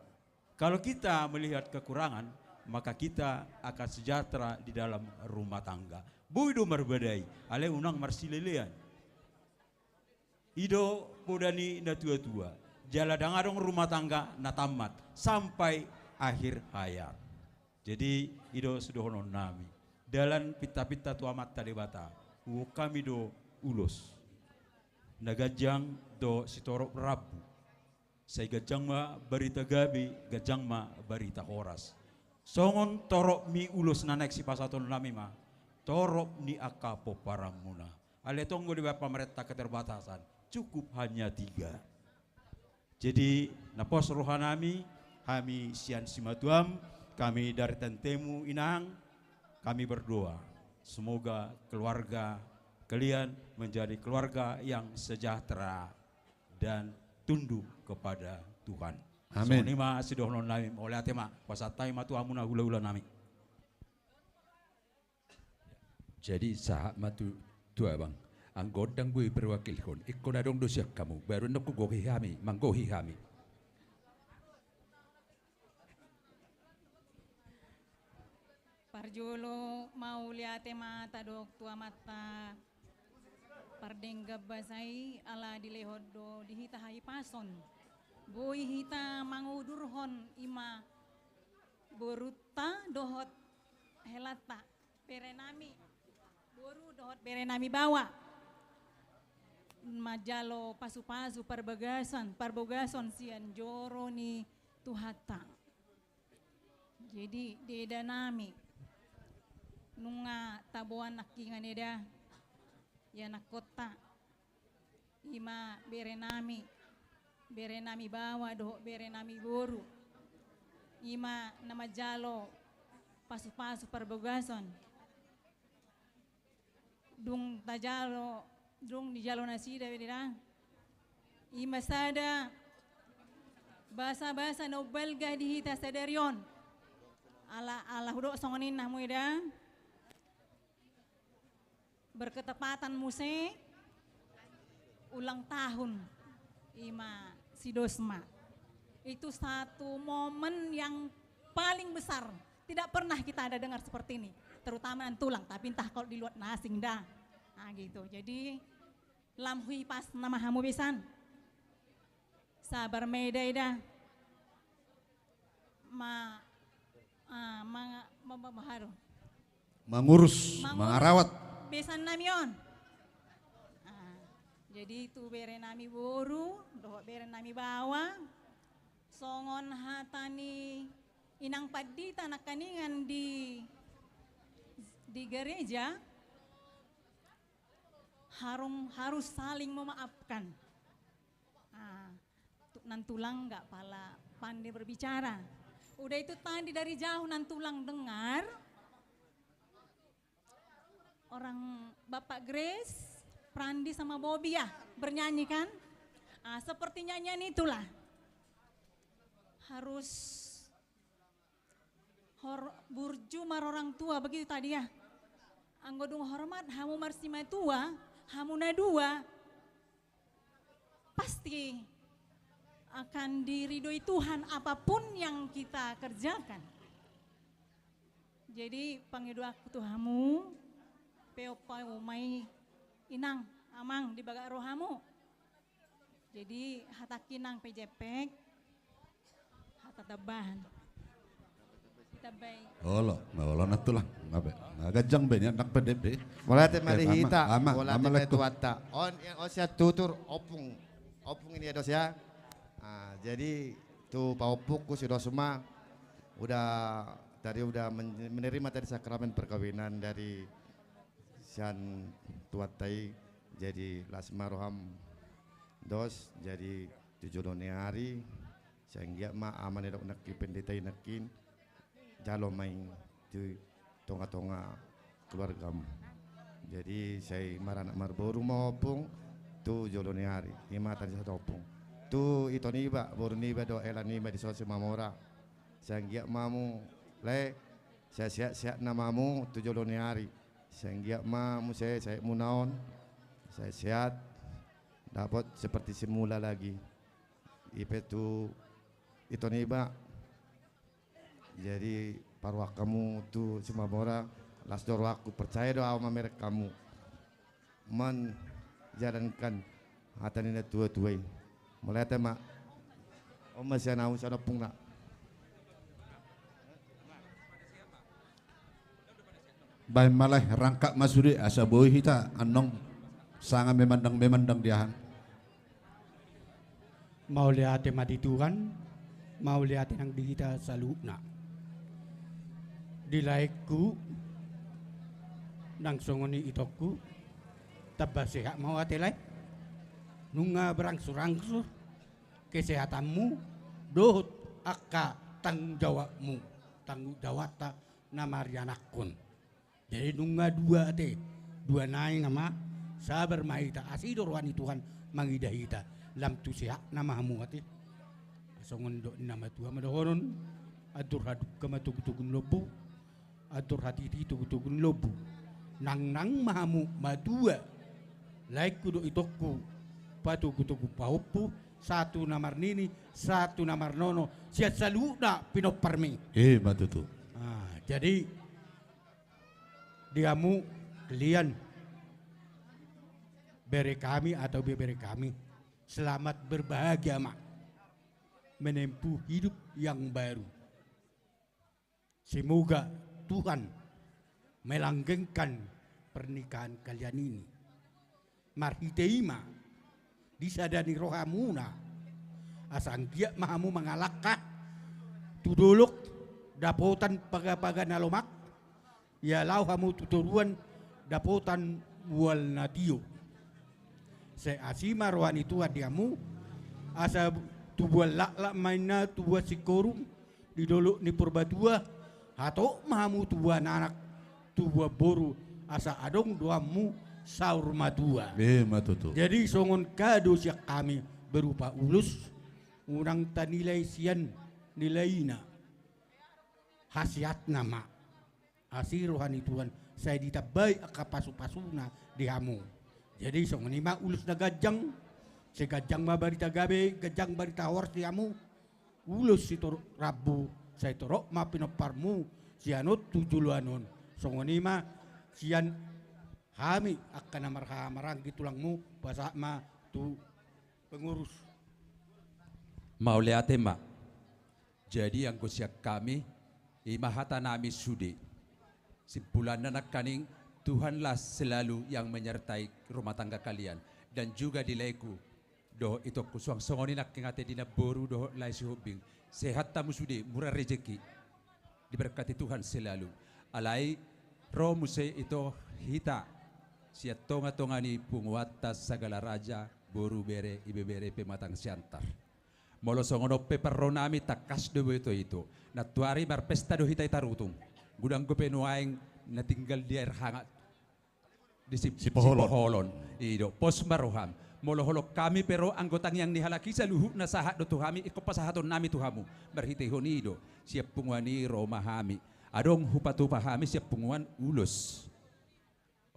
Kalau kita melihat kekurangan, maka kita akan sejahtera di dalam rumah tangga. Boi do marbadai, alai unang marsilelean. I do poda ni natua-tua. Jala ndang adong rumah tangga na tamat sampai akhir hayat. Jadi i do sidohonon nami. Dalan pinta-pinta tu Amanta Debata. Huboan hami do ulos na ganjang dohot sitorop rambu. Sai ganjang ma barita gabe, ganjang ma barita horas. Songon torop ni ulos na naeng sipasahaton nami ma, torop ni angka pomparanmuna. Alai tong do dibaen pamarenta keterbatasan, cukup hanya tiga. Jadi na pos roha nami, hami sian simatuam, kami dari tantemu Inang, kami berdoa semoga keluarga kalian menjadi keluarga yang sejahtera. dan tunduk kepada Tuhan. Amin. Songon i ma sidohonon nami, mauliate ma, pasahat hami ma tu hamu na hulahula nami. Jadi sahat ma tu, tu abang. Anggo ndang boi perwakilhon, ingkon adong do sian hamu, baru annon hugohi hami, manggohi hami. Parjolo mauliate ma tadok tu Amanta pardenggan basa i ala dilehon do di hita hahipason. Boi hita mangudurhon i ma borunta dohot helanta, berenami boru dohot berenami baoa, manjalo pasupasu parbagason, parbogason sian joro ni Tuhanta. Jadi, di eda nami, nunga taboan nangkiningan eda, ianakhonta, i ma berenami, berenami baoa dohot berenami boru, i ma na manjalo pasupasu parbogason. Dung tajalo, dung dijalo nasida be da, i ma sada basabasa na umbalga di hita sadari on. Ala, ala hudok songon i na hamu eda, berketepatan muse ulang tahun i ma si Dosma. Itu satu momen yang paling besar. Tidak pernah kita ada dengar seperti ini, terutama nantulang, tapi entah kalau di luar na asing da. Nah, gitu. Jadi, lam huhipas nama hamu besan. Sabar ma eda, eda. Ma, ah, ma, ma, ma, ma, haru. Mangurus, mangurus, mangarawat besan nami on. Ah, jadi tu berenami boru dohot berenami baoa, songon hata ni inang pandita nangkiningan di, di gereja, harung, harus saling memaafkan. Ah, tu-, nantulang nggak pala pandai berbicara. Udah itu tadi dari jauh nantulang dengar orang Bapak Grace, Prandi sama Bobi ya, bernyanyi kan? Ah, seperti nyanyian itulah. Harus hor-, burju marorang tua, begitu tadi ya. Anggo dung hormat hamu marsimatua, hamu na dua, pasti akan diridoi Tuhan apapun yang kita kerjakan. Jadi, pangidoanku tu hamu, peopao ma i inang, amang, di bagak rohamu. Jadi, hatangki nang pe jempek, hata tambahan. Ditambai. Olo, ma olo nantulang. Nga be, nga ganjang be nian nang pe be. Mauliate ma di hita, mauliate ma di Tuhanta. On, on sian tutur, ompung. Ompung i, dos ya. Ah, jadi, tu paompungku si Dosma, udah, tadi udah men-, menerima tadi sakramen perkawinan dari sian Tuhanta i, jadi las ma roham, dos, jadi tu jolo ni ari, sai anggiat ma aha ma nidok nangkin pendeta i nangkin, jalo ma i tu tonga-tonga keluargamu. Jadi, sai maranak marboru ma ompung tu jolo ni ari, i ma tadi sahat ompung. Tu ito niba, boru niba dohot hela niba di son Simamora. Sai anggiat ma hamu, lae, sai sehat-sehat nama hamu tu jolo ni ari. Sai anggiat ma muse, sai muna on, sai sehat, dapot seperti semula lagi. I pe tu ito niba. Jadi, parrohahon hamu tu Simamora, las do rohangku, percaya do au mamereng hamu manjalankan hata ni natua-tua i. Mauliate ma. On ma sian au, sian ompungna. Baen ma lae, rangkap ma sude, asa boi hita annon sanga memandang-memandang di aha. Mauliate ma di Tuhan, mauliate nang di hita saluhutna. Di laengku, nang songon i itongku, tamba sehat ma ho ate lae. Nunga berangsur-angsur kesehatanmu, dohot angka tanggung jawabmu, tanggung jawabta na marianakhon. Jadi nunga dua ate, dua nai nama, sabar ma hita, asi do roha ni Tuhan mangida hita. Lam tu sehatna ma hamu ate. Songon dok ni na matua ma dohonon, andor hadungka ma togutogu ni lombu, andor hatiti togutogu ni lombu. Nangnang ma hamu matua, laengku dohot itongku, patogutogu pahompu, sahat tu na marnini, sahat tu na marnono, sian saluhutna pinomparmi. Ima tutu. Ah, jadi di hamu kalian, bere kami atau ibebere kami, selamat berbahagia ma, menempuh hidup yang baru. Semoga Tuhan melanggengkan pernikahan kalian ini. Marhite i ma disada ni rohamuna, asa anggiat ma hamu mangalangka tu dolok dapotan pagapaga na lomak, ia laho hamu tu toruan dapotan mual na tio. Sai asi ma roha ni Tuhan di hamu, asa tubuan laklak ma inna tubuan singkoru di dolok ni Purbatua, hatop ma hamu tubuan anak, tubuan boru, asa adong do hamu saur matua. Ima tutu. Jadi songon kado sian hami berupa ulos, unang tanilai sian nilaina, hasehatna ma. Asi roha ni Tuhan, sai ditambai angka pasupasuna di hamu. Jadi songon i ma ulos na ganjang, sai ganjang ma barita gabe, ganjang barita horas di hamu. Ulos sitorop rambu, sai torop ma pinomparmu sian on tu joloan on. Songon i ma sian hami angka na marhaha maranggi tulangmu, pasahat ma tu pengurus. Mauliate ma. Jadi anggo sian hami, ima hatanami sude. Simpulanna nangkaning, Tuhanlah selalu yang menyertai rumah tangga kalian. Dan juga di laengku dohot itongku, suang songon i nangkin ate di namboru dohot lae Sihombing. Sehat hamu sude, murah rejeki. Diberkati Tuhan selalu. Alai ro muse ito hita sian tongatonga ni punguanta Sagala Raja, boru, bere, ibebere, pematang siantar. Molo songon on pe parronami, tangkas do boto ito. Nantuari marpesta do hita i tarutung. Godang dope nuaeng na tinggal di air hangat di Sip-, Sipoholon. Sipoholon. I do, pos ma roham. Molo holong hami pe ro anggo tangiang ni halak i, saluhutna sahat do tu hami, ingkon pasahatonnami tu hamu. Marhitehon i do, sian punguan i ro ma hami. Adong hupatupa hami sian punguan ulos.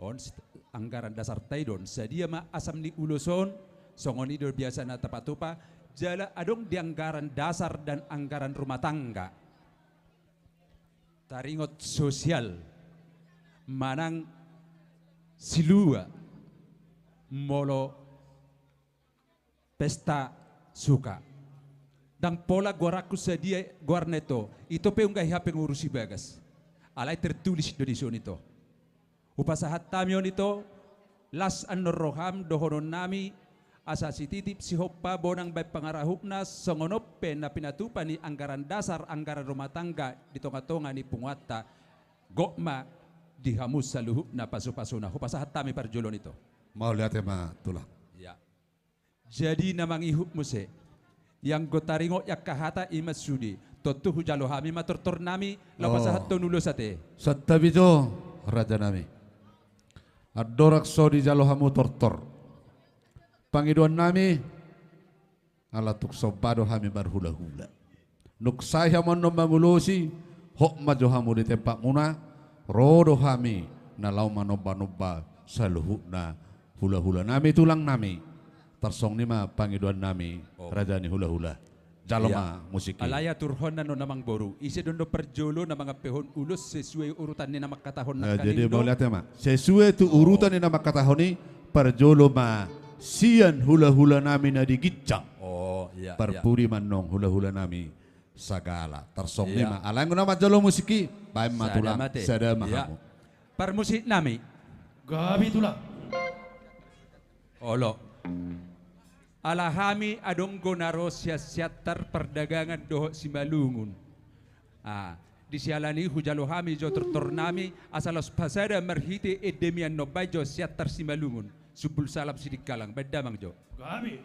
On sit-, anggaran dasarta i do on. Sadia ma asam ni ulos on, songon i do biasana tapatupa, jala adong di anggaran dasar dan anggaran rumah tangga. Taringot sosial manang silua molo pesta suka. Ndang pola goarhu sadia goarna ito, ito pe unggahi hape ngurus i bagas. Alai tertulis do dison ito. Hupasahat hami on ito, las annon roham dohononnami, asa sititip sihompa bonang baen pangarahutna, songon on pe na pinatupa ni anggaran dasar, anggaran rumah tangga di tongatonga ni punguanta, gok ma di hamu saluhutna pasupasuna. Hupasahat hami parjolo on ito. Mauliate ma tulang. Ya. Jadi na mangihut muse. Ianggo taringot i angka hata, ima sude. Tontu hujalo hami ma tortornami, laho pasahathon ulos ate. Santabi jo, rajanami. Andorang so dijalo hamu tortor, pangidoannami, ala tung somba do hami marhulahula. Dung sae hamu annon mangulosi, hot ma jo hamu di tempatmuna, ro do hami na laho manombanomba saluhutna hulahulanami, tulangnami. Tarsongon i ma pangidoannami, raja ni hulahula. Jalo ma musik i. Alai aturhon annon amangboru, ise do annon parjolo na mangampehon ulos sesuai urutan ni na mangkatahon nangkaning do. Jadi mauliate ma. Sesuai tu urutan ni na mangkatahon i, parjolo ma sian hulahulanami na di ginjang. Parpudi ma annon hulahulanami. Sagala. Tarsongon i ma. Alai anggo na manjalo musik i, baen ma tulang. Sada ma hamu. Parmusiknami. Gabe tulang. Olo. Ala hami adong do na ro sian Siantar, Pardagangan dohot Simalungun. Ah, di siala ni i hujalo hami jo tortornami, asa laos pasada marhite endemi annon baen jo Siantar Simalungun. Sumbul salam Sidikalang, baen damang jo. Gabe.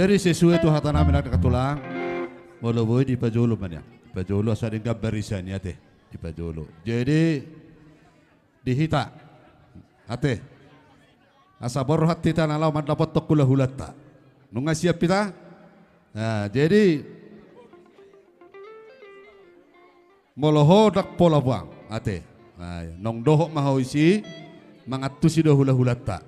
Jadi sesuai tu hata nami nangkin tulang. Molo boi dipajolo ma nian. Dipajolo asa denggan barisan i ate. Dipajolo. Jadi di hita. Ate. Asa borhat hita na laho mandapothon hulahulanta. Nunga siap hita? Nah, jadi molo ho ndang pola buang, ate. Nah, naung dohot ma ho disi, mangantusi do hulahulanta.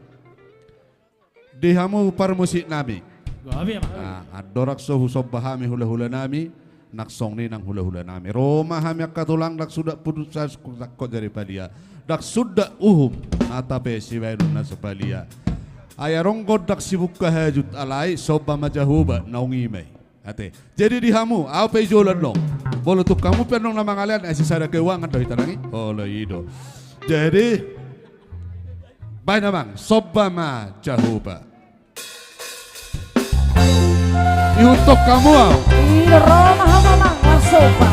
Di hamu parmusik nami. Gabe ma. Nah, andorang so husomba hami hulahula nami, nang songon i nang hulahula nami. Ro ma hami angka tulang, ndang suda putus asa sangkot jari palia. Ndang suda uhum, nata pe sibaenon na so palia. Ai adong gondang sibuka hajut alai, somba ma Jahowa, naung i ma i. Ate. Jadi di hamu, au pe i jolo annon. Molo tung hamu pe annon na mangalean, ai sisada keuangan do hita nang i. Olo i do. Jadi, baen amang, somba ma Jahowa. Ihuthon hamu au. Ro ma hamu amang, marsomba.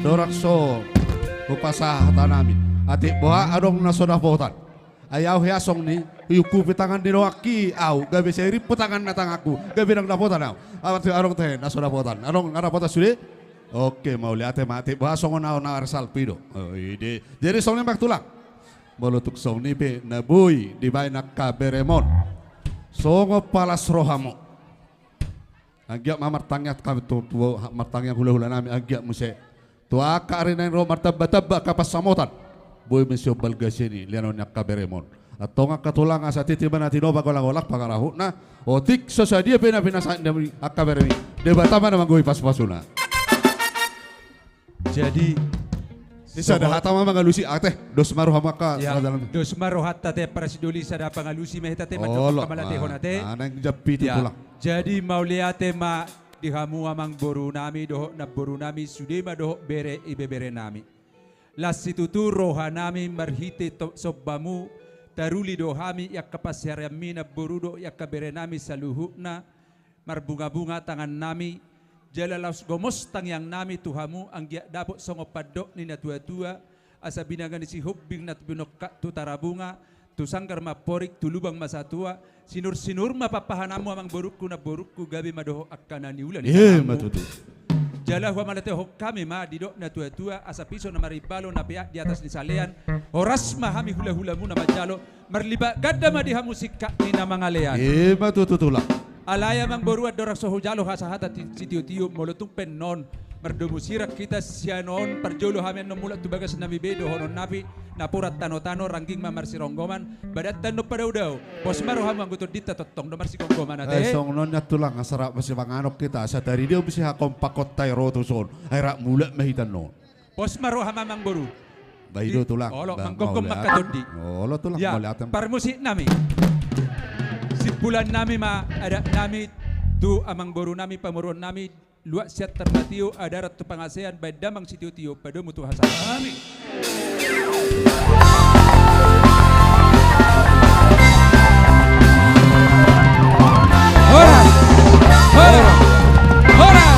Andorang so hupasahat hata nami. Atik boha adong na so dapotan. Ai au hea songon i, iungkupi tangan ni donganki au, gabe sai rimpu tanganna tanganku, gabe ndang dapotan au. Atik adong tahe na so dapotan. Adong na dapotan sude? Oke, mauliate ma, atik boha songon au na marsalpu i do. O, ide. Jadi songon i ma tulang. Molo tung songon i pe na boi dibaen angka beremon. Songon palas rohamu. Anggiat ma martangiang hami tu, tu, martangiang hulahula nami, anggiat muse. Tu angka ari na naeng ro martambatamba angka pansamotan. Boi muse umbalga sian i, lehonon ni angka beremon. Antong angka tulang, asa titi ma na tinopa, golanggolang pangarahutna. Otik so sadia pe na pinasahat ni angka beremi, Debata ma na manggohi pasupasuna. Jadi, di sada hata ma mangalusi ate, dos ma rohamu angka, ya, sada dalam. Dos ma rohanta ate, para sidoli, sada pangalusi ma hita ate, manjou olo, angka malatehon ate. Ah, naeng jampi tu, ya, tulang. Jadi mauliate ma di hamu amangboru nami dohot namboru nami, sude ma dohot bere ibebere nami. Las situtu roha nami marhite to-, sombamu, taruli do hami i angka pansarianmi namboru dohot i angka bere nami saluhutna, marbungabunga tangan nami, jala laos gomos tangiang nami tu hamu anggiat dapot songon pandok ni natuatua, asa binanga ni Sihombing na binongkak tu Tarabunga, tu sanggar ma amporik, tu lubang ma satua, sinursinur ma papahananmu amangborungku namborungku, gabe ma dohot angka na niula ni tanganmu. Ima tutu. Jala huamalatehon hami ma didok natuatua, asa piso na marimbalo na peak di atas ni salean, horas ma hami hulahulamuna manjalo, marlipat ganda ma di hamu singkat ni na mangalean. Ima tutu, tulang. Alai amangboru, andorang so hujalo hasahatan ti-, sitiotio, molo tung pe annon mardomu sirang hita sian on, parjolo hami annon mulak tu bagas nami be dohonon nami, napuran tanotano, rangging ma marsironggoman, badanta annon padaodao, pos ma rohamu anggo tondinta tongtong do marsigomgoman ate. Eh, songon on nian tulang, asa rap masipanganon hita, asa taridihon be sihakompakonta i ro tuson, ai rap mulak ma hita annon. Pos ma roham amangboru. Ba i do tulang. Olo, ba, manggomgom ma angka tondi. Olo tulang, ya, mauliate ma. Parmusik nami. Simpulan nami ma adat nami tu amangboru nami, pamoruon nami, luat sian tarmatio, adaran tu pangasean, baen damang sitiotio, padomu tu hasahatan. Amin. Horas! Horas! Horas!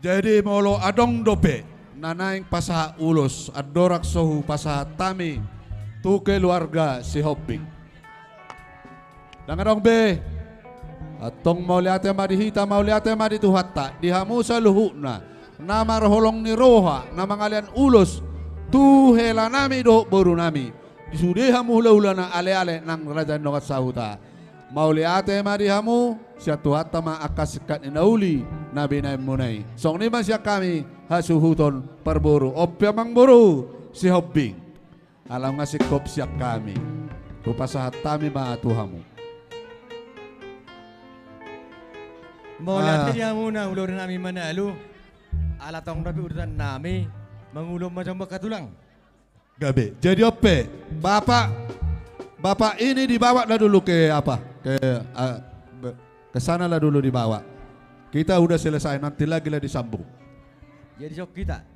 Jadi molo adong dope na naeng pasahat ulos, andorang so hupasahat hami tu keluarga Sihombing. Ndang adong be. Antong mauliate ma di hita, mauliate ma di Tuhanta, di hamu saluhutna na marholong ni roha na mangalean ulos tu hela nami dohot boru nami, di sude hamu hulahula na aleale nang raja ni dongan sahuta. Mauliate ma di hamu, sian Tuhanta ma angka singkat ni na uli na binaenmuna i. Songon i ma sian hami hasuhuton parboru, on pe amangboru Sihombing. Ala nunga singkop sian hami, hupasahat hami ma tu hamu. Mauliate di hamuna hulahula nami Manalu. Ala tong dope urutan nami, mangulon ma jo hamu angka tulang. Gabe. Jadi on pe, Bapak, Bapak ini dibawa lah dulu ke apa? Ke, ah, be-, ke sana lah dulu dibawa. Kita udah selesai, nanti lagi lah disambung. Jadi so hita.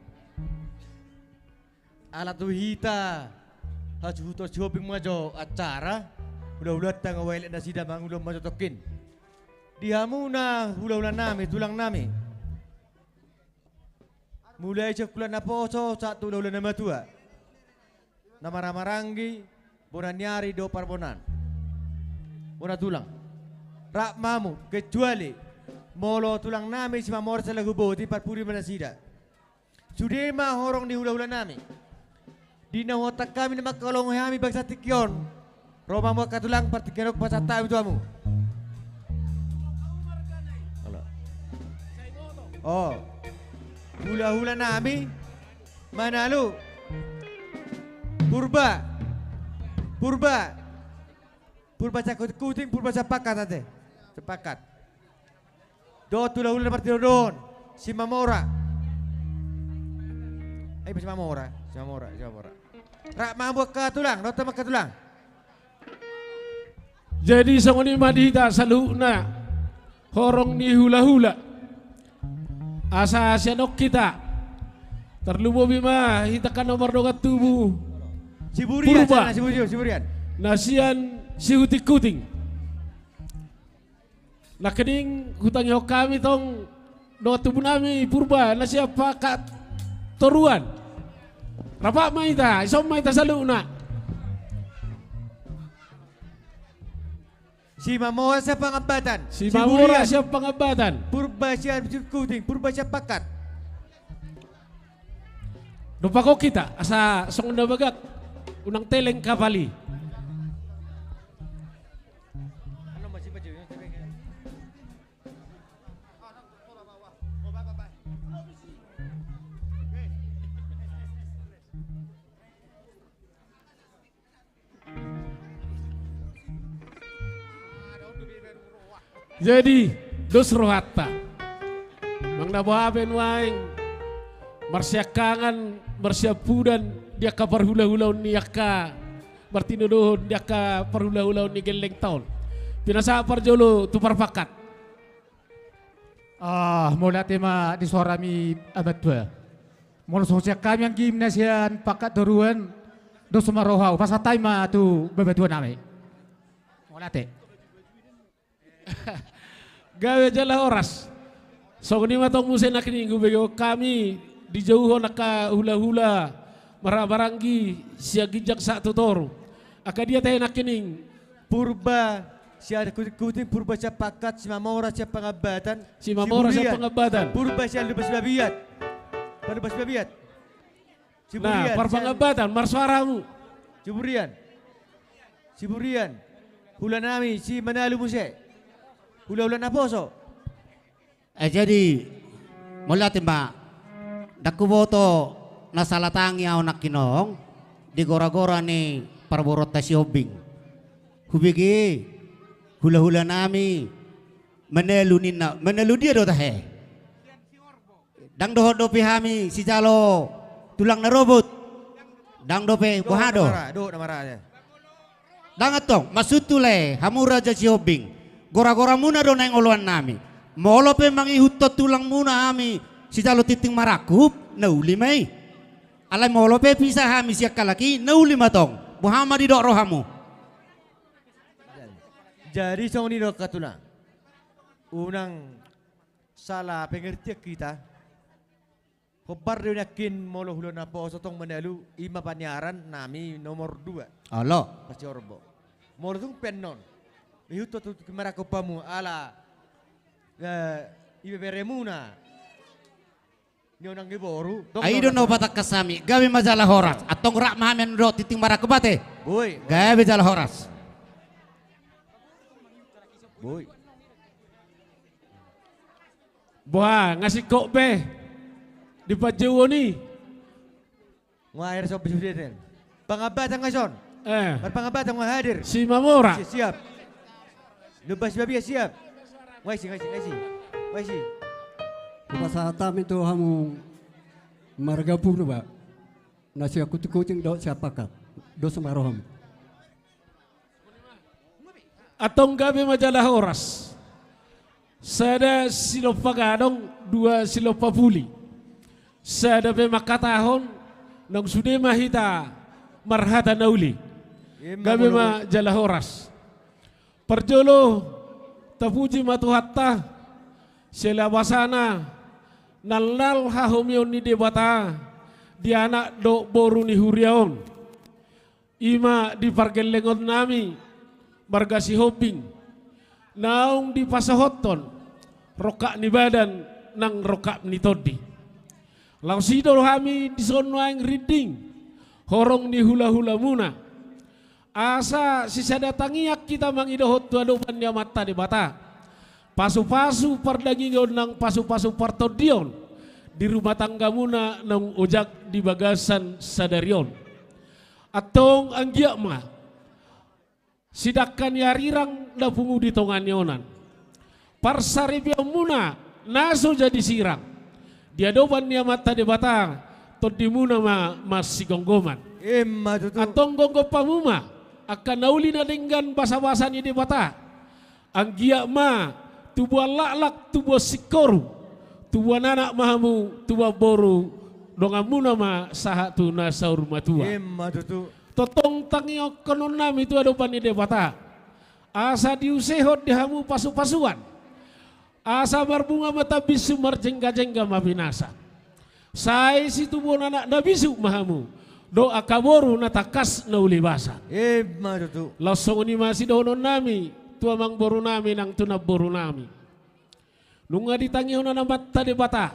Ala tu hita hasuhuton Sihombing ma jo acara, hulahulanta nga huelek nasida, mangulon ma jo tongkin. Di hamuna hulahula nami, tulang nami. Mulai sian hulahula naposo sahat tu hulahula na matua, na marhahamaranggi, bona ni ari dohot parbonaan. Bona tulang. Rap ma hamu, kecuali molo tulang nami Simamora, selaku boti, parpudi ma nasida. Sude ma horong ni hulahula nami. Di na huontang hami na mangkaholongi hami bangsa tingki on, ro ma hamu angka tulang, partingkian on hupasahat hami tu hamu. Olo. O. Hulahula nami Manalu. Purba. Purba. Purba Siankutingkuting, Purba Siampakat ate. Siampakat. Dohot hulahula na martinodohon, Simamora. Ai, Simamora, Simamora, Simamora. Rap ma hamu angka tulang, dohot hamu angka tulang. Jadi songon i ma di hita saluhutna horong ni hulahula. Asa sian on hita tarlumobi ma hita angka na mardongan tubu. Siburian, Purba. Sana, Siburian, Siburian. Na sian Sihutinghuting. Nangkining hutangihon hami tong dongan tubu nami Purba na sian Pakkat Toruan. Rap ma hita, ison ma hita saluhutna. Simamora sian Pangambatan. Simamora sian Pangambatan. Purba sian Sihutinghuting, Purba sian Pakkat. Dompak hita, asa songon na bagak, unang teleng kapal i. Jadi, dos rohanta. Manang na boha pe nuaeng, marsiangkangan, marsiampudan, di angka parhulahulaon ni angka, martinodohon, di angka parhulahulaon ni gellengta on. Pinasahat parjolo tu parpangkat. Ah, mauliate ma di soarami amangtua. Molo songon sian hami anggim na sian Pakkat Toruan, dos ma roha, hupasahat hami ma tu bapatuanami. Mauliate. Gabe jala horas. Songon i ma tong muse nangkining hubege hami dijouhon angka hulahula marhahamaranggi sian ginjang sahat tu toru. Angka dia tahe nangkining? Purba sian Sihutinghuting, Purba sian Pakkat, Simamora sian Pangambatan. Simamora sian Pangambatan. Purba sian Lumban Sibabiat. Lumban Sibabiat. Siburian, nah, Parpangambatan, marsoara hamu. Siburian. Siburian. Hulanami, si Manalu muse. Hulahula naposo. Eh, jadi, mauliate ma, ndang huboto na sala tangi ahu nangkinong, di goragora ni parboruonta Sihombing. Hubege, hulahulanami, Manalu ninna, Manalu dia do tahe? Ndang dohot dope hami sijalo tulang na robot. Ndang dope, boha do? Dohot na mara, dohot na mara, ya. Ndang antong, maksudhu lae, hamu raja Sihombing. Goragoramuna do naeng oloannami. Molo pe mangihuthon tulangmuna hami sijalo tintin marangkup, na uli ma i. Alai molo pe pisah hami sian halak i, na uli ma tong. Boha ma didok rohamu? Jadi songon i do angka tulang. Unang sala pengertian hita. Hombar do nangkin molo hula naposo tong Manalu, i ma paniaran nami nomor dua. Olo. Pasti horbo. Molo tung pe annon. Ihuthon tu tintin marangkup hamu ala, eh, ibeberemuna. Ni onang ni boru. Ai do na hupatangkas hami, gabe ma jala horas. Antong rap ma hami annon dohot tintin marangkup ate. Boi. Gabe jala horas. Boi. Boha, nga singkop be di panjouon i. Nga akhir sob bisbiseten. Pangambatan nga ison. Eh. Parpangambatan nga hadir. Simamora. Si-, siap. Lumban Sibabiat siap. Nga isi, nga isi, nga isi. Nga isi. Hupasahat hami tu hamu marga Purba. Na sian Sihutinghuting dohot sian Pakkat. Dos ma roham. Antong gabe ma jala horas. Sada silompa gadong, dua silompa puli. Sada pe mangkatahon, naung sude ma hita marhata na uli. Ima. Gabe ma jala horas. Parjolo, tapuji ma Tuhanta, siala basana, nalnal hahomion ni Debata, di anak dohot boru ni huria on. I ma di pargellengon nami, marga Sihombing, naung dipasahathon rongkap ni badan nang rongkap ni tondi. Laos i do hami dison nuaeng rinding, horong ni hulahulamuna. Asa sisada tangiang hita mangidohon tu adopan ni Amanta Debata. Pasupasu pardagingon nang pasupasu partondion di rumah tanggamuna naung ojak di bagasan sadari on. Antong anggiat ma, sidangka ni arirang na pungu di tonga ni onan. Parsaripeonmuna na so jadi sirang. Di adopan ni Amanta Debata, tondimuna ma, masigomgoman. Ima tutu. Antong gomgom hamu ma. angka na uli na denggan basabasa ni Debata. Anggiat ma tubuan laklak, tubuan singkoru, tubuan anak ma hamu, tubuan boru, donganmuna ma sahat tu na saur matua. Ima tutu. Tongtong tangihononnami tu adopan ni Debata, asa diusehon di hamu pasupasuan, asa marbunga ma tambinsu, marjenggajengga ma pinasa. Sai situbuan anak na bisuk ma hamu dohot angka boru na tangkas na uli basa. Ima tutu. Laos songon i ma sidohononnami tu amangborunami nang tu namborunami. Nunga ditangihon Amanta Debata,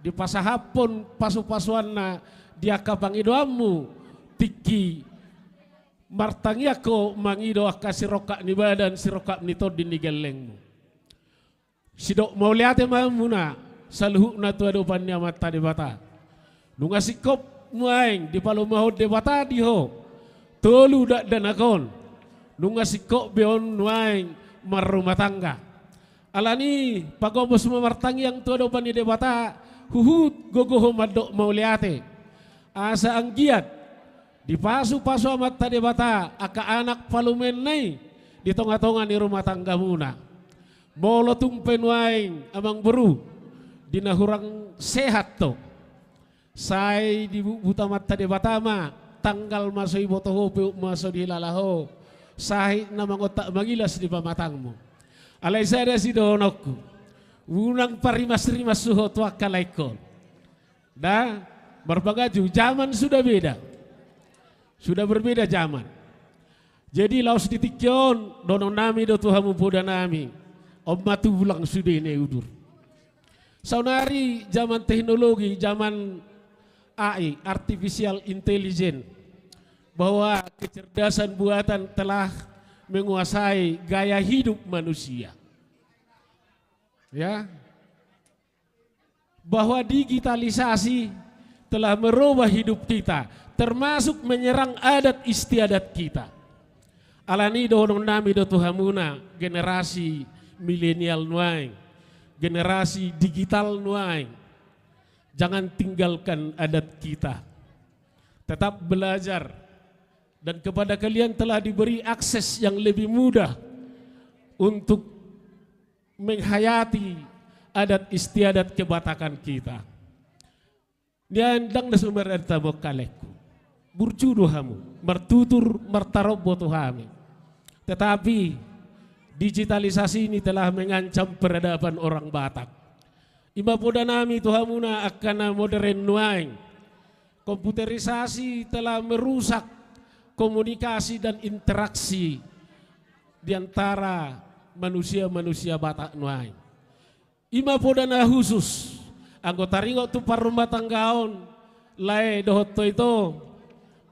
dipasahaphon pasupasuanna di angka pangidoanmu, tingki martangiang ho mangido angka sirongkap ni badan, sirongkap ni tondi ni gellengmu. Sidok mauliate ma hamuna saluhutna tu adopan ni Amanta Debata. Nunga singkop nuaeng dipalumahon Debata di ho tolu dakdanak on. Nunga singkop be on nuaeng marrumah tangga. Alani pagomos ma martangiang tu adopan ni Debata, huhut gogo ho mandok mauliate. Asa anggiat dipasupasu Amanta Debata angka anak palumaenna i di tongatonga ni rumah tanggamuna. Molo tung pe nuaeng amangboru di na hurang sehat ho, sai dibutbut Amanta Debata ma, tanggal ma so diboto ho, peop ma so dihilala ho, sahit na mangontak mangilas di pamatangmu. Alai sada sidohononku, unang parimasrimas ho tu angka laengkon. Da, marpangaju, zaman sudah beda. Sudah berbeda zaman. Jadi laos di tingki on dohononnami do tu hamu podanami, on ma tulang sude na udur. Saonari zaman teknologi, zaman A I, artificial intelligence, bahwa kecerdasan buatan telah menguasai gaya hidup manusia. Ya, bahwa digitalisasi telah merubah hidup kita, termasuk menyerang adat istiadat kita. Alani dohononnami do tu hamuna generasi milenial nuaeng, generasi digital nuaeng, jangan tinggalkan adat kita. Tetap belajar, dan kepada kalian telah diberi akses yang lebih mudah untuk menghayati adat istiadat kebatakan kita. Nian dang na sumber dari tabok kalekku. Burju do hamu, martutur, martarombo tu hami. Tetapi digitalisasi ini telah mengancam peradaban orang Batak. Ima podanami tu hamuna angka na modern nuaeng. Komputerisasi telah merusak komunikasi dan interaksi di antara manusia-manusia Batak nuaeng. Ima poda na khusus, anggo taringot tu parrumatanggaon, lae dohot ito,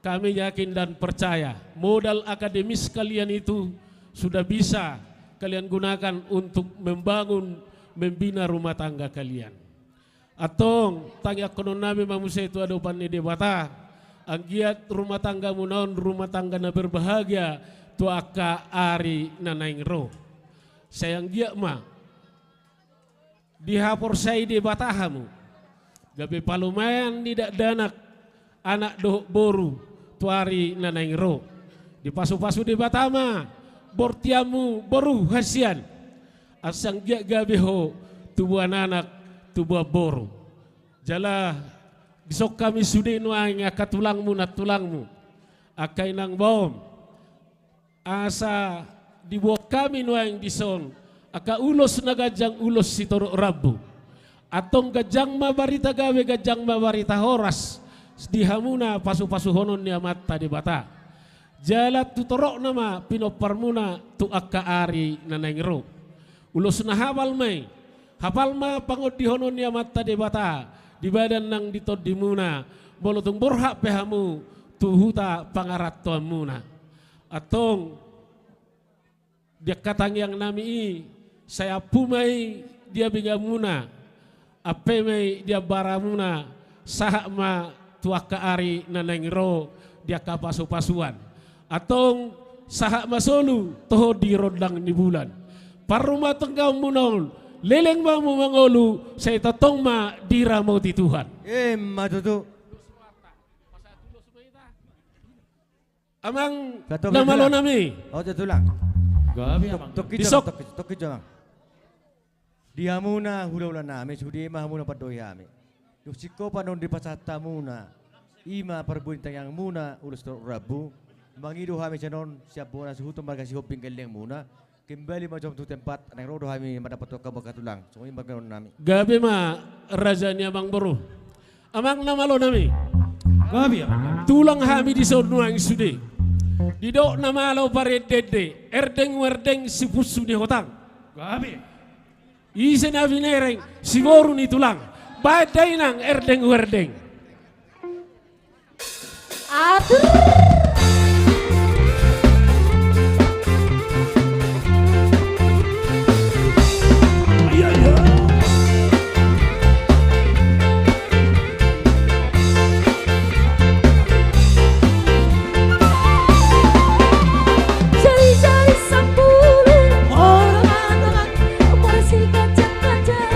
kami yakin dan percaya modal akademis kalian itu sudah bisa kalian gunakan untuk membangun, membina rumah tangga kalian. Antong, tangiangkononnami ma muse tu adopan ni Debata, anggiat rumah tanggamuna on rumah tangga na berbahagia tu angka ari na naeng ro. Sai anggiat ma dihaporseai Debata hamu, gabe palumaean ni dakdanak, anak dohot boru tu ari na naeng ro. Dipasupasu Debata ma bortianmu boru hasian, asa anggiat gabe ho tubuan anak, tubuan boru. Jala dison hami sude nuaeng angka tulangmu, nantulangmu, angka inang baom, asa diboan hami nuaeng dison angka ulos na ganjang, ulos sitorop rambu. Antong ganjang ma barita gabe, ganjang ma barita horas di hamuna pasupasuhonon ni Amanta Debata. Jala tu toropna ma pinomparmuna tu angka ari na naeng ro. Ulos na hapal ma i, hapal ma pangondihonon ni Amanta Debata di badan nang di tondimuna, molo tung borhat pe hamu tu huta pangarantoanmuna. Antong, di angka tangiangnami i, sai ampu ma i di abigamuna, ampe ma i di ambaramuna, sahat ma tu angka ari na naeng ro di angka pasupasuan. Antong, sahat ma solu toho di rondang ni bulan. Parrumatanggaonmuna on, leleng ma hamu mangolu, sai tongtong ma diramoti Tuhan. Ima tutu. Amang na malo nami. Olo, tulang. Gabe, amang. Tokki jo, tokki jo, amang. Di hamuna hulahula nami, sude ma hamuna pandok hami. Dung singkop annon dipasahat hamuna, i ma parbue ni tangiangmuna, ulos torop rambu. Mangido hami sian on, sian bona suhuton marga Sihombing gellengmuna. Kembali ma jo tu tempat, naeng ro do hami mandapothon hamu angka tulang. Songon i ma pangidoan nami. Gabe ma raja ni amang boru. Amang na malo nami. Gabe, amang. Tulang hami dison nuaeng sude. Didok na malo parendeende, erdeng uerdeng sipunsu ni hotang. Gabe. Ise na binereng, siboru ni tulang. Baen da inang erdeng uerdeng. Atur. Jari-jari sampulu, olo mandongan, mura sigancang-gancang.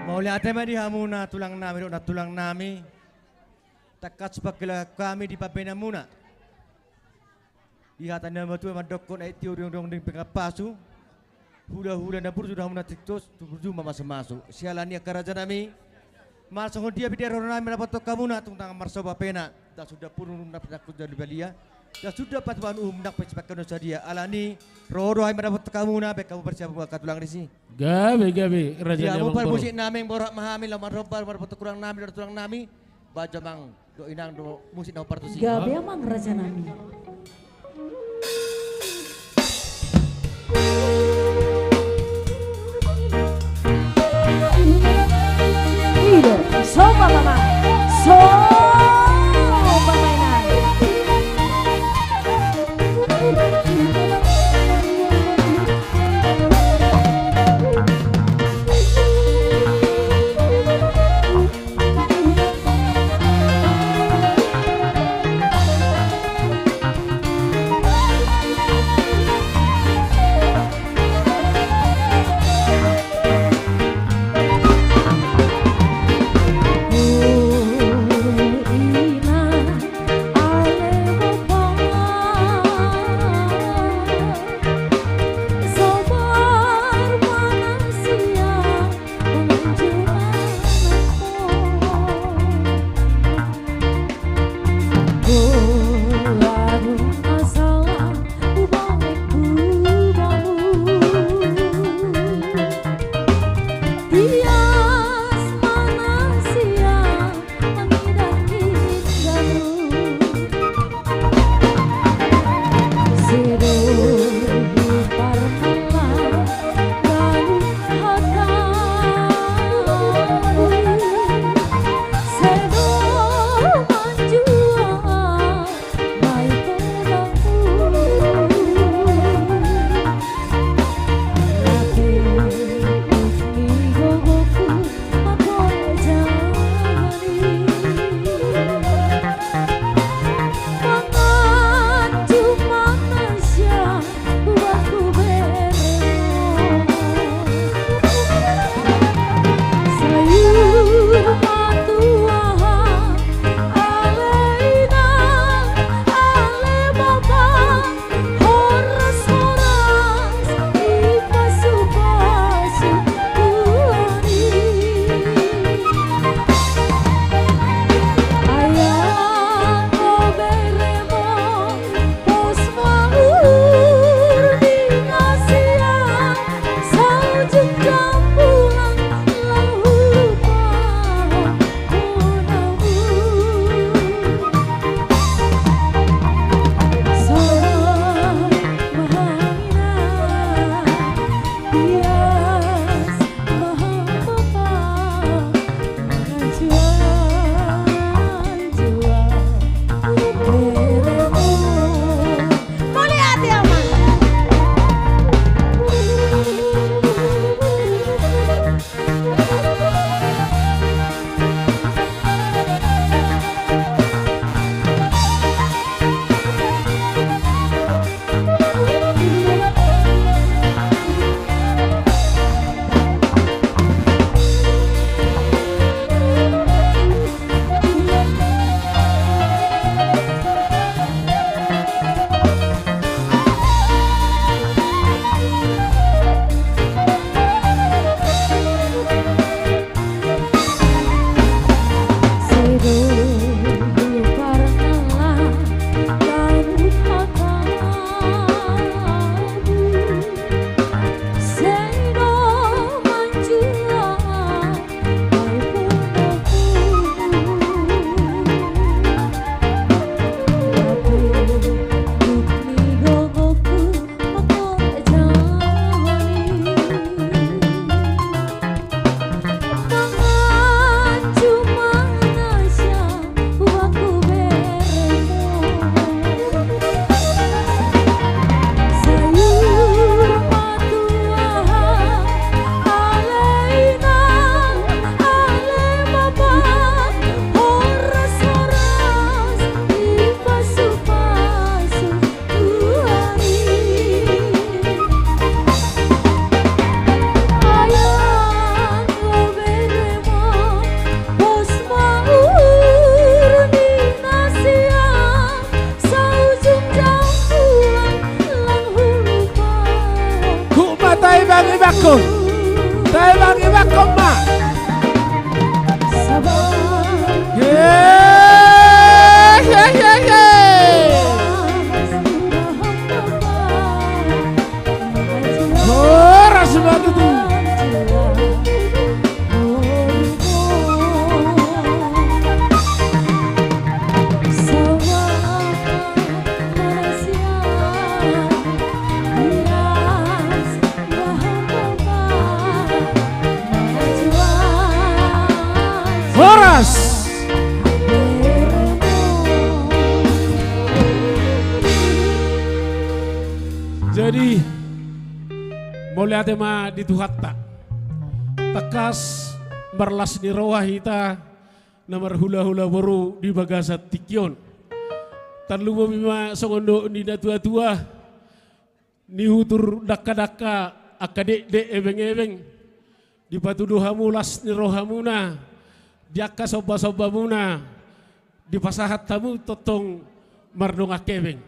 Mauliate ma di hamuna tulang nami dohot nantulang nami. Tangkas pangkilahan hami di pambahenan muna. Di hata ni na matua mandokkon, aek tiur dong dong di pinggan pasu. Hulahula na burju do hamuna tingkos, tu burju ma masumasu. Siala ni i angka raja nami, ma songon dia pe di ari on nami mandapothon hamuna, tung tangan marsoba pe na. Ndang suda purun nang pinangkun jala balia, ndang suda patupaon uhum nang pe sipangkeon sadia. Ala ni i ro do hami mandapothon hamuna, baen hamu parsiapan angka tulang disi. Gabe gabe raja ni amang boru. Di hamu parmusik nami, borhat ma hami laho marhombar mandapothon tulang nami dohot nantulang nami. Baen jo amang dohot inang dohot musik na hombar tusi. Gabe amang raja nami. I do, somba ma amang. Somba ma inang. Jadi, mauliate ma di Tuhanta. Tangkas marlas ni roha hita na marhulahula boru di bagasan tingki on. Tarlumobi ma songon dok ni natuatua, nihutur dangkadangka angka dekdek ebengebeng, dipatudu hamu las ni rohamuna, di angka sombasombamuna, dipasahat hamu tongtong mardongan hebeng.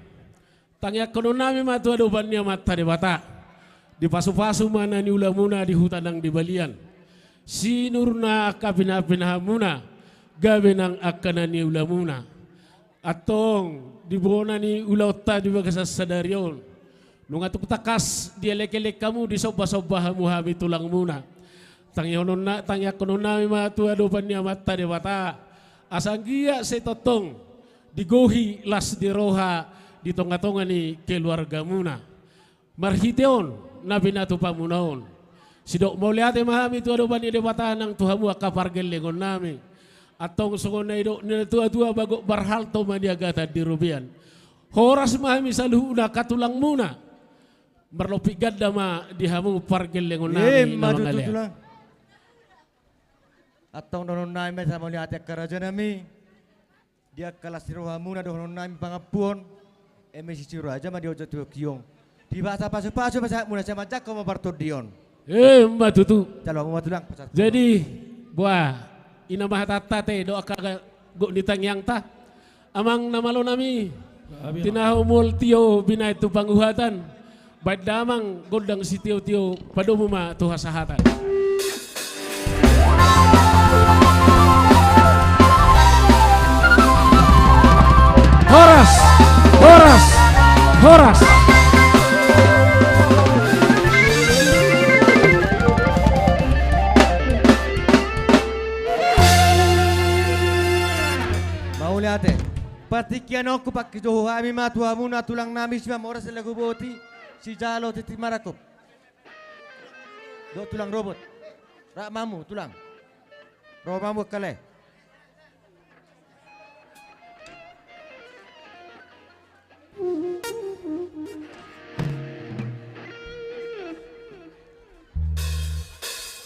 Tangiangkononnami ma tu adopan ni Amanta Debata, dipasupasu ma na niulamuna di huta nang di balian. Sinur nang angka pinapinahanmuna, gabe nang angka na niulamuna. Antong di bona ni ulaonta di bagasan sadari on, nunga tung tangkas dielekelek hamu, disombasomba hamu hami tulangmuna. Tangiangkononna, tangiangkononnami ma tu adopan ni Amanta Debata, asa anggiat sai tongtong digohi las ni roha di tongatonga ni keluargamuna. Marhite on na pinatupamuna on, sidok mauliate ma hami tu adopan ni Debata nang tu hamu angka pargellengonnami. Antong songon na nidok ni natuatua, bagot marhalto ma niagatan di robean. Horas ma hami saluhutna angka tulangmuna. Marlompit ganda ma di hamu pargellengonnami. Ima tutu, Tulang. Antong dohononnami ma asa mauliate angka rajanami. Di angka las ni rohamuna dohononnami pangampuon, eme sisiro aja ma di oja tu hiong. Dipasupasupasu ma sahatmuna, sai manjangkon ma partondion. Ima tutu. Jalo hamu ma, Tulang, pasahat. Jadi, boa, i nama hatanta te, dohot angka gok ni tangiangta. Amang na malonami, tinahu mual tio binahen tu panguhatan. Baen damang gondang sitiotio, padomu ma tu hasahatan. Horas, horas, horas. Mauliate. Partingkian on hupangkijohu hami ma tu hamuna tulangnami Simamora Selagu Boti, sijalo tintin marangkup. Dohot tulang robot. Rap ma hamu, Tulang. Ro ma hamu, Kale.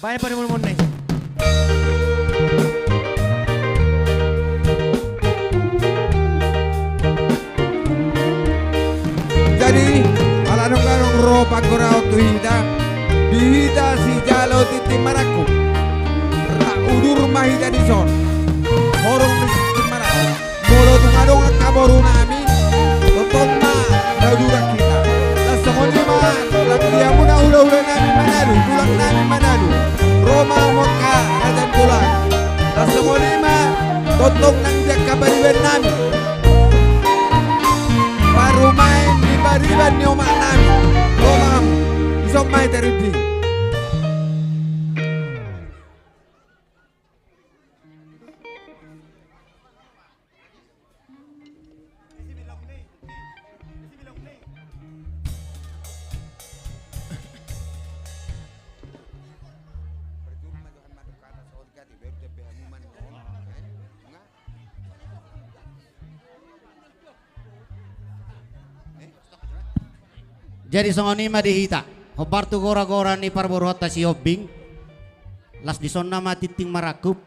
Baen panomunomuon na i. Jadi, ala nunga adong ro panggoraon tu hita, di hita sijalo tintin marangkup. Rap udur ma hita dison. Horong ni tintin marangkup. Molo tung adong angka borunami, tongtong ma na uduran hita. Las songon i ma nang di hamuna hulahulanami Manalu, tulangnami Manalu. Ro ma hamu angka raja ni tulang. Las songon i ma tongtong nang di angka paribannami, parumaen ni pariban ni omaknami. Ro ma hamu. Dison ma hita rinding. Jadi songon i ma di hita, hombar tu goragora ni parboruonta Sihombing. Las disonna ma tintin marangkup.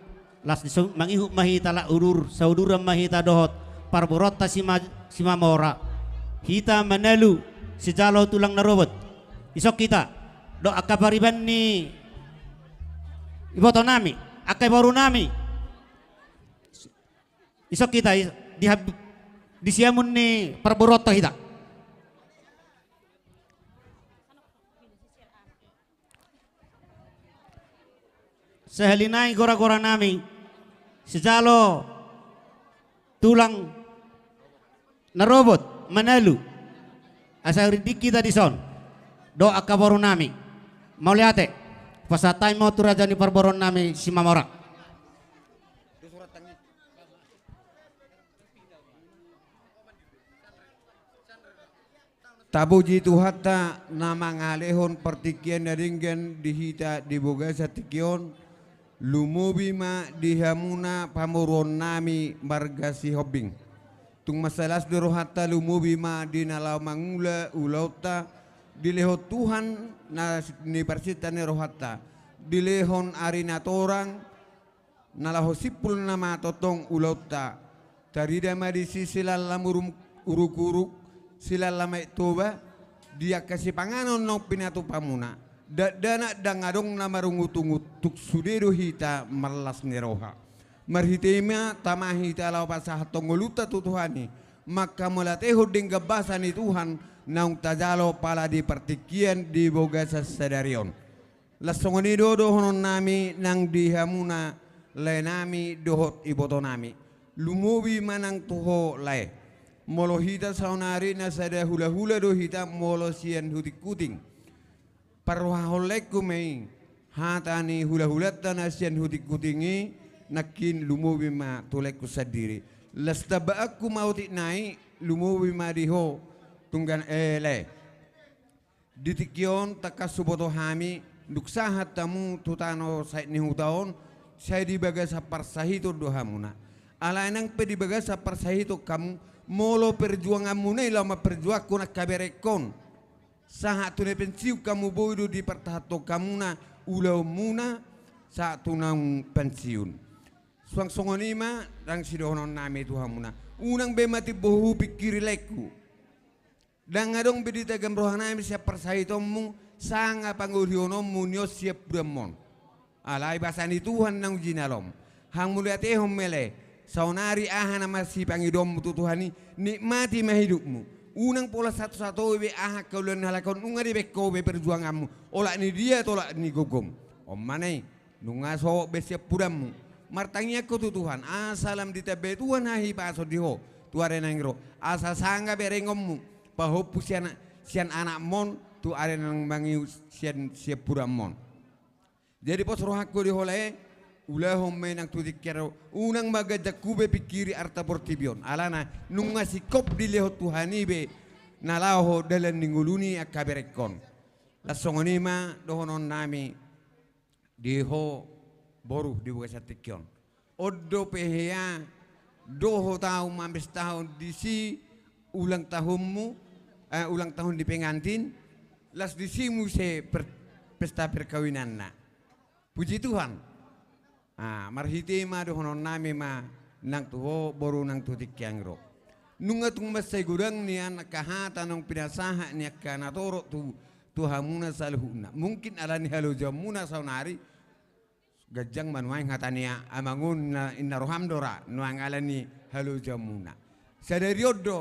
Las dison mangihut ma hita, rap udur, sauduran ma hita dohot parboruonta Sima-, Simamora. Hita Manalu, sijalo tulang na robot. Dison hita, dohot angka pariban ni ibotonami, angka iborunami. Dison hita, di hab-, di siamun ni parboruonta hita. Sahali nai goragoranami, sijalo tulang na robot Manalu. Asa rinding hita dison dohot angka borunami. Mauliate. Pasahat hami ma tu raja ni parboruonnami Simamora. Tapuji Tuhanta na mangalehon partingkian na denggan di hita di bagasan tingki on. Lumobi ma di hamuna pamoruonnami marga Sihombing. Tung mansai las do rohanta, lumobi ma di na laho mangula ulaonta, Dilehon Tuhan na s-, ni parsinta ni rohanta, dilehon ari na torang, na laho simpul nama tongtong ulaonta. Tarida ma disi silalam urum-, uruk-uruk, silalam aek Toba, di angka sipanganon naung pinatupamuna. Dakdanak ndang adong na marungutungut, tung sude do hita marlas ni roha. Marhite i ma tama hita laho pasahathon ngolunta tu Tuhan i, mangkamauliatehon denggan basa ni Tuhan naung tajalo pala di partingkian di bagasan sadari on. Las songon i do dohononnami nang di hamuna laenami dohot ibotonami. Lumobi ma nang tu ho lae. Molo hita saonari na sada hulahula do hita molo sian hutinghuting. Parrohahon laengku ma i, hata ni hulahulanta na sian hutinghuting i, nangkin lumobi ma tu laengku sandiri. Las tambaanku ma otik nai, lumobi ma di ho, tunggan, eh, lae. Di tingki on tangkas huboto hami, dung sahat hamu tu tano saet ni huta on, sai di bagasan parsahiton do hamuna. Alai nang pe di bagasan parsahiton hamu, molo perjuanganmuna i laho mamperjuangkon angka berengkon. Sahat tu na pensiun hamu boi do dipartahanhon hamuna ulaonmuna, sahat tu naung pensiun. Suang songon i ma, ndang sidohononnami tu hamuna. Unang be ma timbo hupingkiri laengku. Ndang adong be ditagam rohanami sian parsahitonmu, sanga pangolihononmu ni on siampudanmon. Alai basa ni Tuhan naung jinalom. Hamauliatehon ma lae, saonari aha nama sipangidoonmu tu Tuhan i, nikmati ma hidupmu. Unang pola satusato be aha angka ulaon ni halak on, nunga dibaen ho be perjuanganmu. Olat ni dia, olat ni gogom. On ma na i. Nunga sohot be siampudanmu. Martangiang ho tu Tuhan, asa lam ditambai Tuhan hahipason di ho, tu ari na naeng ro. Asa sanga berengonmu, pahompu sian, sian anakmon, tu ari na naeng mangihu sian siampudanmon. Jadi pos rohangku di ho lae, ulahon ma i nang tu tingki on, unang ma ganjang hu be pingkiri arta portibi on. Alana, nunga singkop dilehon Tuhan i be, na laho dalan ni ngolu ni angka berengkon. Las songon i ma dohononnami, di ho boru di bagasan tingki on. On dope hea dohot ahu mamestahon disi ulang tahunmu, eh, ulang tahun ni pengantin, las disi muse per-, pesta perkawinanna. Puji Tuhan. Ah, marhite i ma dohononnami ma nang tu ho boru nang tu tingki on ro. Nunga tung mansai godang nian angka hata naung pinasahat ni angka natorop tu, tu hamuna saluhutna. Mungkin ala ni halojaonmuna saonari, ganjang ma nuaeng hata ni a-, amang on na, inna roham do ra, nuaeng ala ni halojaonmuna. Sadari on do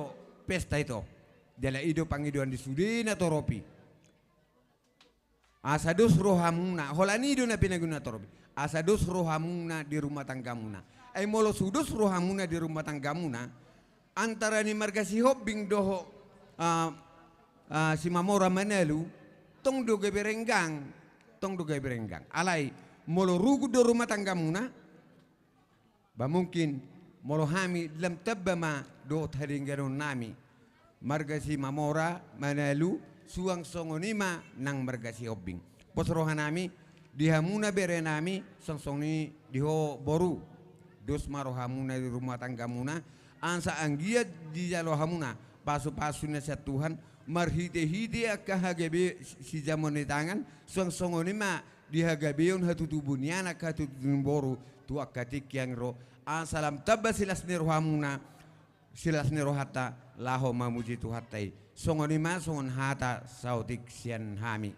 pesta ito. Jala i do pangidoan di sude natorop i. Asa dos rohamuna, holan i do na pinagido natorop i. Asa dos rohamuna di rumah tanggamuna. Ai molo so dos rohamuna di rumah tanggamuna, antara ni marga Sihombing dohot, ah, ah, Simamora Manalu, tong do gabe renggang, tong do gabe renggang. Alai, molo rugun do rumah tanggamuna, ba mungkin, molo hami lam tamba ma dohot hadengganonnami. Marga Simamora Manalu, suang songon i ma nang marga Sihombing. Pos rohanami, di hamuna berenami, suang songon i di ho boru. Dos ma rohamuna di rumah tanggamuna, asa anggiat dijalo hamuna, pasupasu na sian Tuhan, marhitehite angka hagabe sijamoon ni tangan, suang songon i ma di hagabeon hatutubu ni anak hatutubu ni boru, tu angka tingki on ro, asa lam tamba silas ni rohamuna, silas ni rohanta, laho mamuji Tuhanta i. Songon i ma, songon hata saotik sian hami.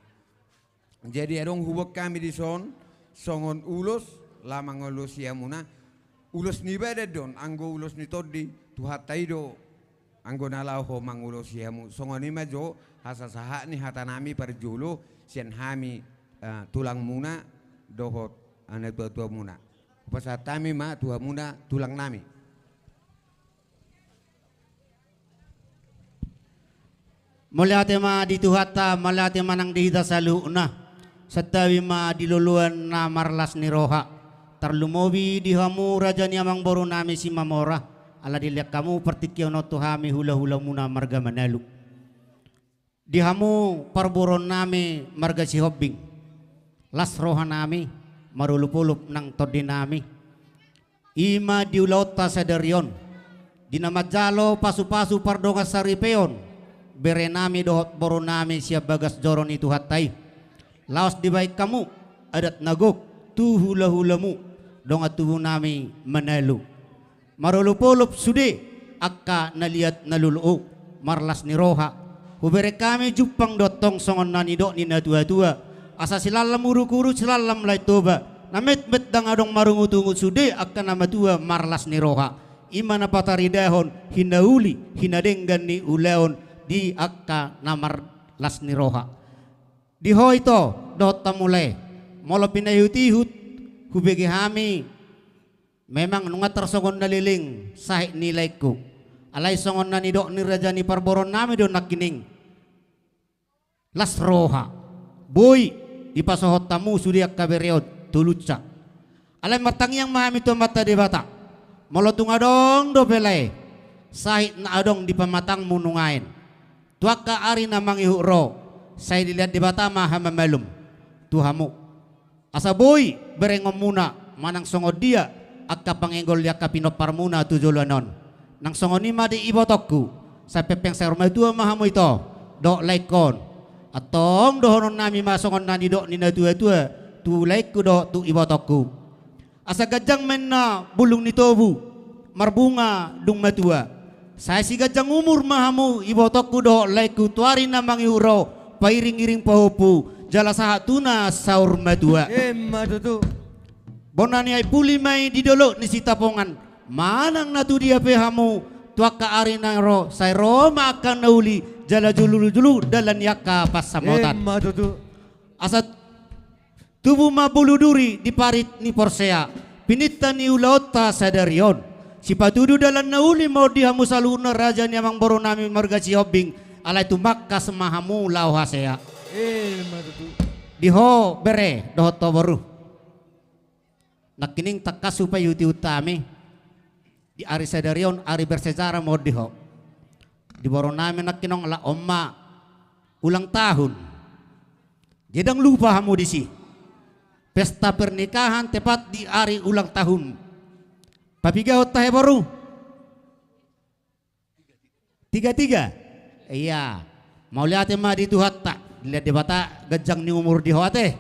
Jadi adong huboan hami dison, songon ulos, laho mangulosi hamuna, ulos ni badan do on, anggo ulos ni tondi, Tuhanta i do, anggo na laho mangulosi hamu. Songon i ma jo, hasasahat ni hatanami parjolo, sian hami, eh, tulangmuna, dohot, eh, natuatuamuna. Hupasahat hami ma, tu hamuna, tulangnami. Mauliate ma di Tuhanta, mauliate ma nang di hita saluhutna. Santabi ma di loloan na marlas ni roha. Tarlumobi di hamu raja ni amangborunami Simamora. Ala dilehon hamu partingkian on tu hami hulahulamuna marga Manalu. Di hamu parboruonnami marga Sihombing. Las rohanami, marolopolop nang tondinami. I ma di ulaonta sadari on, di na manjalo pasupasu pardongan saripeon, berenami dohot borunami sian bagas joro ni Tuhanta i. Laos dibahen hamu adat na gok tu hulahulamu, dongan tubunami Manalu. Marolopolop sude angka na liat na lolo, marlas ni roha. Hubereng hami jumpang do antong songon na nidok ni natuatua, asa silallam urukuruk, silallam lae Toba, na metmet ndang adong marungutungut sude angka na matua marlas ni roha. I ma na pataridahon hinauli hinadenggan ni ulaon di angka na marlas ni roha. Di ho ito dohot hamu lae, molo pinaihutihut, hubege hami, memang nunga tarsongon na leleng sahit ni laengku. Alai songon na nidok ni raja ni parboruonnami do nangkining, las roha, boi dipasohot hamu sude angka bere on tu ulunsa. Alai martangiang ma hami tu Amanta Debata, molo tung adong dope lae sahit na adong di pamatangmu nuaeng, tu angka ari na mangihut ro, sai dilehon Debata ma hamamalum tu hamu. Asa boi berengonmuna manang songon dia angka pangenggol di angka pinomparmuna tu joloan on. Nang songon i ma di ibotongku, sai pengpeng saur matua ma hamu ito dohot laengkon. Antong dohononnami ma songon na nidok ni natuatua tu laengku dohot tu ibotongku. Asa ganjang ma inna bulung ni tobu, marbunga dung matua. Sai siganjang umur ma hamu ibotongku dohot laengku tu ari na mangihut ro, pairingiring pahompu jala sahat tu na saur matua. Emma tutu. Bona ni Aek Puli ma i di dolok ni Sitapongan, manang na tu dia pe hamu tu angka ari na ro, sai ro ma angka na uli jala julujulu dalan ni angka pansamotan. Emma tutu. Asa tubu ma bulu duri di parit ni porsea, pininta ni ulaonta sadari on. Sipatudu dalan na uli ma on di hamu saluhutna raja ni amangborunami marga Sihombing, alai tumangkas ma hamu laho hasea. Emma tutu. Di ho bere dohot ho boru, nangkining tangkas hupaihutihut hami. Di ari sadari on ari bersejarah ma on di ho. Di borunami nangkining, ala on ma ulang tahun. Jadi ndang lupa hamu disi. Pesta pernikahan tepat di ari ulang tahun. Papigahon tahe boru? Tiga tiga. Ia. Mauliate ma di Tuhanta, dilehon Debata ganjang ni umur di ho ate.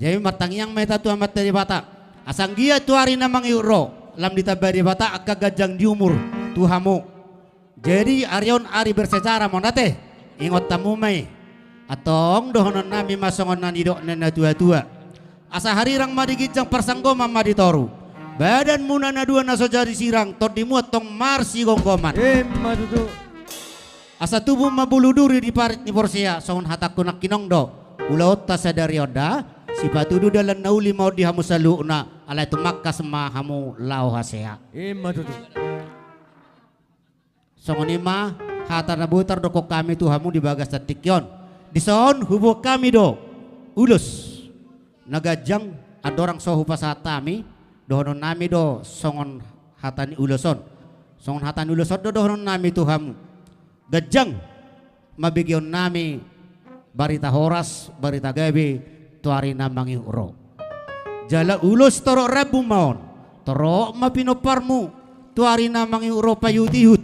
Jadi martangiang ma hita tu Amanta Debata, asa anggiat tu ari na mangihut ro lam ditamba Debata angka ganjang ni umur tu hamu. Jadi ari on ari bersejarah ma on ate. Ingot hamu ma i. Antong dohononnami ma songon na nidok ni natuatua. Asa harirang ma di ginjang, parsanggoman ma di toru. Badanmuna na dua na so jadi sirang, tondimu antong marsigomgoman. Emma tutu. Asa tubu ma bulu duri di parit ni porsea, songon hatangku nangkining do ulaonta sadari on da. Sipatudu dalan na uli ma on di hamu saluhutna, alai tumangkas ma hamu laho hasea. Emma tutu. Songon i ma hata na boi tardokkon hami tu hamu di bagasan tingki on. Dison huboan hami do ulos na ganjang, andorang so hupasahat hami, dohononnami do songon hata ni ulos on. Songon hata ni ulos on do dohononnami tu hamu. Ganjang ma begeonnami barita horas, barita gabe tu ari na mangihut ro. Jala ulos torop rambu ma on, torop ma pinomparmu tu ari na mangihut ro, paihutihut,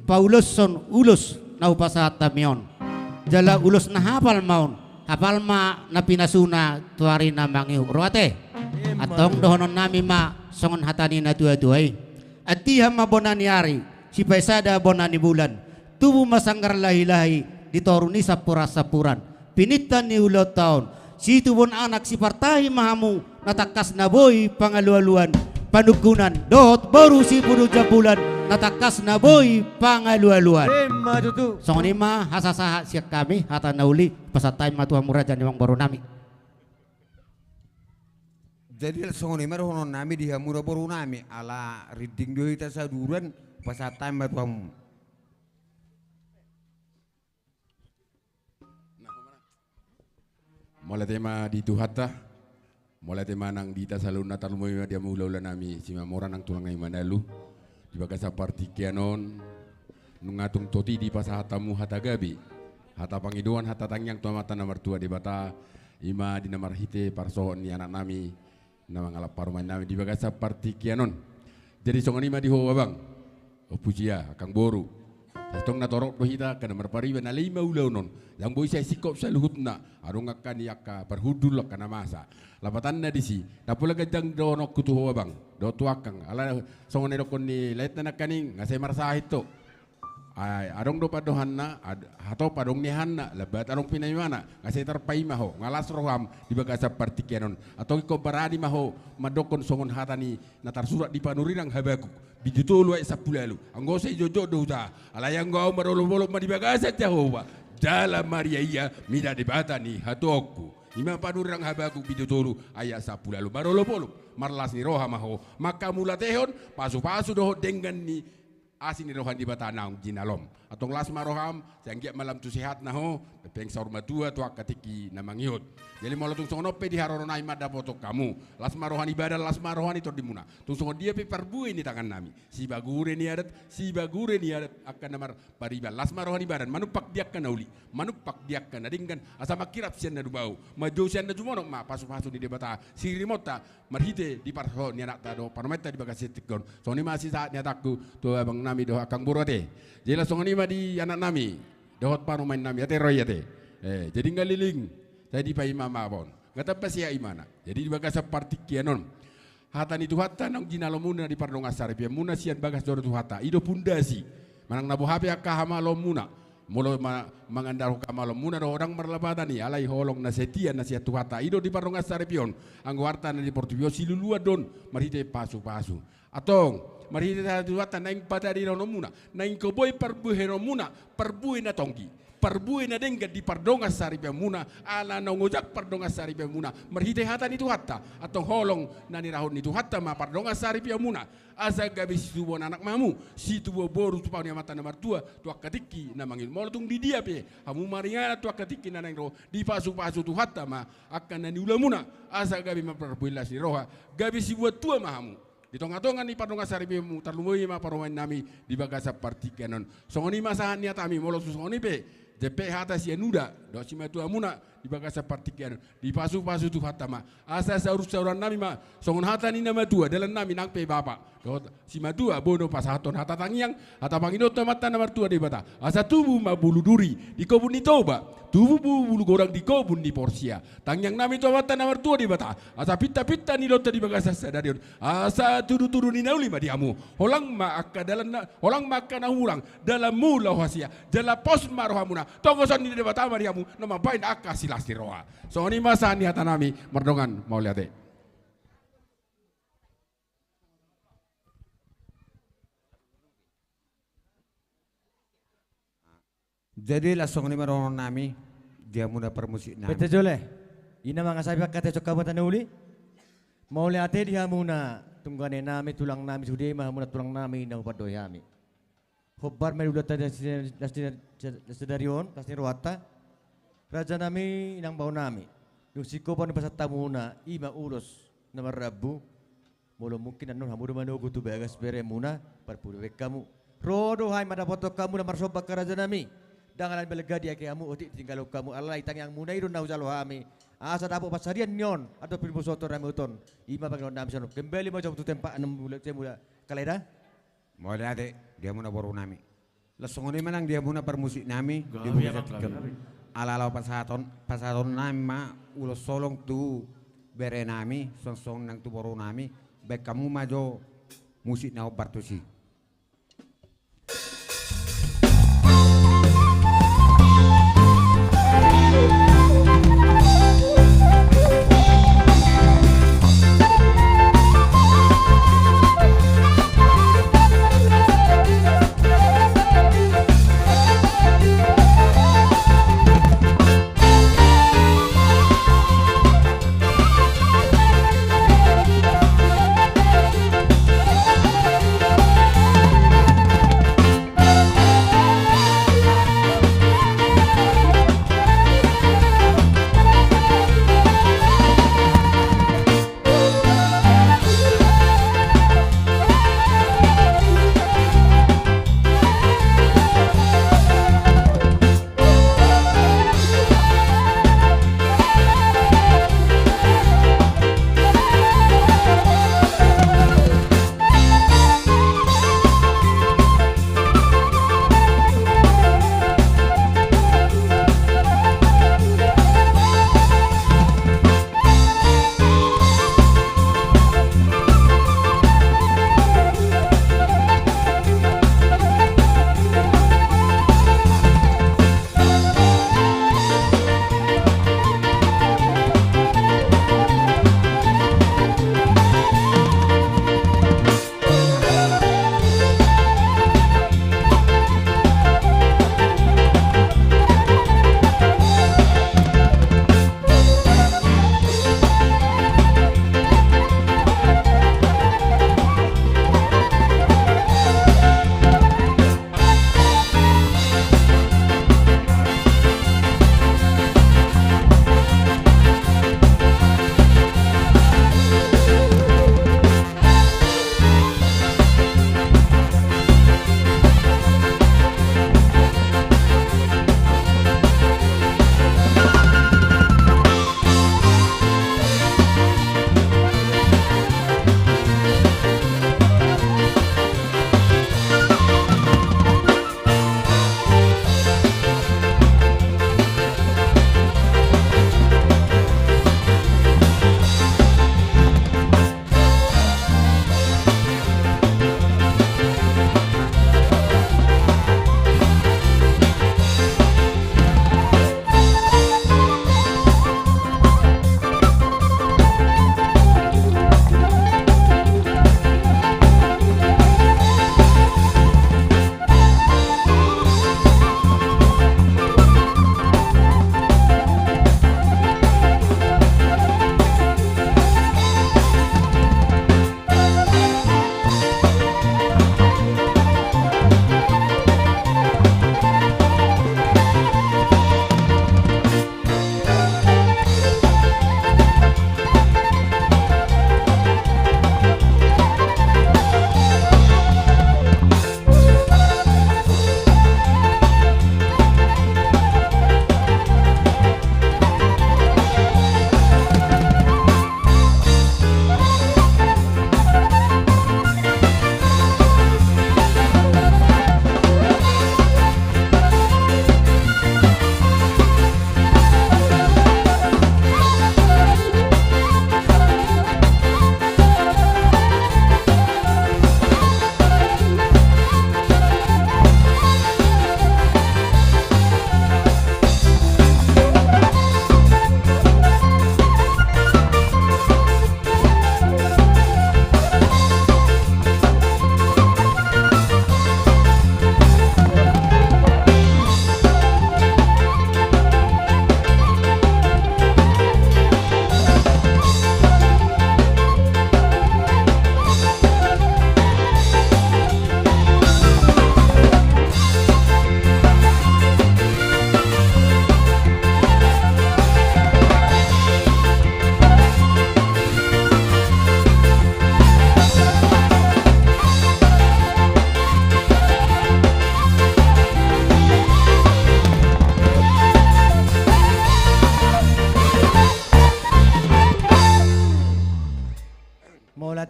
pauloshon ulos na hupasahat hami on. Jala ulos na hapal ma on, hapal ma na pinasuna tu ari na mangihut ro ate. Antong dohononnami ma songon hata ni natuatua i. Antiha ma bona ni ari, sipaisada bona ni bulan, tubu ma sanggar lahilahi di toru ni sampuransampuran. Pininta ni ulaonta on, situbuan anak sipartahi ma hamu, na tangkas na boi pangalualuan, panungkunan dohot boru sipudun jambulan, na tangkas na boi pangalualuan. Emma tutu. Songon i ma hasasahat sian hami, hata na uli pasahat hami ma tu hamu raja ni amangborunami. Jadi songon i ma dohononnami di hamu raja borunami, ala rinding do hita saduruan, pasahat hami ma tu hamu. Mauliate ma di Tuhanta, mauliate ma nang di hita saluhutna, tarlumobi ma di hamu hulahulanami Simamora nang tulang nami Manalu. Di bagasan partingkian on, nunga tung toti dipasahat hamu hata gabe, hata pangidoan, hata tangiang tu Amanta na martua Debata, i ma di na marhite parsohot ni anaknami, na mangalap parumaennami di bagasan partingkian on. Jadi songon i ma di ho abang, ompu sia, angkang boru. Sai tong na torop do hita angka na marpariban, alai ma ulaon on. Ndang boi sai singkop saluhutna, adong angka ni angka parhundul, angka na masa. Lapatanna disi, na pola ganjang dohononku tu ho abang, dohot tu angkang. Ala songon na nidokkon ni laetna nangkaning, nga sai marsahit ho. Ai, adong do pandohanna, ad-, hatop adong niahanna, lambat adong pinaimana, nga sai tarpaima ho, nga las roham di bagasan partingkian on. Antong ingkon barani ma ho mandokkon songon hata ni na tarsurat di Panurirang Habakuk, bindu tolu ayat sampulu ualu. Anggo sai jotjot do huta, alai anggo ahu marolopolop ma di bagasan Jahowa, jala mariaia mida Debata ni hatuaonku. I ma Panurirang Habakuk bindu tolu ayat sampulu ualu. Marolopolop, marlas ni roha ma ho, manghamauliatehon pasupasu dohot denggan ni asi ni roha ni Debata naung jinalom. Antong las ma roham, sai anggiat ma lam tu sehatna ho, pe saur matua tu angka tingki na mangihut. Jadi molo tung songon on pe di haroro nami mandapothon hamu, las ma roha ni badan, las ma roha ni tondimuna. Tung songon dia pe parbue ni tangannami, sibagure ni adat, sibagure ni adat angka na marpariban, las ma roha ni badan, manumpak di angka na uli, manumpak di angka na denggan, asa mangkirap sian na jumolo, manjou sian na jumonok ma pasupasu ni Debata, sirimonta, marhite di parho ni anakta dohot parumaenta di bagasan tingki on. Songon i ma sisahat ni hatangku tu abang nami dohot angkang boru ate. Jadi las songon i ma di anak nami dohot parumaen nami, ate ro i ate. Eh, jadi nga liling, sai dipaima ma on. Nga tamba sehat imana. Jadi di bagasan partingkian on, hata ni Tuhanta naung jinalomuna di pardongan saripeonmuna sian bagas joro ni Tuhanta. I do pundasi. Manang na boha pe angka hamaloonmuna, molo ma-, mangandalhon hamaloonmuna do ho, ndang marlapatan i, alai holong na setia na sian Tuhanta. I do di pardongan saripeon, anggo arta na di portibi on siluluan do on, marhite pasupasu. Antong, marhite hata ni Tuhanta naeng patadinonmuna, naeng ingkon boi parbuehonmuna parbue na tonggi, parbue na denggan di pardongan saripeonmuna, ala naung ojak pardongan saripeonmuna, marhite hata ni Tuhanta. Antong holong na nirahut ni Tuhanta ma pardongan saripeonmuna, asa gabe situbuan anak ma hamu, situbuan boru tu pahompu ni Amanta na martua, tu angka tingki na mangihut. Molo tung di dia pe hamu maringanan tu angka tingki na naeng ro, dipasupasu Tuhanta ma angka na niulamuna, asa gabe ma parbue las ni roha, gabe sibuat tua ma hamu di tongatonga ni pardongan saripeonmu, tarlumobi ma parumaen nami di bagasan partingkian on. Songon i ma sahat ni hatami, molo tung songon i pe, jempek hata sian uda dohot simatuamuna di bagasan partingkian on, dipasupasu Tuhanta ma. Asa saursaurannami ma songon hata ni na matua, dalannami nang pe bapa dohot simatua, boi do pasahathon hata tangiang, hata pangidoan tu Amanta na martua Debata, asa tubu ma bulu duri di kobun ni Toba, tubu bulu godang di kobun ni Porsea. Tangiangnami tu Amanta na martua Debata, asa pintapinta ni loto di bagasan sadari on, asa tudutudu ni na uli ma di hamu. Holang ma angka dalanna, holang ma angka na hurang, dalanmu laho hasea, jala pos ma rohamuna. Tongoson ni Debata ma di hamu na mambahen angka silas ni roha. Songon i ma sahat ni hatanami, mardongan mauliate. Jadi las songon i ma dohononnami di hamuna parmusiknami. Bete jole. Ina mangasapi angka tejok kabuatan na uli. Mauliate di hamuna tungganenami, tulangnami, sude ma hamuna tulangnami na hupandohi hami. Hombar ma di ulaonta na sadari on, las ni rohanta. Rajanami, inang baonami, dung singkop on dipasahat hamuna, i ma ulos na marrambu. Molo mungkin annon hamu do manogu tu bagas beremuna, parpudi baen hamu. Ro do hami mandapothon hamu na marsomba angka rajanami. Ndang alani balga di ake hamu, otik ditinggalhon hamu, alai tangiangmuna i do na hujalo hami. Asa dapot pansarian ni on, atau pinbosoton rame uton. I ma pangidoannami sian on, kembali ma jo tu tempat na mula, semula. Kalai da? Mauliate di hamuna borunami. Las songon i ma nang di hamuna parmusiknami. Gabe, di bagasan tingki on. Ala laho pasahaton, pasahatonnami ma ulos holong tu berenami, songon nang tu borunami, baen hamu ma jo musik na hombar tusi.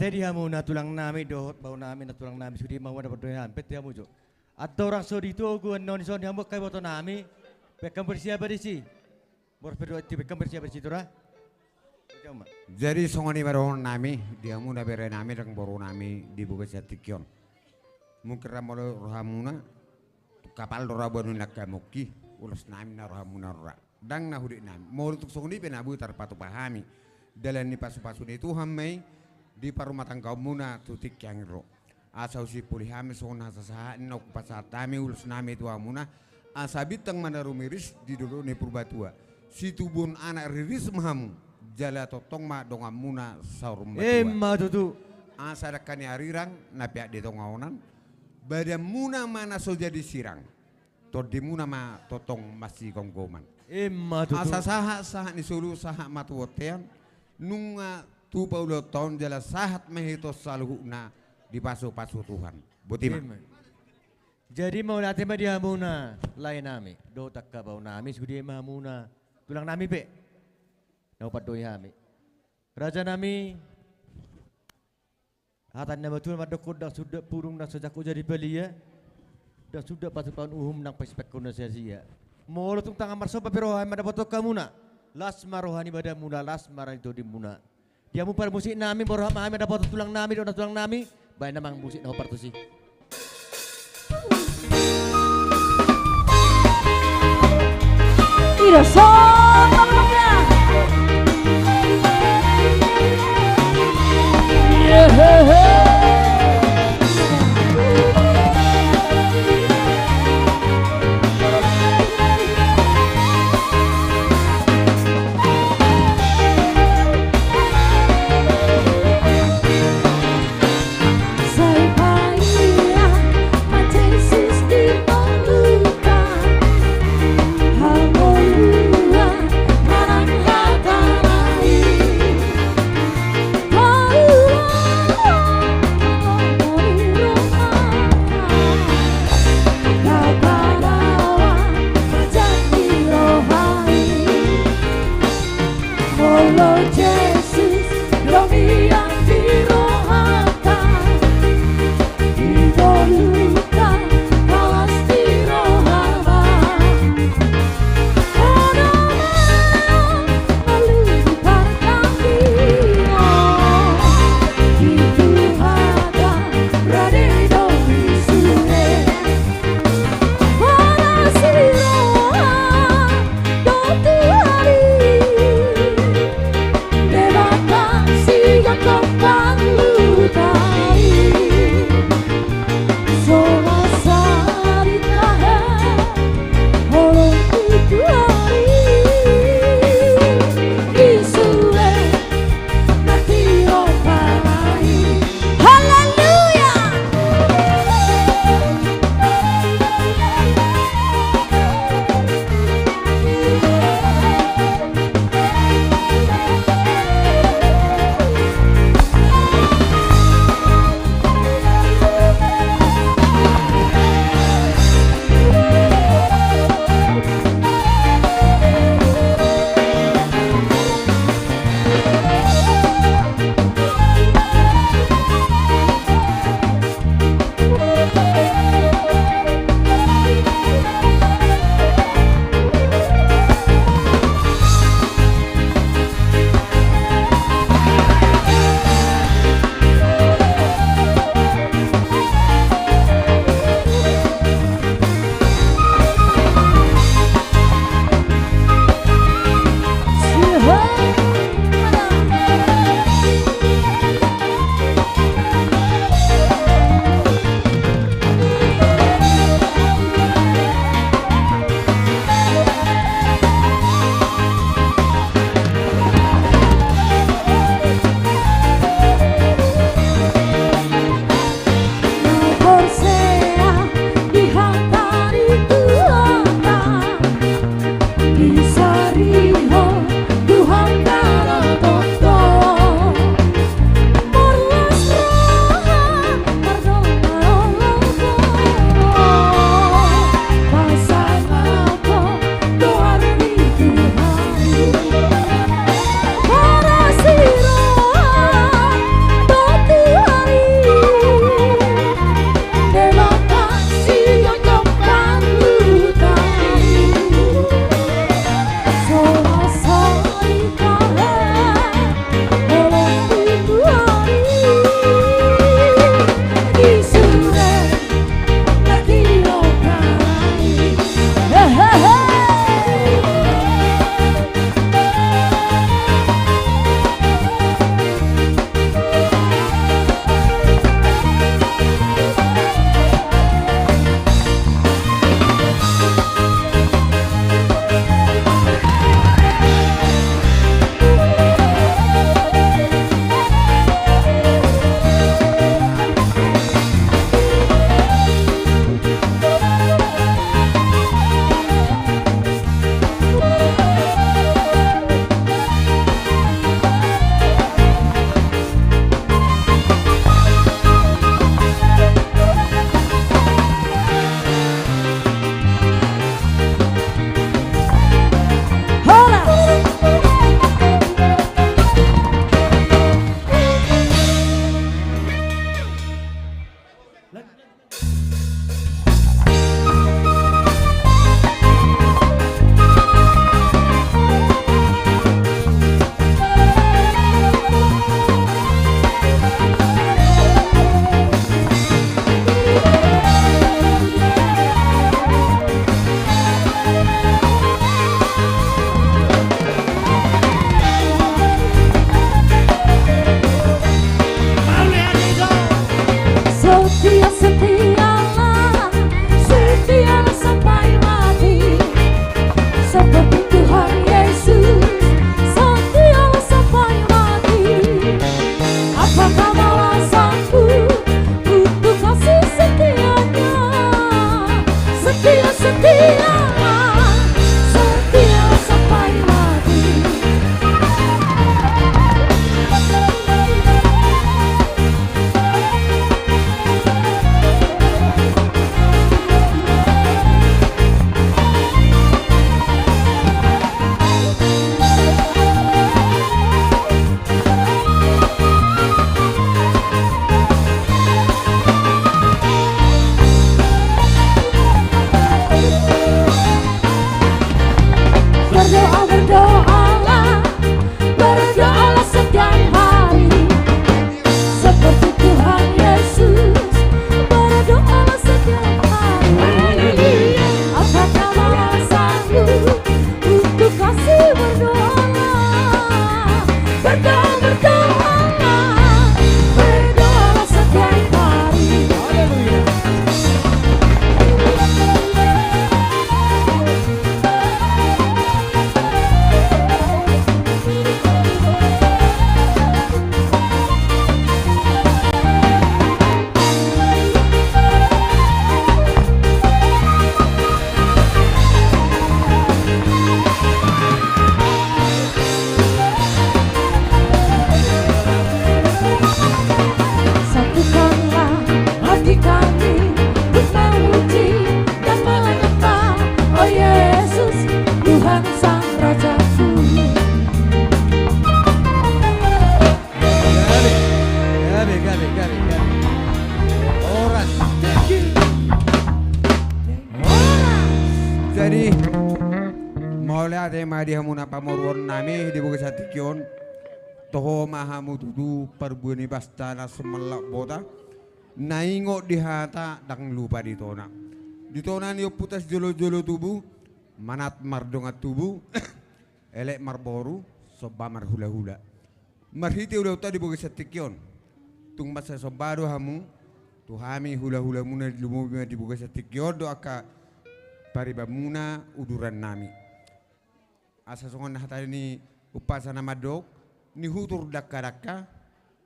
Di hamu na tulang nami dohot baoa nami na tulang nami, sude ma hamu na mandok hami pe di hamu jo. Andorang so ditogu annon i songon i hamu angka iboto nami, baen hamu persiapan disi. Boras pe do i, baen hamu persiapan disi, tura. Jadi songon i ma dohonon nami di hamu na bere nami nang boru nami di bagasan tingki on. Mungkin ra molo rohamuna tu kapal do ra boan ni angka mongki, ulos nami na rohamuna on ra. Ndang na hudek nami. Molo tung songon i pe na boi tarpatupa hami. Dalan ni pasupasu ni Tuhan ma i di parrumatanggaonmuna tu tingki angin ro. Asa husimpuli hami songon hasasahat ni na hupasahat hami ulos nami tu hamuna. Asa bintang ma na rumiris di dolok ni Purbatua. Situbuhon anak riris ma hamu. Jala tongtong ma donganmuna saur matua. Emma tutu. Asa dangka ni arirang na peak di tonga onan. Badanmuna ma na so jadi sirang. Tondimuna ma tongtong masigomgoman. Emma tutu. Asa sahat, sahat ni solu, sahat ma tu bontean. Nunga tupa ulaonta on jala sahat ma hita on saluhutna dipasupasu Tuhan. Boti ma. Emma. Jadi mauliate ma di hamuna lae nami dohot angka baoa nami, sude ma hamuna tulang nami pe na hupandok hami. Raja nami, hata ni na matua mandokkon, ndang sundat pudung, ndang so jangkon jadi palia, ndang sundat patupahon uhum, ndang paisipangkon na sia-sia. Molo tung tangan marsomba pe roha hami mandapothon hamuna, las ma roha ni badanmuna, las ma roha ni tondimuna. Di hamu parmusik nami, borhat ma hami mandapothon tulang nami dohot na tulang nami. Baen amang musik na hombar tusi. Ida song. Mauliate ma di hamuna pamoruon nami di bagasan tingki on. Toho ma hamu tutu parbue ni basta na sumallak bota, na ingot di hata ndang lupa di tona. Di tona ni ompunta sijolo-jolo tubu, manat mardongan tubu, elek marboru, somba marhula-hula. Marhite ulaonta di bagasan tingki on, tung mansai somba do hamu tu hami hula-hulamuna, di lumobi ma di bagasan tingki on do angka paribanmuna, uduran nami. Asa songon hata ni umpasa na mandok, nihutur dangka-dangka,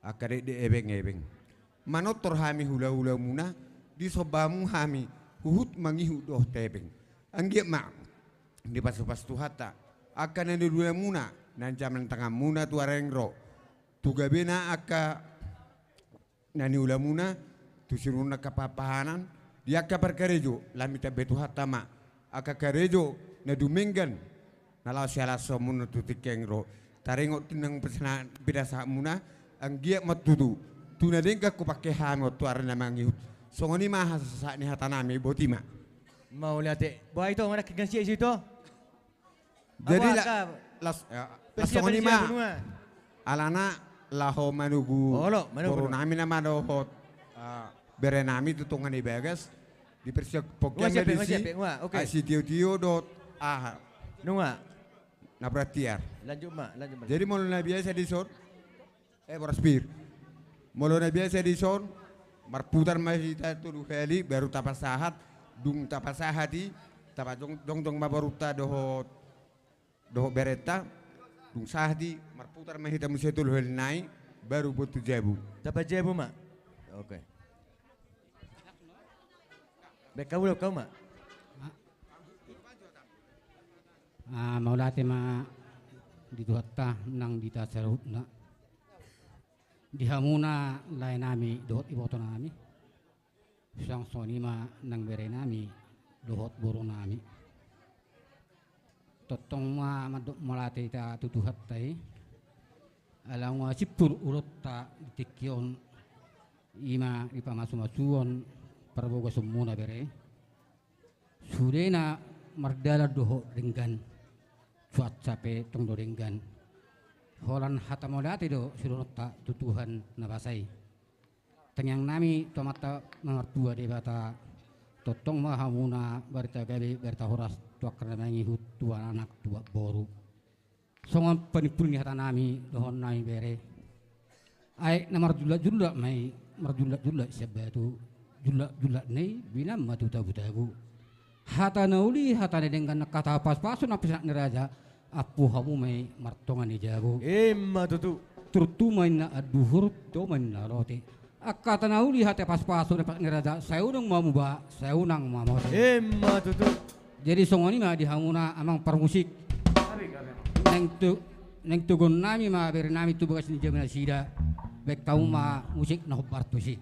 angka dekdek ebeng-ebeng. Manortor hami hula-hulamuna, disomba hamu hami huhut mangihut dohot hepeng. Anggiat ma dipasu-pasu Tuhanta angka na niulamuna, na jamang tanganmuna tu ari naeng ro. Tu gabena angka na niulamuna, tu sinurun angka pahan-pahanan, di angka parkarejo, lam ditambai Tuhanta ma angka karejo na dumenggan, na laho sialasamuna tu tingki naeng ro. Taringot nang pinasahatmuna, anggiat ma tutu tu na denggan hupangke hami on tu ari na mangihut. Songon i ma hasasahat ni hata nami, boti ma. Mauliate. Boha ito, mana kigan si isi ito? Jadi la-, las-, ya, las songon i ma. Alana laho manunggu boru nami nama dohot, ah, bere nami tu tonga ni bagas. Dipersiap pogian ma disi. Ai sitio-tio dohot aha. Nunga. Na berarti ar. Lanjut ma, lanjut ma. Jadi molo na biasa dison. Eh, boras pir. Molo na biasa dison, marputar ma hita tolu hali, baru tapasahat, dung tapasahat i, tapa jong-, jongjong ma borunta dohot, dohot berenta, dung sahat i, marputar ma hita muse tolu hali nai, baru boan tu jabu. Tapa jabu ma. Oke. Baen hamu, hamu ma. Ah, mauliate ma di Tuhanta nang di hita saluhutna. Di hamuna lae nami dohot iboto nami. Suang songon i ma nang bere nami dohot boru nami. Tongtong ma mandok mauliate hita tu Tuhanta i. Ala nunga simpul ulaonta di tingki on, i ma dipamasu-masuon parbogason muna bere. Sudena mardalan dohot denggan, cuaca pe tong do denggan. Holan hata mauliate do sidohononta tu Tuhan na basa i. Tangiang nami tu Amanta na martua Debata, tongtong ma hamuna barita gabe, barita horas tu angka na mangihut, tu anak, tu boru. Songon panimpul ni hata nami dohonon nami bere. Aek na marjullak-jullak ma i, marjullak-jullak sian batu, jullak-jullak na i binan ma tu tagu-tagu. Hata na uli, hata na denggan, angka taon pasu-pasu nang pinasahat ni raja, ampu hamu ma i martonga ni jabu. Ima tutu. Turtu ma inna anduhur, tio ma inna lote. Angka hata na uli, hata pasu-pasu nang pinasahat ni raja, sai unang ma muba, sai unang ma mate. Ima tutu. Jadi songon i ma di hamuna amang parmusik. Naeng tu-, naeng toguon nami ma bere nami tu bagas ni jabu nasida. Baen hamu ma musik na hombar tusi.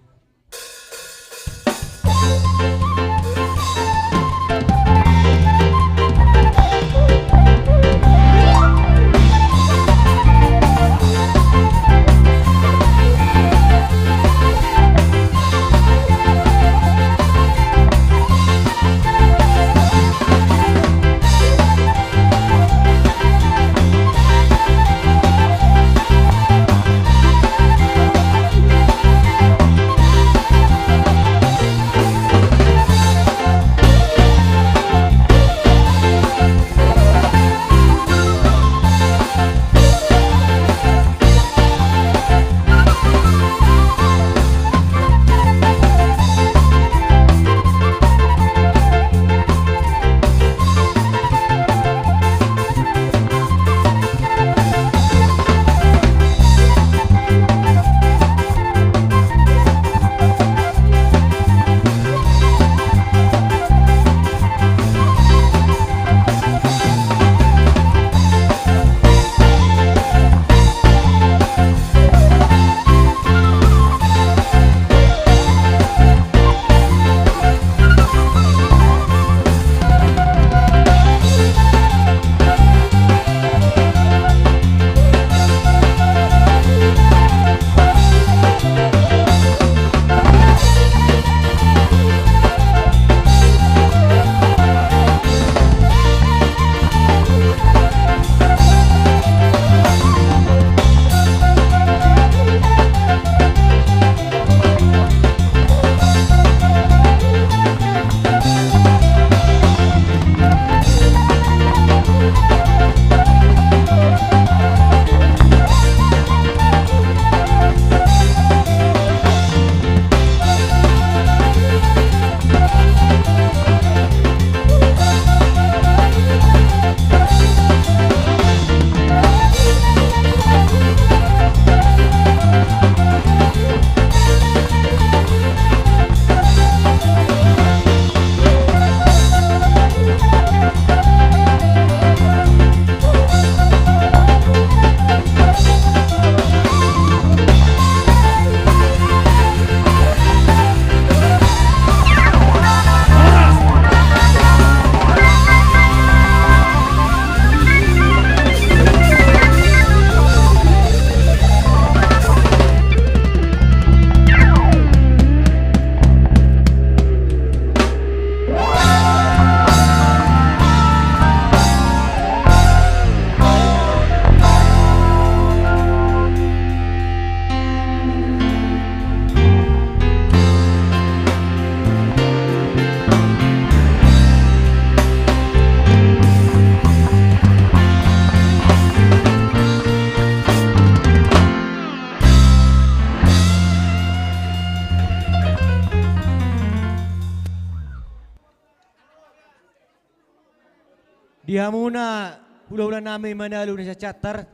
Di hamuna hulahula nami Manalu na sian Siantar.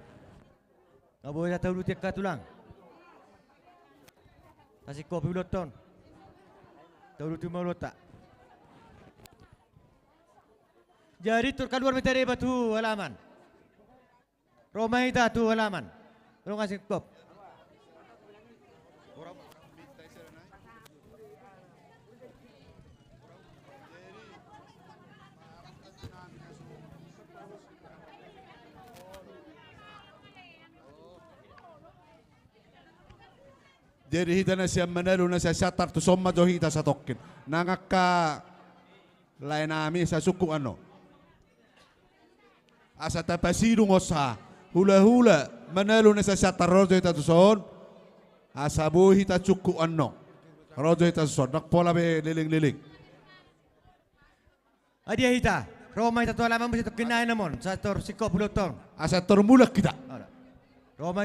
Nga boi tauluti angka tulang. Sasingkop ulaonta on. Tauluti ma ulaonta. Jadi tor kaluar ma hita deba tu halaman. Ro ma hita tu halaman. Ro nga singkop. Jadi hita na sian Manalu na sian Siantar tuson ma jo hita satongkin. Nang angka lae nami sasungkun annon. Asa tapasidung osa hulahula Manalu na sian Siantar ro jo hita tuson. Asa boi hita sungkun annon. Ro jo hita tuson. Ndang pola be leleng-leleng. Adia hita, ro ma hita tu halaman muse tongkin nai namon, asa tor singkop ulaonta on. Asa tor mulak hita. Ro ma